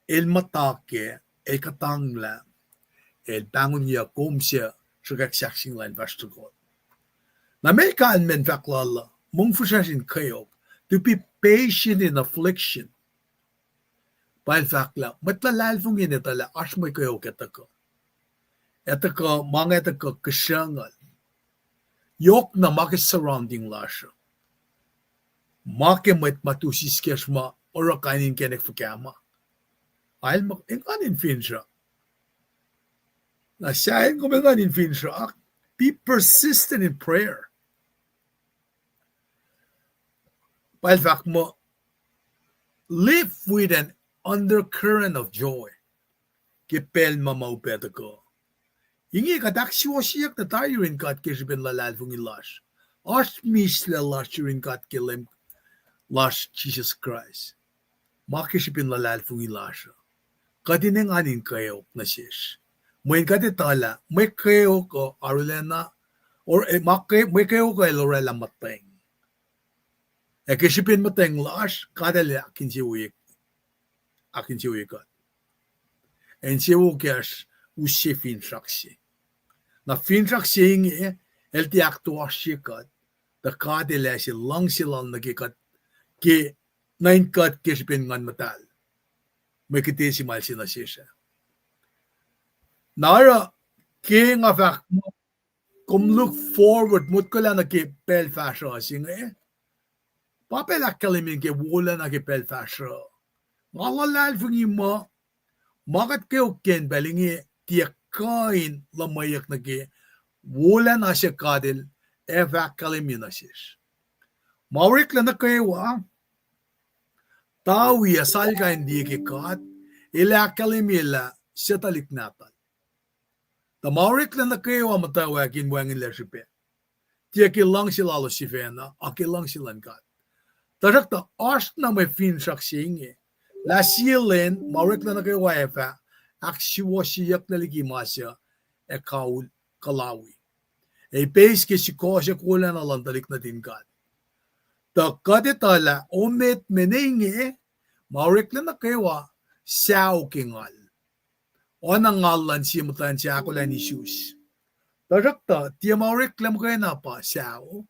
el muhta kac, el kuhtanglah, el pahngonyuck kom suc sruhkwack sahkseng lah in fahsr tukun. Na meac kalmacn fahk lal uh, mongfihsrwacsr in kweok, to be patient in affliction. Pa el fahk lah mwet luhlahlfongi in etuh lah oasr mwe kweok etuh kuh, etuh kuh ma inge etuh kuh kihsrucngucul. Yohk na ma ke surrounding lasr uh, ma ke mwet ma tu siskacsr ma oruh kain inkacnek fuhkah ma, el muh engan in finsrak. Na sahyacn kom engan in finsrak, be persistent in prayer. Pa el fahk muh, live with an undercurrent of joy ke pacl ma ma upac tuhkuh. Inge kuht ahksuwohsyeyuck na tari yurin God ke srihpen luhlahlfongi lasr. Oasr mislac lasr yurin God ke Leum lasr Jisus Kraist, ma ke srihpen luhlahlfongi lasr uh. Kuht in engan in kweok nuh sesr, mweyen kuht etuh lah mwe kweok uh arulacna, or, eh, ma ke-, mwe kweok uh el oraclah muhtweng. Ac ke srihpen muhtweng lasr, God el ahkinsewowoye, ahkinsewowoye kuht, ac insewowo kacsr use finsrak se. Na finsrak se inge el tiac ahktoasrye kuht, tuh God el ase luhngse lal nuh ke kuht, ke, nuh in kuht ke srihpen Nguhn Muhtahl, mwe kihte se ma el se nuh sesr ah. Na oruh, ke nga fahk muh, kom look forward, motkolah nuh ke pacl fahsruh se inge, pa pacl ahkkahlwemye ke wolacna ke pacl fahsruh. Nga luhlahlfongi muh ma kuht kweok ke pacl inge tiac kuh in luhmweyuck nuh ke wolacna se God el ac fah ahkkahlwemye nuh sesr. Ma oreklac nuh kwewa, David ac salkain liye ke God el ahkkahlwemye lah suc tuhlihk nahtuhl. Tuh ma oreklac nuh kwewa muhtwacwacack in wacngihnlac srihpac, tiac ke luhngse lalos sifacna, a ke luhngse luhn God. Tuhsruhktuh oasr na mwe finsrak se inge, lah sie lwen ma oreklac nuh kwewa ac fah ahksuwohsyeyucklac liki ma suc ac kaul kuhlawi, ac ipeis ke sukohsohk wolacna luhn tuhlihk nuhtin God. Tuh kuht etuh lah oemeet me ne inge, ma oreklac nuh kwewa, sou ke ngal. Oacna ngal luhn sie muhtwacn se ahkolah in isus. Tuhsruhktuh tiac ma oreklac muhkwena pa sou.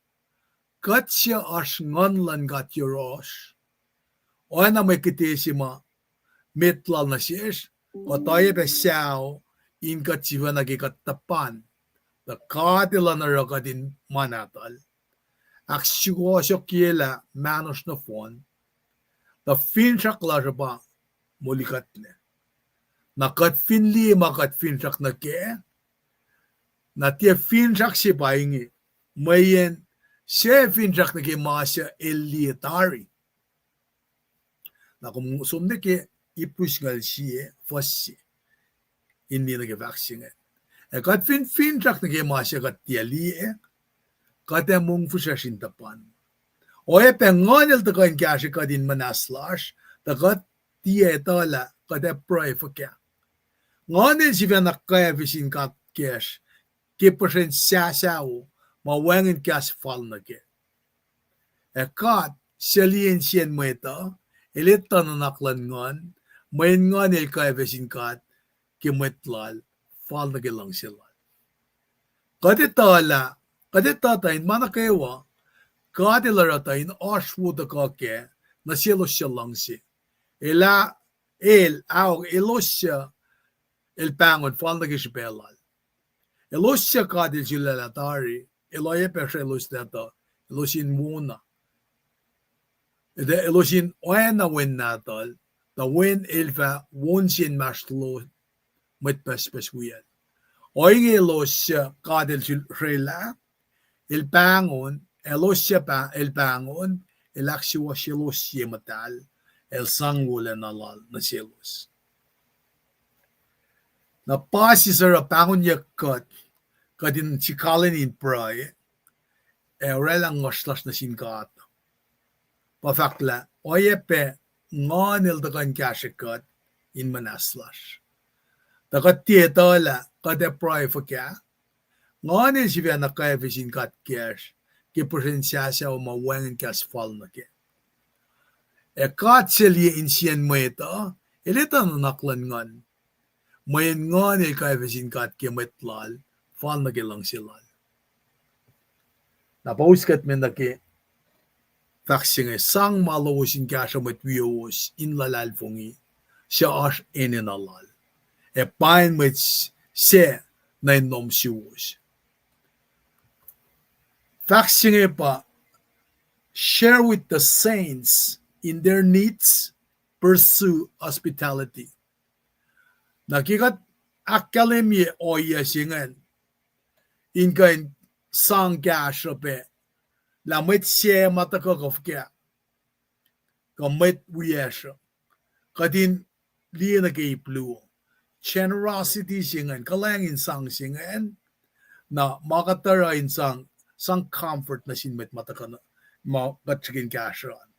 Kuht suc oasr Nguhn luhn God yohrohsr, oacna mwe kihte se ma met lal nuh sesr, kuht oacyacpac sou in kuht sifacna ke kuht tuhpan, tuh God elan oruh kuht in ma nahtuhl, ahksukohsohkyelah mahnosr nohfohn, tuh finsrak lasr uh pa molikuhtlac. Na kuht fin liye ma kuht finsrak nuh kac, na tiac finsrak se pa inge, mweyen se finsrak nuh ke ma suc el liye tari. Na kom som nuh ke Ipru singucul sie, fuhs sie, in liye nuh ke fahk se inge. Ac kuht fin finsrak nuh ke ma suc kuht tiac liye, kuht ac mongfihsrwacsr in tuhpan. Oacyacpac Nguhn el tuhkuh in kahsrwe kuht in muhnahs lasr, tuh kuht tiac etuh lah kuht ac pruhe fuhkah. Nguhn el sifacna kwacfe sin God kacsr ke puhsren sasuc ma wacngihn kahs fal nuh kac. Ac God, suc liye insiyacn mwet uh, el etuh nuhnak luhn Nguhn, mweyen Nguhn el kwacfe sin God ke mwet lal, fal nuh ke luhngse lal. Kuht etuh lah, kuht etuh tuh in ma nuh kwewa God el oruh tuh in oasr wo tuhkuh kac nuh selos suc luhngse. El ah, el, ahok, elos suc el pahngon fal nuh ke srihpac lal. Elos suc God el sulaclah tari, el oacyacpac srelos latuh, elos in wona. Elos in oacna Wen Nahtuhl, tuh Wen el fah won se inmahsrlon mwet pucspucs wiyacl. Ohinge elos suc God el sul-, srelah, el pahngon, elos suc pa-, el pahngon, el ahksuwohsyelos ye muhtahl, el sang wolacna lal nuh selos. Na pa siseruh pahngonyuck kuht, kuht in sikalweni in pruhe, ac orwaclah nguhsr lasr nuh sin God. Pa fahklah, oacyacpac Nguhn el tuhkuh in kahsrwe kuht in muhnahs lasr. Tuh kuht tiac etuh lah kuht ac pruhe fuhkah, Nguhn el sifacna kwacfe sin God kacsr ke puhsren sasuc ma wacngihn kahs fal nuh kac. Ac God suc liye insiyacn mwet uh, el etuh nuhnak luhn nguhn. Mweyen Nguhn el kwacfe sin God ke mwet lal, fal nuh ke luhngse lal. Na pa us kuht me nuh ke fahk se inge, sang ma lowos in kahsruh mwet wiowos in luhlahlfongi, suc oasr enenuh lal, ac pain mwet sac nuh in lohm suwos. Fahk se inge pa, share with the saints in their needs, pursue hospitality. Na ke kuht ahkkahlwemye ohiyac se ingacn, in kuh in sang kahsruh pac lah mwet se ma tuhkuh kuh fuhkah, kuh mwet wiyacsr uh, kuht in liye nuh ke ip luo. Generosity se ingacn, kuhlwacng in sang se ingacn, na ma kuht oruh in sang, sang comfort nuh sin mwet ma tuhkuh, ma kuht srihke in kahsruh an.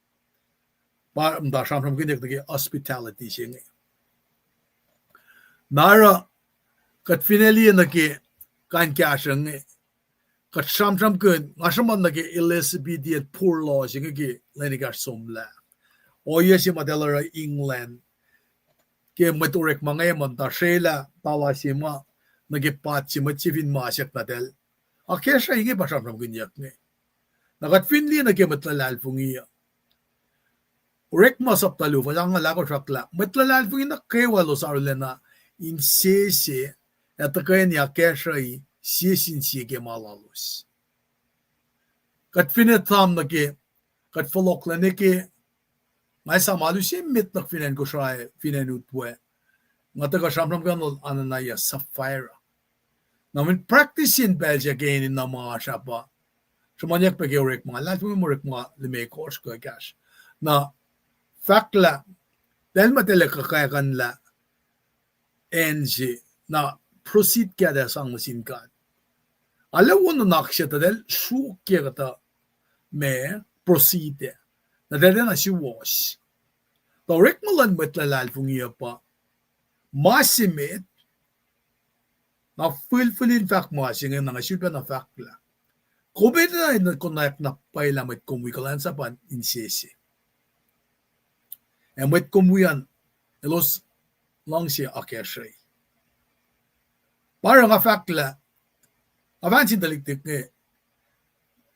Pa muhta sramsramkihnyuck nuh ke hospitality se inge. Na oruh, kuht finne liye nuh ke kain kahsruh inge, kuht sramsramkihn, nga sruhmuhn nuh ke Elizabethan poor law se inge ke lwen ekahsr somlah. Ohiyac se ma eltahl oruh England ke mwet orekma inge muh tuh srelah tala se ma nuh ke pot se, mwet se fin masack na eltahl akacsruhi. Inge pa sramsramkihnyuck inge. Na kuht fin liye nuh ke mwet luhlahlfongi uh, Orekma sapta luo, fuhs angngaul ahkosr fahk lah mwet luhlahlfongi nuh kwewa elos arulacna insese ac tuhkweni akacsruhi sie sin sie ke ma lalos. Kuht finne etuh nuh ke, kuht fohlohklac nuh ke, nga esam alu se met luhk fin acn Kosrae, fin acn Utwe, nga tuhkuh sramsramkihn Ananias, Sapphira. Na mweyen practice in pacl se ke enenuh ma oasr ah pa, sruhmuhnyuck pac ke orekma, luhlahlfongi ma orekma limekohsr kuh ekahsr. Na fahk lah, eltahl muh eltahl kuh kakuhnlah acn se, na proceed kac tuh sang nuh sin God. Arlac wo nuhnak se tuh eltahl sruokyac kuhtuh ma proceed ah. Na eltahl tiacna suwohs. Tuh orekma luhn mwet luhlahlfongi uh pa, ma se met, nga fihlfihl in fahk ma se inge, na nga sulpacna fahk lah, kom enenuh in konwacack na pwacye lah mwet kom wi kuhlwacnsapuh an insese, ac mwet kom wi an elos luhngse akacsruhi. Pa oruh nga fahk lah, nga fahk nuh sin tuhlihk inge,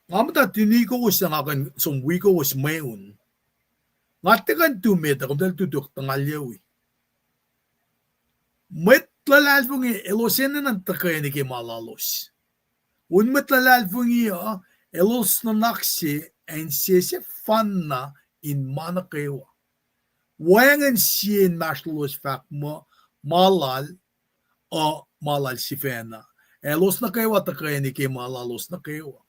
nga muhta tuni kowos na nga kuh in som wi kowos mweun. Nga tiac kuh in tu met ah, komtacl tutuck tuh nga liyewi. Mwet luhlahlfongi elos enenuh in tuhkweni ke ma lalos. Un mwet luhlahlfongi uh, elos nuhnak se ac insese fanna in ma nuh kwewa. Wacngihn sie inmahsrlolos fahk muh ma lal uh ma lal sifacna. Elos nuh kwewa tuhkweni ke ma lalos nuh kwewa.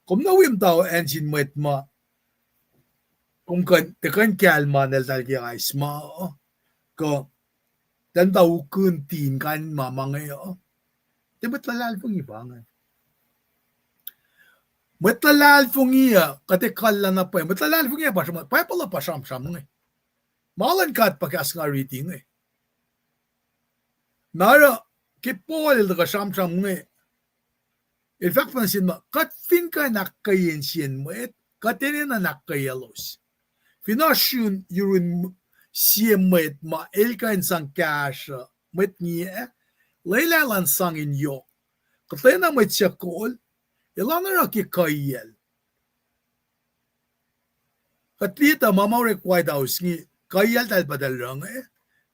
Kom na wi muhta acn sin mwet ma kom kuh in, tiac kuh in kalmacn eltahl ke ice ma uh, kuh eltahl muhta ukihn tin kain ma ma inge uh. Tiac mwet luhlahlfongi pa inge. Mwet luhlahlfongi uh, kuht ac kuhllah na pwacye. Mwet luhlahlfongi uh pa sram, Bible uh pa sramsram inge. Ma luhn God pa kahs nga riti inge. Na oruh ke Paul el tuhkuh sramsram inge, el fahk pa nuh sin ma, kuht fin kuh in ahkkweye insiyacn mwet, kuht enenuh in ahkkweyaclos. Fin oasr yurin, yurin sie mwet ma el kuh in sang kahsruh mwet ngiyac, lwelah elan sang in yohk. Kuhtwena mwet sokol, elan oruh ke kuhiyacl. Kuht liye tuh ma ma orek White House inge, kuhiyacl eltahl pa eltahl oruh inge,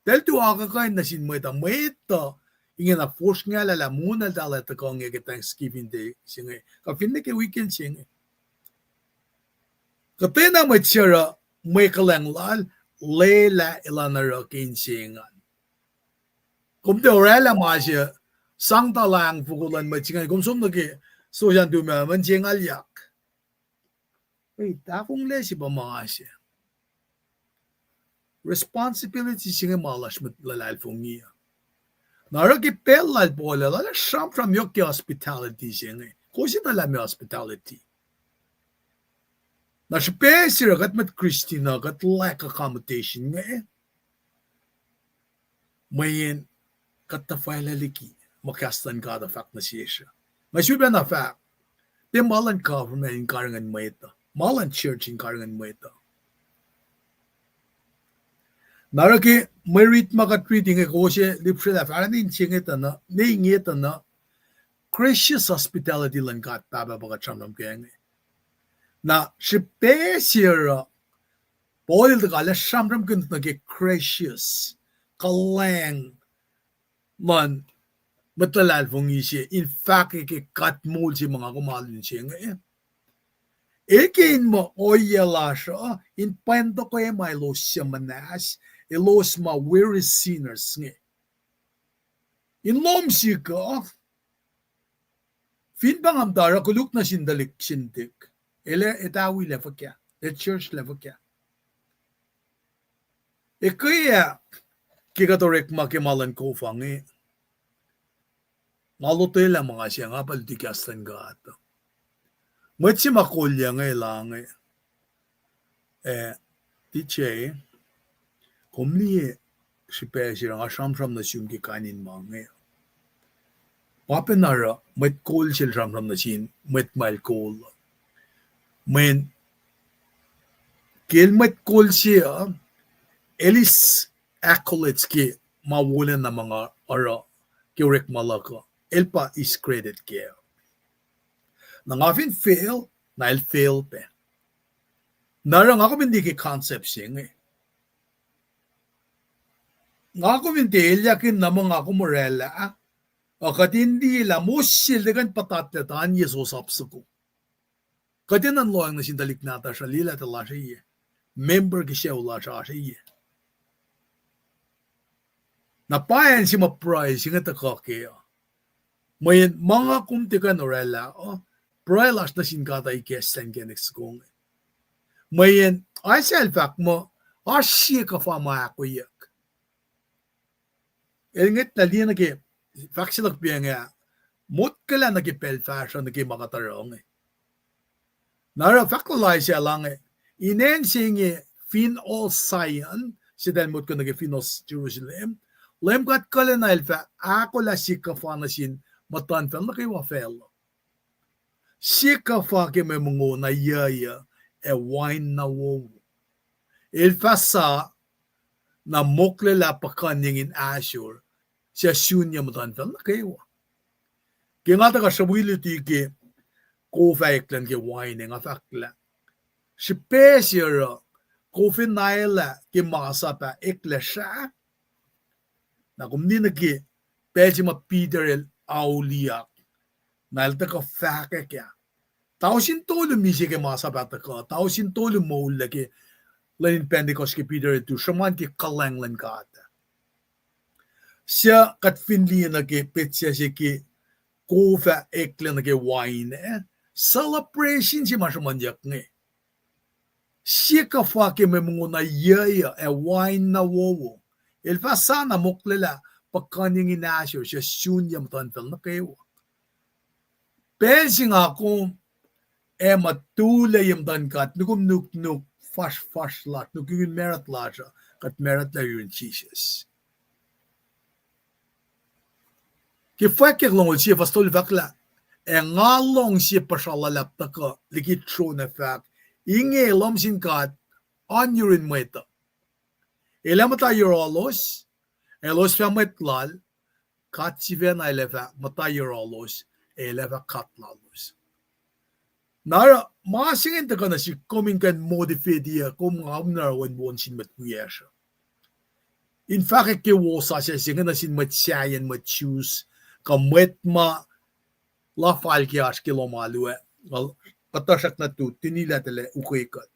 Eltahl tuh akuhkuhin nuh sin mwet uh, mwet uh ingena fosrngahlah lah moneltahl ac tuhkuh inge ke Thanksgiving Day se inge, kuh finne ke weekend se inge. Kuhtwena mwet se oruh mwe kuhlwacng lal, lwelah elan oruh ke inse ingacn. Kom tiac orwaclah ma se, sang tuhlahng fokoko luhn mwet se ingacn, kom som nuh ke social media, mwe inse ngalyak. Ei, tahfonglac se pa ma se. Responsibility se inge ma lasr mwet luhlahlfongi uh. Na oruh ke pacl lal Paul ah, lal ah sramsram yohk ke hospitality se inge. Kowos etuh lah meac hospitality? Na srihpac se oruh kuht mwet Christian uh, kuht lack accommodation inge. Mweyen kuht tuhfahlah liki ma kahs luhn God uh fahk nuh sesr uh. Nga sifilpacna fahk, tiac ma luhn government in karihngihn mwet uh, ma luhn church in karihngihn mwet uh. Na oruh ke mwe rit ma kuht riti inge, kowos ac lihpsrelah fahk, ne inse inge tuh na, ne inge tuh na, gracious hospitality luhn God Pahpah pa kuht sramsram kac inge. Na srihpac se oruh Paul el tuhkuh lah sramsramkihn nuh ke gracious, kuhlwacng luhn mwet luhlahlfongi se in fahkwack ke kuht moul se ma nga kom alu in se inge. El ke in muh ohiyac lasr uh in pwacntok ma elos suc muhnahs, elos ma weary sinners inge. In lohm sihk uh, fin pa nga muhta oruh koluk nuh sin tuhlihk Syntyche, el ac etawilac fuhkah, el churchlac fuhkah. Ekwe ah, ke kuht orekma ke ma luhn kof inge, nga lotwelah ma nga se, nga pa luti kahs luhn God. Mwet se ma kolyuc inge, la inge, eh, D J, kom liye srihpac se oruh nga sramsram nuh sum ke kain in ma inge. Pa pacna oruh mwet kol sel sramsram nuh sin mwet ma el kol. Mweyen ke el mwet kol se uh, el eis accolades ke ma wolacna ma nga oruh ke orekma luhk uh, el pa eis credit kac. Na nga fin fail, na el fail pac. Na oruh nga kom in liye ke concept se inge. Nga kom in tiac elyah ke na ma nga kom orwaclah, uh, kuht in liye lah mos sel tiac kuh in puhtatlac tuh an ye sosap soko. Kuht enenuh in lohacng nuh sin tuhlihk nahtuhsr uh, liye lah tuh lasr uh, member ke sucu lasr uh oasr uh. Na pa acn se ma pruhe se inge tuhkuh kac uh. Mweyen ma nga kom tiac kuh in orwaclah uh, pruhe lasr nuh sin God uh ikacslah inkacnek soko inge. Mweyen Isaiah el fahk muh, oasr sie kuhfa ma ahkoeyuck. El ngwetlah liye nuh ke fahk se luhk pa inge, motkwaclah nuh ke pacl fahsruh nuh ke ma kuht oruh inge. Na oruh fahk lal Isaiah lah inge, in acn se inge fin ohl Zion, se eltahl motko nuh ke fin ohl Jerusalem, Leum God Kuhlacna el fah ahkolah sie kuhfa nuh sin muhtuhnfacl nuh kwewa facluh. Sie kuhfa ke mwe mongo na yucyuc ac wain na wowo. El fah sa na moklwelah puhkuhnyeng in ahsor, suc sunyuc muhtuhnfacl nuh kwewa. Ke nga tuhkuh sruhmuhn luti ke kof ah eklac nuh ke wain ah, nga fahk lah srihpac se oruh kof in naelah ke masap ah eklac srah. Na kom liye nuh ke pacl se ma Peter el auliyak, na el tuhkuh fahkwack ah. Tausin tolu misac ke masap ah tuhkuh, tausin tolu moul lah ke lwen in Pentecost ke Peter el tu sruhmuhn ke kuhlwacng luhn God. Suc kuht fin liye nuh ke petsac se ke kof ah eklac nuh ke wain ah, celebration se ma sruhmuhnyuck inge. Sie kuhfa ke mwe mongo na yucyuc ac wain na wowo. El fah sa na moklwelah puhkuhnyeng in ahsor, suc sunyuc muhtuhnfacl nuh kwewa. Pacl se nga kom ac muh tulac ye muhtuhn God, nukum nuknuk fasrfasr lasr, nuknuk in macruht lasr uh, kuht macruhtlac yurin Jisus. Ke Fwackyuck longoul sie fuhs tolu fahk lah, ac nga lohng sie puhsra luhlahp tuhkuh liki tron ac fahk, inge lohm sin God, oan yurin mwet uh. El ac muhta yohrohlos, elos fah mwet lal, God sifacna el ac fah muhta yohrohlos, ac el ac fah God lalos. Na oruh ma se inge tuhkuh nuh sihk kom in kuh in motivate-i kom nga kom na oruh wonwon sin mwet wiyacsr uh. in fahkwack ke wosasuc se inge nuh sin mwet sahyacn mwet Jews, kuh mwet ma lafal ke oasr ke lohm alu ah, kuhtuh srackna tu tinilac tuhlac ukwe kuht.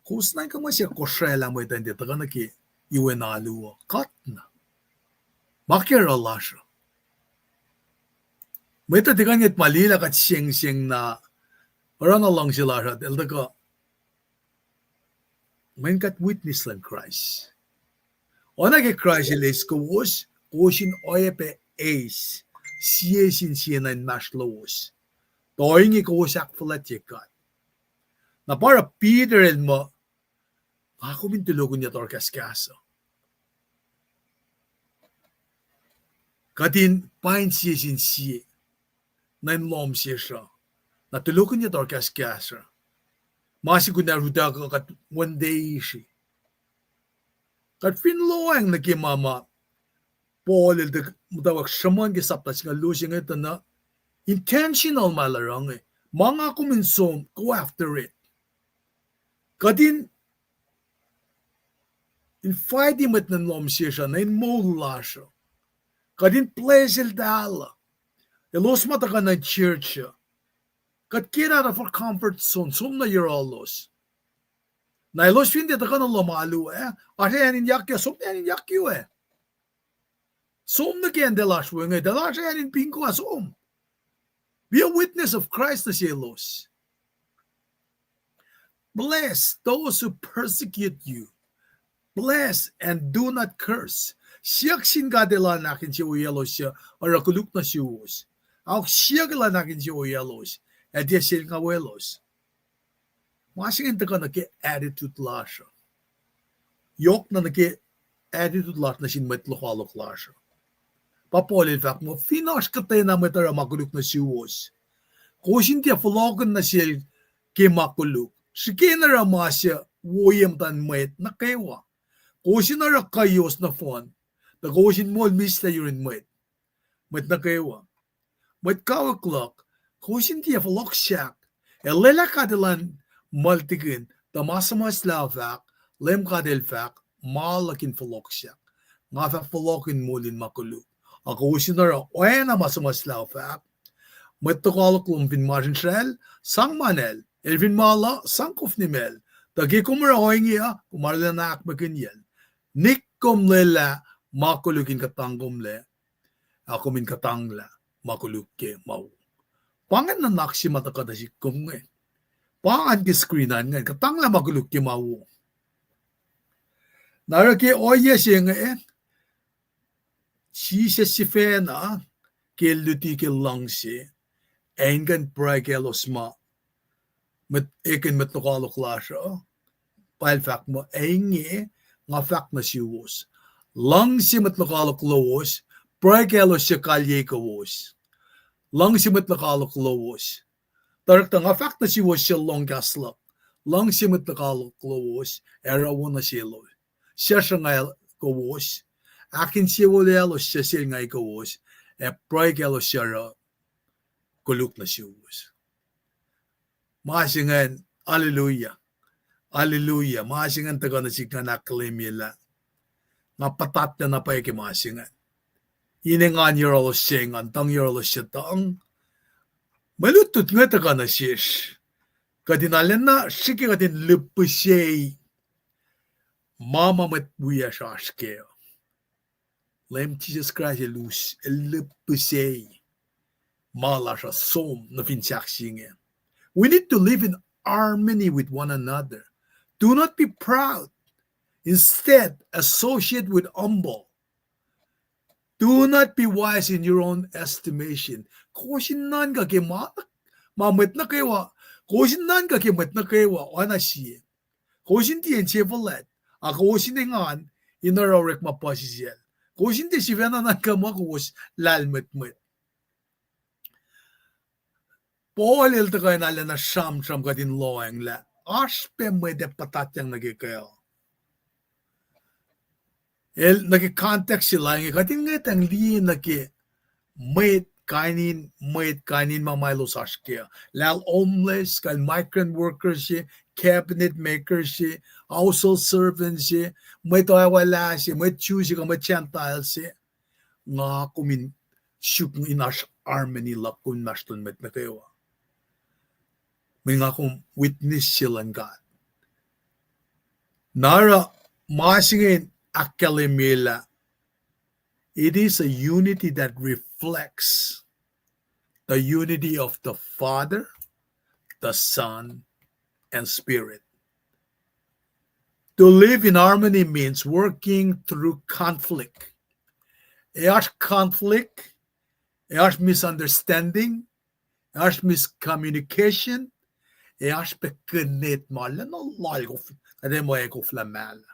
Kowos nuhnkuh mwe se kosraclah mwet uh in tiac tuhkuh nuh ke iwen alu uh, kuht na. Ma ke oruh lasr uh. Mwet uh tiac kuh in nget ma liye lah kuht sengseng na, oruh na luhngse lasr uh, el tuhkuh mweyen kuht witness luhn Kraist. Oacna ke Kraist el eis kowos, kowos in oacyacpac eis sie sin sie nuh inmahsrlowos. Tuh ohinge kowos ahkfuhlwactye God. Na pa oruh Peter el muh, nga kom in tulohkihnyuck tohrkahskahs uh. Kuht in pain sie sin sie nuh in lohm sesr uh, na tulohkihnyuck tohrkahskahs uh. Ma se kunac utuckuh kuht one day isi. Kuht fin lohacng nuh ke ma ma Paul el tuh muhtwacwacack sruhmuhn ke sapta singucul luo se inge tuh na intentional ma el oruh inge. Ma nga kom in som, go after it. Kuht in invite mwet nuh in lohm sesr uh nuh in moul lasr uh. Kuht in bless el tahl uh. Elos ma tuhkuh nuh in church uh, kuht get out of our comfort zone, som nuh yohrohlos. Na elos fin tiac tuhkuh nuh lohm alu ah, oasr acn in yakyu, som acn in yakyu ah. Som nuh ke acn tuh lasr we inge, tuh lasr acn in pinko ah, som. Be a witness of Christ nuh selos. Bless those who persecute you. Bless and do not curse. Siyuck sin God elan ahkinsewowoyaclos suc oruh koluk nuh suwos. Ahok, siyuck elan ahkinsewowoyaclos, ac tiac sel nga welos. Ma se ingacn tuhkuh nuh ke attitude lasr uh. Yohk na nuh ke attitude lasr nuh sin mwet lokoalok lasr uh. Pa Paul el fahk muh, fin oasr kuhtwena mwet oruh ma koluk nuh suwos, kowos in tiac fohlohkihn nuh sel ke ma koluk. Srihke in oruh ma suc woiyac muhtuhn mwet nuh kwewa. Kowos in oruh kuhiyowos nohfohn, tuh kowos in moul mihslac yurin mwet, mwet nuh kwewa. Mwet kawuck luhk, kowos in tiac fohlohk sahk. Ac lwelah God elan muhltikin, tuh ma suhmuhslah fahk, Leum God El fahk, ma luhk in fohlohk sahk. Nga fah fohlohk in moul in ma koluk. Ac kowos in oruh oacna ma suhmuhslah fahk. Mwet lokoalok lom fin masrinsracl, sang ma nacl. El fin malu, sang kof nimacl. Tuh ke kom oruh ohinge uh, kom arulacna ahkmwekihnyacl. Nik kom lwelah ma koluk in kuhtangkomlac, ac kom in kuhtanglah ma koluk ke ma wo. Pa ingacn nuhnak se ma tuhkuh nuh sihk kom inge. Pa an ke screen an ingacn, kuhtanglah ma koluk ke ma wo. Na oruh ke ohiyac se inge, Jisus sifacna, ke el luti ke luhngse, ac in kuh in pruhe kaclos ma, mwet, ekihn mwet lokoalok lasr uh, pa el fahk muh, ac inge, nga fahk nuh suwos, luhngse mwet lokoalok lowos, pruhe kaclos suc kalyei kowos. Luhngse mwet lokoalok lowos. Tuhsruhktuh nga fahk nuh suwos suc lohng kahs luhk, luhngse mwet lokoalok lowos, ac oruh wo nuh selos suc sruhnga kowos, ahkinsewowoyaclos suc selnga kowos, ac pruhe kaclos suc oruh koluk nuh suwos. Ma se ingacn, hallelujah. Hallelujah. Ma se ingacn tuhkuh nuh sihk ngan ahkkahlwemye lah nga puhtatlac na pwacye ke ma se ingacn. In engan yohrohlos se, ngan tuhng yohrohlos se tuhng. Mwe lutlut inge tuhkuh nuh sesr, kuht in arulacna srihke kuht in lihpihsei ma ma mwet wiyacsr oasr kac. Leum Jisus Kraist el us, el lihpihsei ma lasr uh som nuh fin sahk se inge. We need to live in harmony with one another. Do not be proud. Instead, associate with humble. Do not be wise in your own estimation. Kowos in nuhnkuh ke ma, ma mwet nuh kwewa. Kowos in nuhnkuh ke mwet nuh kwewa oacna sie. Kowos in tiac insefuhlwact, a kowos in engan in oruh orekma puhsisacl. Kowos in tiac sifacna nuhnkuh muh kowos lahlmwetmwet. Paul el tuhkuh in arulacna sramsram kuht in lohacng lah oasr pac mwet ac puhtatyang nuh ke kac. El nuh ke context se la inge kuht in ngwetacng liye nuh ke mwet kain in mwet, kain in ma ma elos oasr kac. Lah homeless, kuh migrant workers se, cabinet maker se, household servant se, mwet oacwacack se, mwet Jew se, kuh mwet Gentile se. Nga kom in suk in oasr harmony luhk kom inmahsrlon mwet nuh kwewa. Mweyen nga kom witness se luhn God. Na oruh ma se inge ahkkahlwemyelah, it is a unity that reflects the unity of the Father, the Son, and Spirit. To live in harmony means working through conflict. Ac oasr conflict, ac oasr misunderstanding, ac oasr miscommunication, ac oasr pac kinet ma lwelah na lal kof, kuht ac muh ac koflah mahla.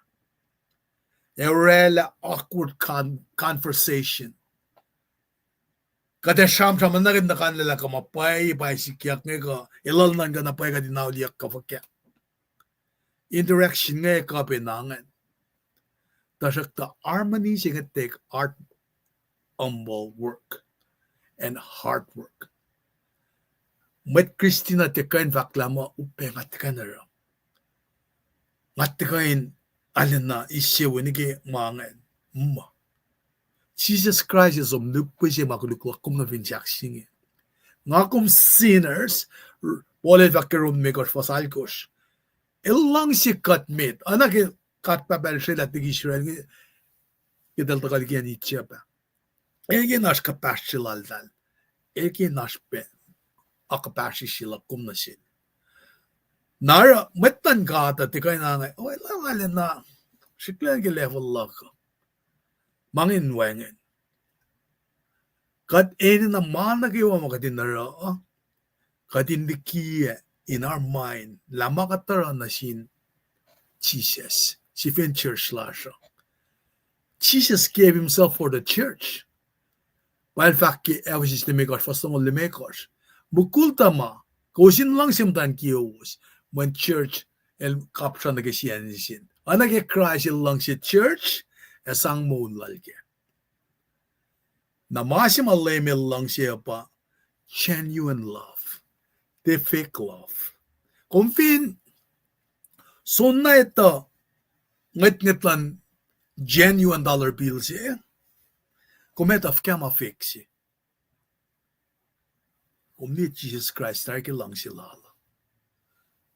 Ac orwaclah awkward con-, conversation. Kuht ac sramsram na kuht nuh kanlah lah kuh ma pwacye pa sikyak inge kuh eluhl nuhnkuh na pwacye kuht in auliyak kuh fuhkah. Interaction inge kuh pac na ingacn. Tuhsruhktuh harmony se inge take heart, humble work and hard work. Mwet Kristin uh tiac kuh in fahk lah ma upac nga tiac kuh in oruh. Nga tiac kuh in arulacna issewe nuh ke ma ingacn. Ma Jisus Kraist el som lihpufacn se ma koluk luhk kom nuh fin sahk se inge. Nga kom sinners, Paul el fahk ke Rom limekohsr fuhs alkohsr. El luhngse kuht met. Oacna ke God Pahpah el srwaclah tuh ke Israel inge, ke eltahl tuhkuh liki acn Egypt ah. El ke in oasr kuhpahsr se laltahl. El ke in oasr pac akuhpahsr se luhk kom nuh sel. Na oruh mwet luhn God uh tiac kuh in ange, o, el arulacna srihklac ke level luhk uh. Ma inge wacngihn. Kuht enenuh ma nuh kwewa ma kuht in oruh, kuht in likiyac in our mind lah ma kuht oruh nuh sin Jisus, sifacn church lasr uh. Jesus gave himself for the church. Pa el fahk ke Ephesus limekohsr, fuhs longoul limekohsr. Mukul tuhma, kowos in luhngse muhtwacn kiyowos, mweyen church el kapsra nuh ke sie acn sin. Oacna ke Kraist el luhngse church, ac sang moul lal kac. Na ma se ma Leum el luhngse pa genuine love, tiac fake love. Kom fin soenna etuh ngwetngwet luhn genuine dollar bill se, kom etuh fuhkah ma fake se. Kom liye Jisus Kraist tari ke luhngse lal.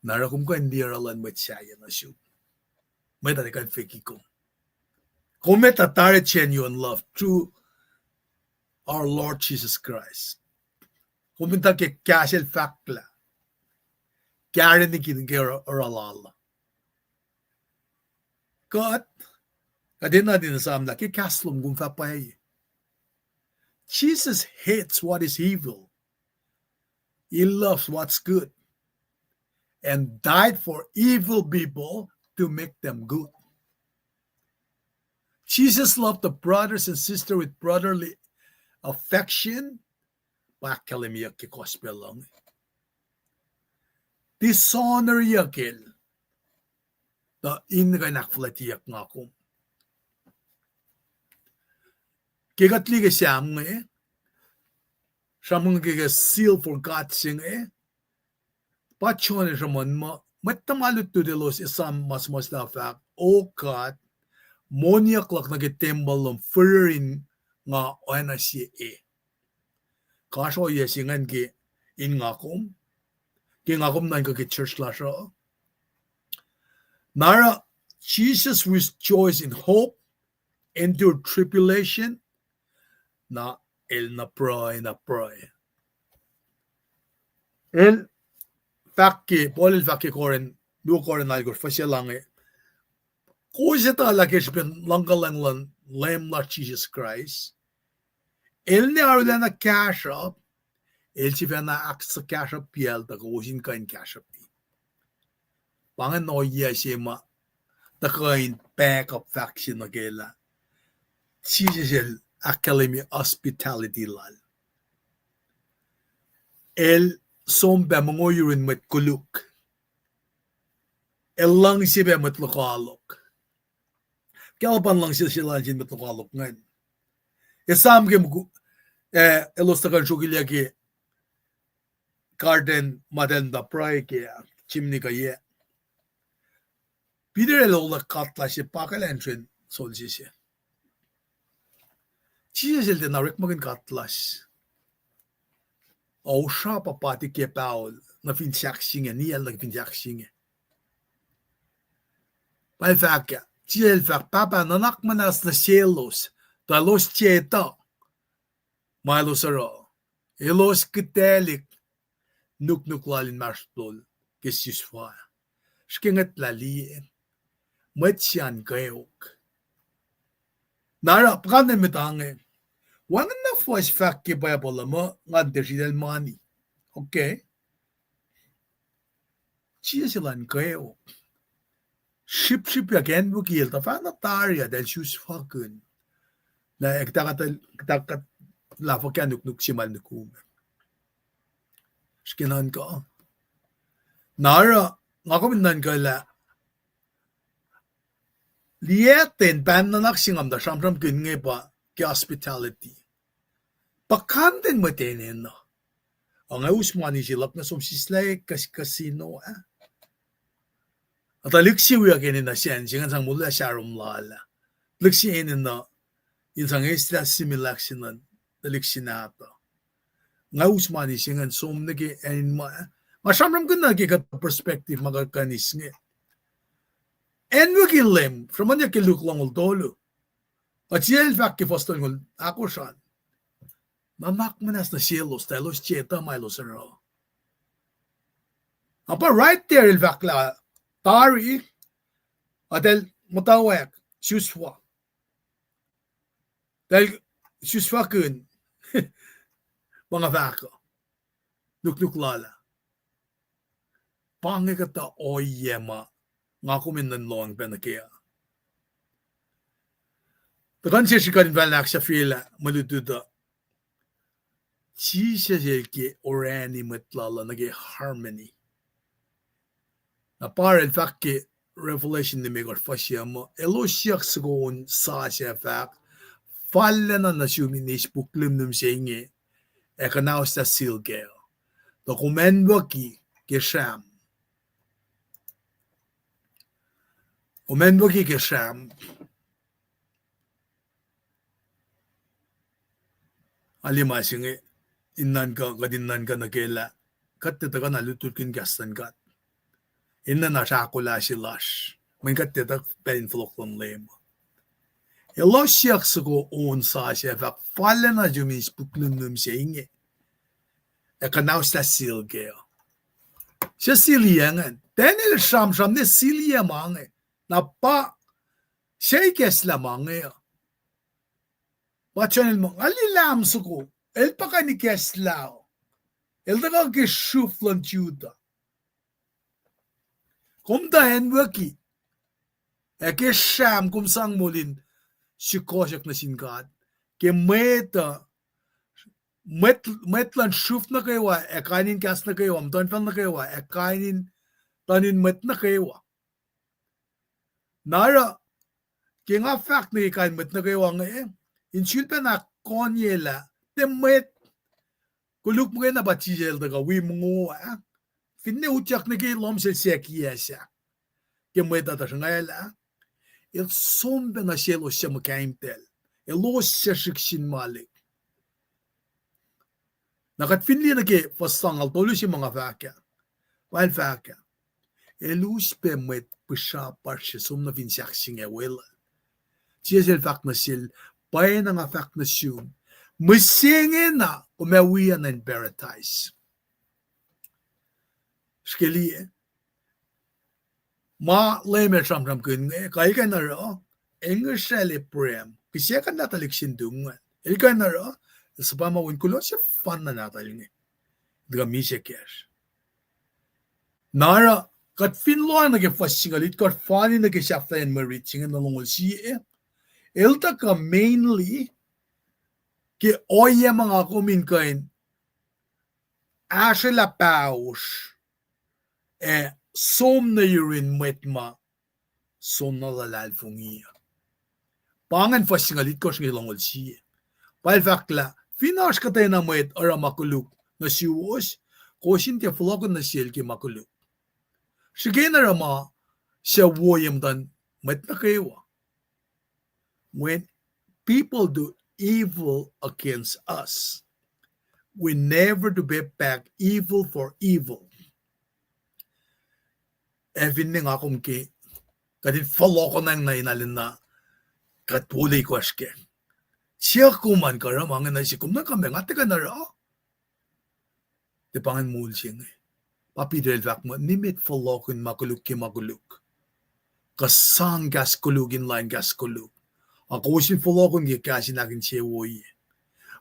Na oruh kom kuh in liye oruh luhn mwet sahyac nuh sum. Mwet uh tiac kuh in fake kom. Kom etuh tari genuine love through our Lord Jesus Christ. Kom in tuh ke kahs el fahk lah, kahrenikin ke oruh, oruh lal. Kuht, kuht enenuh in esam lah ke kahs lom kom fah pwacye. Jesus hates what is evil. He loves what's good and died for evil people to make them good. Jesus loved the brothers and sisters with brotherly affection. Pa ahkkahlwemyeyuck ke gospel uh inge. Dishonoryuck el, tuh in kuh in ahkfuhlwactyeyuck nga kom. Ke kuht liye ke Sam inge, sramsram ke, ke seal for God se inge, pa John el sruhmuhn muh mwet tuhma lutlut elos esam ma suhmuhslah fahk, O God, moniyuck luhk nuh ke tempuhl lom firir in nga oacna sie e. Kahsruh ohiyac se ingacn ke in nga kom, ke nga kom nuhnkuh ke church lasr uh. Na oruh Jesus rejoiced in hope, endured tribulation, na el na pruhe, na pruhe. El fahk ke, Paul el fahk ke Corinth, luo Corinth alkohsr fuhs se lahnge, kowos etuh lah ke srihpen luhngkuhlwacng luhn Leum lasr Jisus Kraist, el ne arulacna kahsruhp, el sifacna ahksuhkahsruhpyacl tuh kowos in kuh in kahsruhpi. Pa ingacn ohiyac se ma tuhkuh in back up fahk se nuh ke lah Jisus el ahkkahlwemye hospitality lal. El som pac mongo yurin mwet koluk. El luhngse pac mwet lokoalok. Kahlpan luhngse se lal sin mwet lokoalok ingacn. Esam ke muku-, Eh, elos tuhkuh in sruokilyac ke garden ma eltahl muhta pruhe kac, chimney kuh yac. Peter el olwack God lasr se pa kuh lah insrwen solse se. Jisus el tiacna orekmakihn God lasr. Osra pa pati ke pahol nuh fin sahk se inge, niyacl nuh fin sahk se inge. Pa el fahk ah, Jisus el fahk, Pahpah, nuhnak muhnahs nuh selos, tuh elos tiac etuh ma elos oruh. Elos kihtaclihk nuknuk lal inmahsrlol ke sisfa. Srihke ngwetlah liye, mwet se an kweok. Na oruh puhkantwen mwet ange, wacngihn na fuhs fahk ke Bible uh muh ngan tiac sritacl mani. Okay. Jisus el an kweok. Srihpsrihpyak acnwucki el tuhfahna tari ah, eltahl sisfakihn lah, kuht, kuht lah fuhkah nuknuk se ma el nukum. Srihke nuhnkuh. Na oruh, nga kom in nuhnkuh lah liye ten pahn nuhnak se nga muhta sramsramkihn inge pa ke hospitality. Puhkantwen mwet enenuh. Ac nga us mani se luhk nuh som sislah casino ah. Tuh lihk se wiyuck enenuh sacn se ingacn sang molwelah sarom lal ah. Lihk se enenuh in sang eslah similac se nuh, tuh lihk se nahtuh. Nga us mani se ingacn som nuh ke acn ma, nga sramsramkihn na ke kuht perspective ma kuht kuh in eis inge. Acnwucki Leum, sruhmuhnyuck ke Luk longoul tolu. Ac Jisus el fahk ke fuhs tolngoul ahkosr an, nuhnak muhnahs nuh selos, tuh elos tiac etuh ma elos oruh. Na pa right there el fahk lah tari, ac eltahl muhtwacwacack, sisfa. Eltahl sisfakihn, ma nga fahk uh, nuknuk lal ah. Pa inge kuhtuh ohiyac ma nga kom in nuhnkuh lohng pac nuh kac uh. Tuhkuh in sesr kuht in fal ahksahfyelah mwe lutlut uh, Jisus el ke orani mwet lal uh nuh ke harmony. Na pa el fahk ke Revelation limekohsr fuhs yac muh, elos siyuck soko on sasuc fahk, fallacna nuh sum in eis puk lihmlihmse inge, ac kuhnahoslah seal kac. Tuh kom acnwucki ke sram. Kom acnwucki ke sram. Aliye ma se inge, in nuhnkuh, kuht in nuhnkuh nuh kac lah kuht tiac tuhkuh na lutlutkihn kahs luhn God. Enenuh na srahkolah se lasr, mweyen kuht tiac tuh pacl in fohlohk luhn Leum. Elos siyuck soko on sasuc fahk, fallacna nuh sum in eis puk lihmlihmse inge, ac kuhnahoslah seal kac. Se seal ingacn. Daniel sramsram ne seal ma inge. Na pa se ikacslah ma inge uh. Pa John el muh, nga liye Lamb soko, el pa kuh in ikacslah. El tuhkuh ke sruf luhn Judah. Kom tuh acnwucki, ac ke sram kom sang moul in sukohsohk nuh sin God. Ke mwet uh, mwet, mwet luhn sruf nuh kwewa, ac kain in kahs nuh kwewa, muhtuhnfacl nuh kwewa, ac kain in, tuh in mwet nuh kwewa. Na oruh, ke nga fahk nuh ke kain mwet nuh kwewa inge, in sulpacna konyelah, tiac mwet, koluk muhkwena pa Jisus el tuhkuh wi mongo ah, finne utyak nuh ke lohm sel se kiyac sahk. Ke mwet uh tuh sruhngwaclah, el som pac nuh selos suc muhkahimtacl, elos suc srihk sin malik. Na kuht fin liye nuh ke fuhs singucul tolu se ma nga fahk ah, pa el fahk ah, el us pac mwet pihsrapasr se som nuh fin sahk se inge weluhl. Jisus el fahk nuh sel, pwacyena nga fahk nuh sum, mihsenge na kom ac wi nuh in paradise. Srihke liye, ma Leum el sramsramkihn inge, kuh el kuh in oruh, el ngihsracl Abraham, kihsackuhnlah tuhlihk se in tu ingacn. El kuh in oruh, el suhpwacma wi kuloh sefanna nahtuhl inge, tuhkuh misac kacsr. Na oruh, kuht fin lohacng nuh ke fuhs singucul itkohsr, fani nuh ke sahflahiyacn mwe rit se inge nuh longoul sie, el tuhkuh mainly ke ohiyac ma nga kom in kuh in ahsrwelah pahosr, ac som nuh yurin mwet ma som na luhlahlfongi uh. Pa ingacn fuhs singucul itkohsr nuh ke longoul sie. Pa el fahk lah Fin oasr kuhtwena mwet oruh ma koluk nuh suwos, kowos in tiac fohlohkihn nuh sel ke ma koluk. Srihke in oruh ma suc woiyac muhtuhn mwet nuh kwewa. When people do evil against us, we never to pay back evil for evil. Ac finne nga kom ke, kuht in fohlohkohnacng na in alu na, kuht wolac kohsr kac. Siyuck kom an kuh oruh ma inge nuh sihk, kom nuh kuh ma nga tiac kuh in oruh. Tiac pa ingacn moul se inge. Pa Peter el fahk muh nimet fohlohkihn ma koluk ke ma koluk, kuh sang kahs koluk in lain kahs koluk. Ac kowos in fohlohkihn ke kahs in ahkinsewowoye.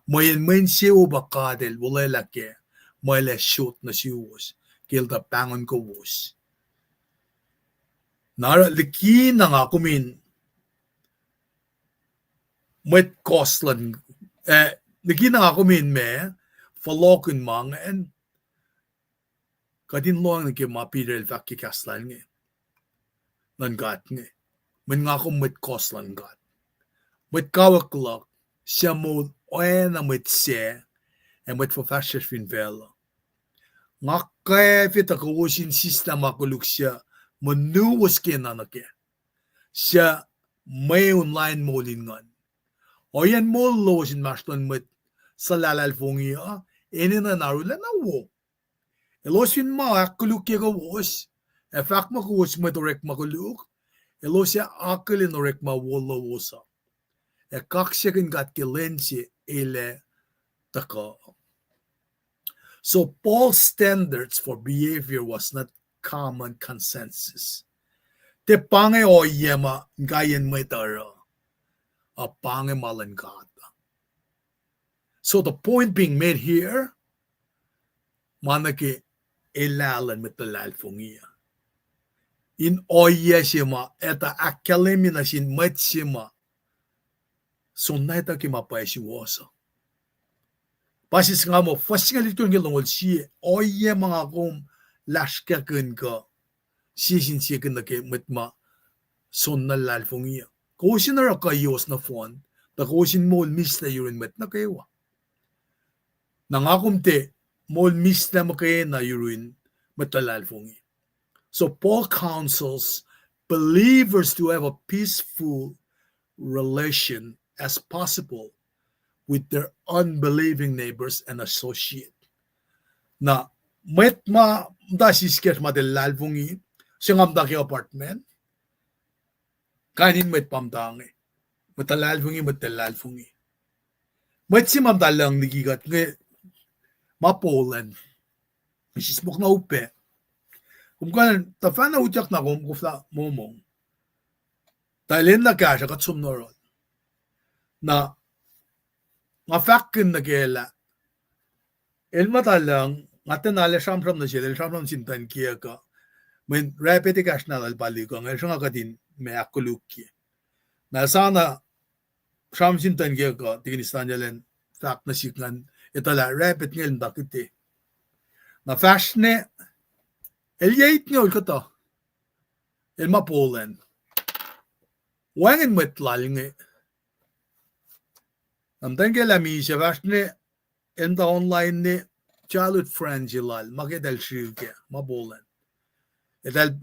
Mweyen mwe insewowo pa God El olwelah kac, mwe lac sot nuh suwos, ke El tuh pahngon kowos. Na oruh likina nga kom in mwet kohs luhn, eh, likina nga kom in ma fohlohkihn ma ingacn, kuht in lohacng nuh ke ma Peter el fahk ke kahs lal inge, luhn God inge. Mweyen nga kom mwet kohs luhn God, mwet kawuck luhk, suc moul oacna mwet sac ac mwet fuhfahsryucsr fin facluh. Nga kwacfe tuh kowos in sislah ma koluk suc monuwos kena nuh kac, suc mweun lain moul in nguhn. Ohiyacn moul lowos inmahsrlon mwet suhlahlahlfongi uh enenuh in arulacna wo. Elos fin ma ahkkolukye kowos ac fahk muh kowos mwet orekma koluk, elos ac akihlen orekma wo lowos uh, ac kaksakihn God ke lwen se El ac tuhkuh. So Paul's standards for behavior was not common consensus. Tiac pa inge ohiyac ma inkaiyacn mwet oruh, a pa inge ma luhn God. So the point being made here, ma nuh ke elah luhn mwet luhlahlfongi uh, in ohiyac se ma etuh ahkkahlwemye nuh sin mwet se ma soenna etuh ke ma pwacye suwohs uh. Pa sie singucul, fuhs singucul itkohn ke longoul sie, ohiyac ma nga kom lasrkakihn kuh sie sin sie kihn nuh ke mwet ma soenna luhlahlfongi uh. Kowos in oruh kuhiyowos nohfohn, tuh kowos in moul mihslac yurin mwet nuh kwewa. Na nga kom tiac moul mihslac muhkwena yurin mwet luhlahlfongi. So Paul counsels believers to have a peaceful relation as possible with their unbelieving neighbors and associate. Na mwet ma muhta siskacsr ma tiac luhlahlfongi, se nga muhta ke apartment, kain in mwet pa muhta inge, mwet luhlahlfongi, mwet tiac luhlahlfongi. Mwet se ma muhta lucng liki kuht inge, ma Polan. Sismohk na upac. Kom kuh in tuhfahna utyak na kom koflah momong. Tuh el enenuh kahsruh kuht som nuh yohrohl. Na nga fahkkihn nuh kac lah el muhta lucng, nga tiacna lah sramsram nuh sel, el sramsram sin tuh in kiyuhk uh. Mweyen rabbit ekahsr na lal pa lihkuh inge, el sruhnga kuht in ma ahkkolukye. Na el sa na sramsram sin tuh in kiyuhk uh, tikin Stanley el fahk nuh sihk ingacn, etuh lah rabbit inge el muhta kite. Na fahsr ne, el yac itngoul kuhtuh, el ma Polan. Wacngihn mwet lal inge. Na muhtwacn kiyacl ah misac, fahsr ne, el muhta online ne, childhood friend se lal, ma ke eltahl srihke, ma Polan. Eltahl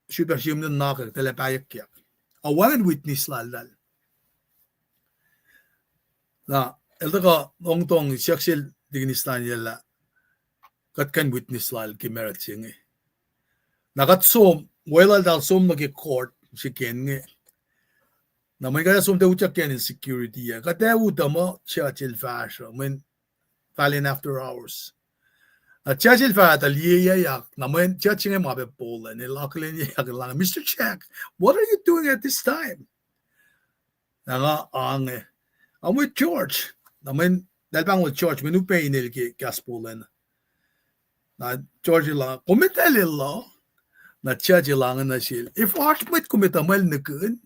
srihpac sihmlac nuhnak, eltahl ac pahyuckyak. Ac wacngihn witness lal eltahl. Na el tuhkuh ongtong siyuck sel tikin Stanley lah kuht kuh in witness lal ke marriage se inge. Na kuht som, weluhl eltahl som nuh ke court se ken inge. Na mweyen kuht ac som tiac utyak ke acn in security ah, kuht ac utuckuh muh judge el fahsruh, mweyen fal in after hours. Na judge el fahsruh tuh liyeyuckyak, na mweyen judge inge ma pac Polan, el akihlenyuckyak, el lohng, Mister Jack, what are you doing at this time? Na nga ange, I'm with George. Na mweyen eltahl pahngon George, mweyen upac inel ke kahs Polan. Na George el lohng, kom etuh lah? Na judge el lohng nuh sel, if oasr mwet kom etuh muh el nihkihn,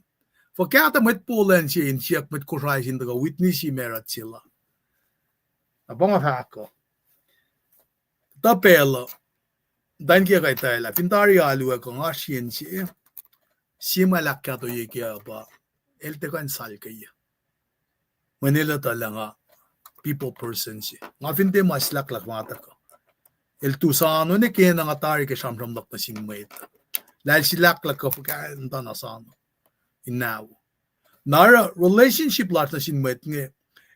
fuhkah tuh mwet Polan se in siyuck mwet Kosrae se in tuhkuh witness-i marriage se lal? Na pa nga fahk uh, tuh pacl uh, tuh in kiyuhk ah etwaclah, fin tari alu ah kuh nga srien se, sie ma el ahkkahtoye kac uh pa, el tiac kuh in salkeyuc. Mweyen el etuh lah nga people person se. Nga fin tiac ma silahklahk ma tuhkuh. El tu sano nuh ke na nga tari ke sramsram luhk nuh sin mwet. Lah el silahklahk kuh fuhkah el muhta na sano. Inao. Na oruh relationship lasr nuh sin mwet inge,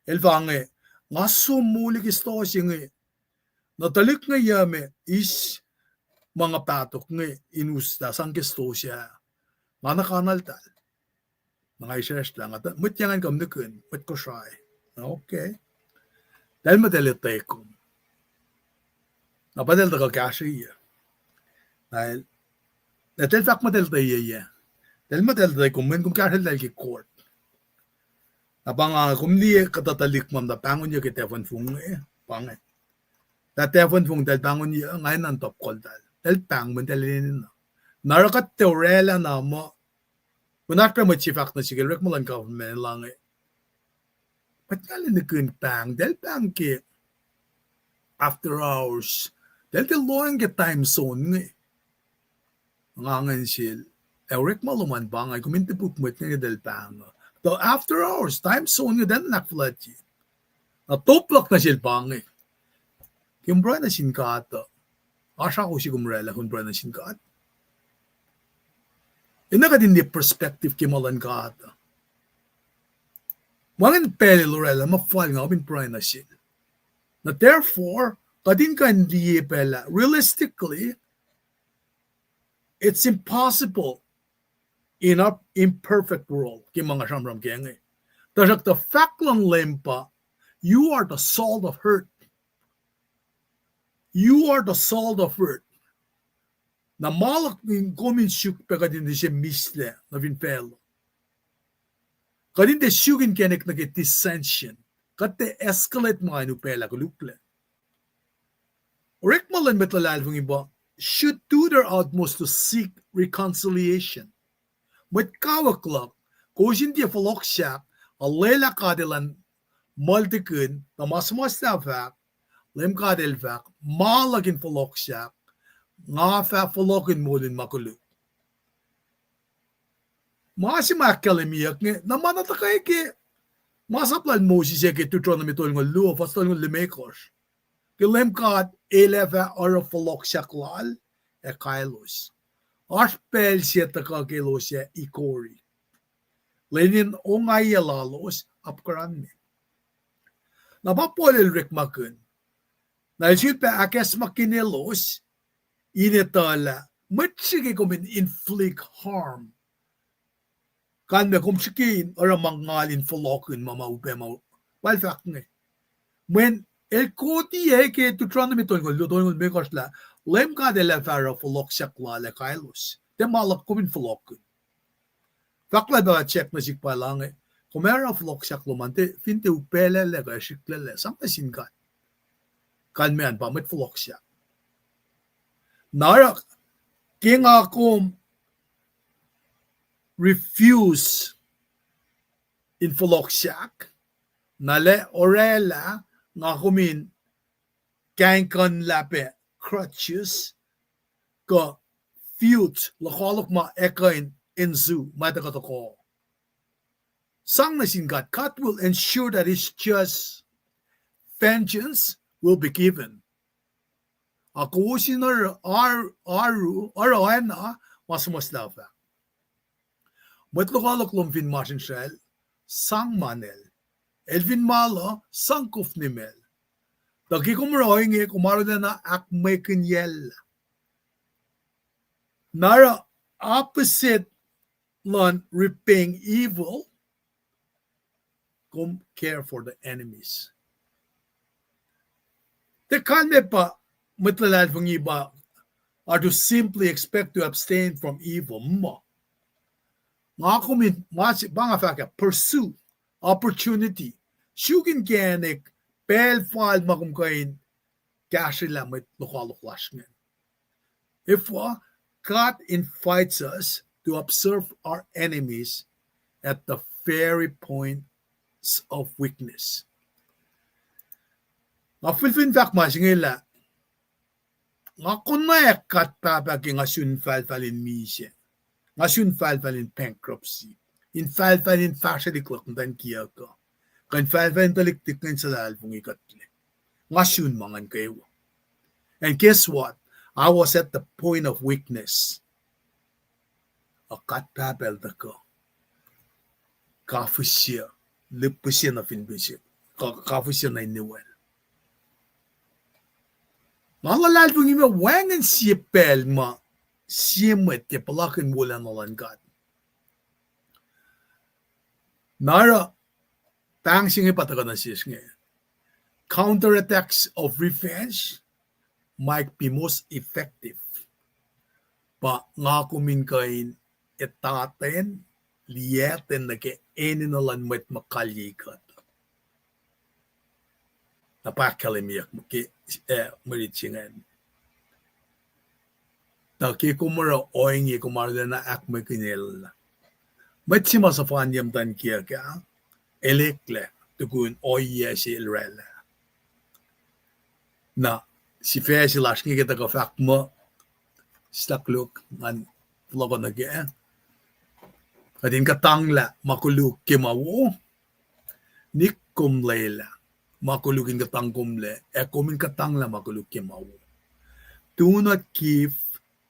el fah inge, nga som moli ke stosah inge. Na tuhlihk inge yac me eis ma nga pahtok inge in uslah sang ke stosah. Nga na kanaltahl. Na nga israsrlah nga, mwet yac ngan kom nihkihn, mwet Kosrae. Okay. Tahl muhtahl etuh kom. Na pa tahl tuhkuh kahsrweyuc. Na el, na tahl fahk muhtahl etuh yac. Tahl muhtahl etuh kom, mweyen kom kahsrwel tahl ke court. Na pa nga kom liye kuhtuh tuhlihk ma muhta pahngonyuc ke tahfuhn fong inge, pa inge. Lah tahfuhn fong tahl pahngonyuc, nga enenuh in top koltahl. Tahl pahng mweyen tahl enenuh. Na oruh kuht tiac orwaclah na muh, mweyen oasr pac mwet se fahk nuh sihk el orekma luhn government la inge, mwet ngal nihkihn pahng, tahl pahng ke after hours, tahl tiac lohacng ke time zone inge. Nga ingacn sel, ac orekma lom an pa inge, kom in topuk mwet inge tahl pahng uh. Tuh after hours, time zone inge tahl nuhnak fuhlwactye. Na top luhk nuh sel pa inge, ke kom pruhe nuh sin God uh, oasr ako se kom orwaclah kom pruhe nuh sin God. Enenuh kuht in liye perspective ke ma luhn God uh. Wacngihn pacl el orwaclah ma fal nga kom in pruhe nuh sel. Na therefore, kuht in kuh in liye pacl ah, realistically, it's impossible in our imperfect world, ke ma nga sramsram ke inge. Tuhsruhktuh fahk luhn Leum pa, you are the salt of earth. You are the salt of earth. Na ma luhk kom in suk pac kuht in tiac mihslac nuh fin facluh. Kuht in tiac suk inkacnek nuh ke dissension. Kuht tiac escalate ma in upaclah koluklac. Orekma luhn mwet luhlahlfongi pa should do their utmost to seek reconciliation. Mwet kawuck luhk, kowos in tiac fohlohk sahk, a lwelah God elan muhltikin, tuh ma suhmuhslah fahk, Leum God El fahk, ma luhk in fohlohk sahk, nga fah fohlohkihn moul in ma koluk. Ma se ma ahkkahlwemyeyuck inge, na ma na tuhkuh ke masap lal Moses ac ke Deuteronomy tolngoul luo, fuhs tolngoul limekohsr. Ke Leum God El ac fah oruh fohlohk sahk lal ac kailos. Oasr pacl se tuhkuh ke elos ac ikori. Lwen in ongaiyac lalos apkuhran me. Na pa Paul el orekmakihn. Na el sifilpac ahkacsmakihnye elos in etuh lah mwet srihke kom in inflict harm. Kalmac kom srihke in oruh ma ngal in fohlohkihn ma ma upac ma, pa el fahk inge. Mweyen el koti ac ke Deuteronomy tolngoul luo, tolngoul limekohsr lah, Leum God El ac fah oruh fohlohk sahk lal ac kailos. Tiac ma luhk kom in fohlohkihn. Fahk lal pa check nuh sihk pa lah inge, kom ac oruh fohlohk sahk lom an tiac fin tiac upaclaclac kuh srihklac, sang nuh sin God. Kalmac an pa mwet fohlohk sahk. Na oruh, ke nga kom refuse in fohlohk sahk, na lah orwaclah nga kom in kahingkuhnlah pac crutches, kuh feud, lokoalok ma ekuh in ensue, ma tuhkuh tohkoh. Sang nuh sin God, God will ensure that His just vengeance will be given. Ac kowos in oruh, oruh, oruh oacna ma suhmuhslah fahk. Mwet lokoalok lom fin masrinsral, sang manel. El fin malu, sang kofnimacl. Tuh ke kom oruh ohinge, kom arulacna ahkmwekihnyac. Na oruh opposite luhn repaying evil, kom care for the enemies. Tiac kalmac pa mwet luhlahlfongi pa are to simply expect to abstain from evil. Ma nga kom in, ma se pa nga fahk ah, pursue opportunity. Suk inkacnek, pacl fal ma kom kuh in kahsrwelah mwet lokoalok lasr ingacn. Efuh, God invites us to observe our enemies at the very points of weakness. Nga fihlfihn fahk ma se inge lah, nga konwacack God Pahpah ke nga sun falfal in misac. Nga sun falfal in bankruptcy. In falfal in fahsrwelihk luhk muhtwacn kiyuck uh. Kuh in fahlfahl in tuhlihk tik ingacn suhlahlahlfongi kuhtlac. Nga sun ma ngan kwewa. And guess what? I was at the point of weakness. Ac God Pahpah El tuhkuh kafihsye, lihpihsye nuh fin pihsye, ka-, kafihsye nuh in niwel. Nga luhlahlfongi ma wacngihn sie pacl ma sie mwet ke puhlakihn wolacna luhn God. Na oruh pahng se inge pa tuhkuh nuh sesr inge. Counterattacks of revenge might be most effective. Pa nga kom in kuh in etatwen, liyactwen nuh ke enenuh luhn mwet ma kalyei kuht. Na pa ahkkahlwemyeyuck ke, eh, mwe rit se ingacn. Tuh ke kom oruh ohinge, kom arulacna ahkmwekihnyelah. Mwet se ma suhfanyuck muhtuhn kiyuhk ah, el eklac tukun ohiyac se el oraclah. Na sifac se lasr inge ke tuhkuh fahk muh, sislah koluk ngan fohlohkoh nuh kac. Kuht in kuhtanglah ma koluk ke ma wo, nik kom lwelah ma koluk in kuhtangkomlac, ac kom in kuhtanglah ma koluk ke ma wo. Do not give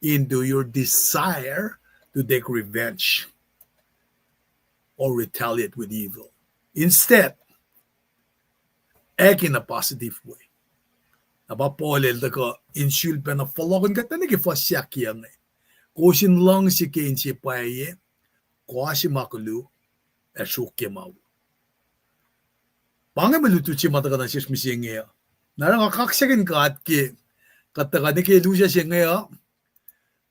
in to your desire to take revenge or retaliate with evil. Instead, act in a positive way. Na pa Paul el tuhkuh in sulpacna fohlohkihn kuht nuh ke fuhs se ahkyohk inge. Kowos in luhngse ke inse pwacye, kohse ma koluk, ac sruok ke ma wo. Pa inge mwe lutlut se ma tuhkuh nuh sesr mihsenge uh. Na oruh nga kaksakihn God ke kuht tuhkuh nuh ke lusac se inge uh.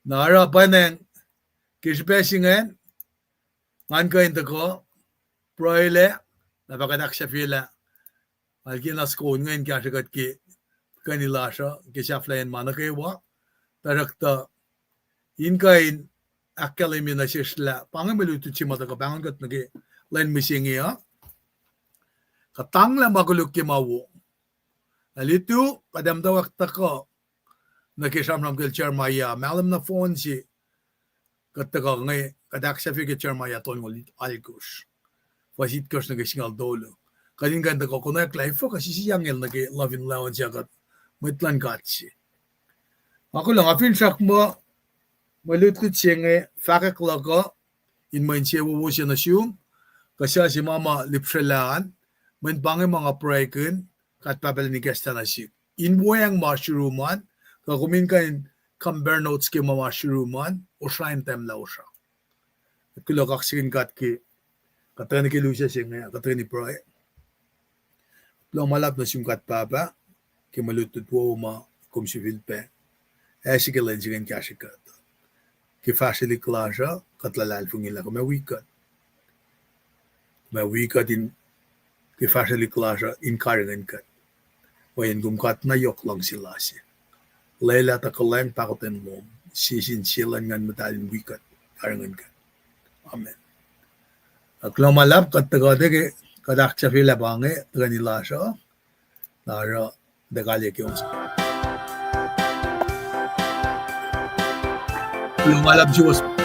Na oruh pwacnwacng ke srihpac se ingacn, ngan kuh in tuhkuh pruhelac, na pa kuht ahksahfyelah. Nga kena soko ingacn kahsrwe kuht ke tuhkweni lasr uh ke sahflahiyacn ma nuh kwewa. Tuhsruhktuh in kuh in ahkkahlwemye nuh sesr lah pa inge mwe lutlut se ma tuhkuh pahngon kuht nuh ke lwen mihsenge uh. Kuhtanglah ma koluk ke ma wo. Na lutu, kuht ac muhtwacwacack tuhkuh nuh ke sramsram kacl Jeremiah, mahlwem nohfohn se kuht tuhkuh inge, kuht ahksahfye ke Jeremiah tolngoul alkosr, fuhs itkohsr nuh ke singucul tolu. Kuht in kuh in tuhkuh konwacack lah efuh kuh sisiya ingacn nuh ke love in leon se kuht mwet luhn God se. Nga kuloh, nga finsrak muh mwe lutlut se inge fahkwack luhk uh in mwe insewowo se nuh sum, kuh suc se ma ma lihpsrelah an, mweyen pa inge ma nga pruhekihn, kuht Pahpah lun ikacslah nuh sihk in weacng ma oasr yurum an, kuh kom in kuh in compare notes ke ma ma oasr yurum an, osra in tahmlah osra. Kuht kuloh, kaksakihn God ke kuht tuhkweni ke lusac se inge, kuht tuhkweni pruhe. Kuloh ma luhlahp nuh sum God Pahpah, ke mwe lutlut wowo ma kom sifilpac ase ke lwen se inge in kahsrwe kuht. Ke fahsrwelihk lasr uh, kuht luhlahlfongi lah kom ac wi kuht. Kom ac wi kuht in, ke fahsrwelihk lasr uh in karihngihn kuht. Wacngihn kom kuht na yohk luhngse lasr. Lwelah tuh kuhlwacng pahkotwen lom, sie sin sie luhn Nguhn Muhtahl in wi kuht, karihngihn kuht. Amen. Kuloh ma luhlahp, kuht tuhkuh ke kuht ahksahfyelah pa inge tuhkweni lasr uh. Na oruh tuh kalye ke on. Kuloh ma luhlahp, suwos.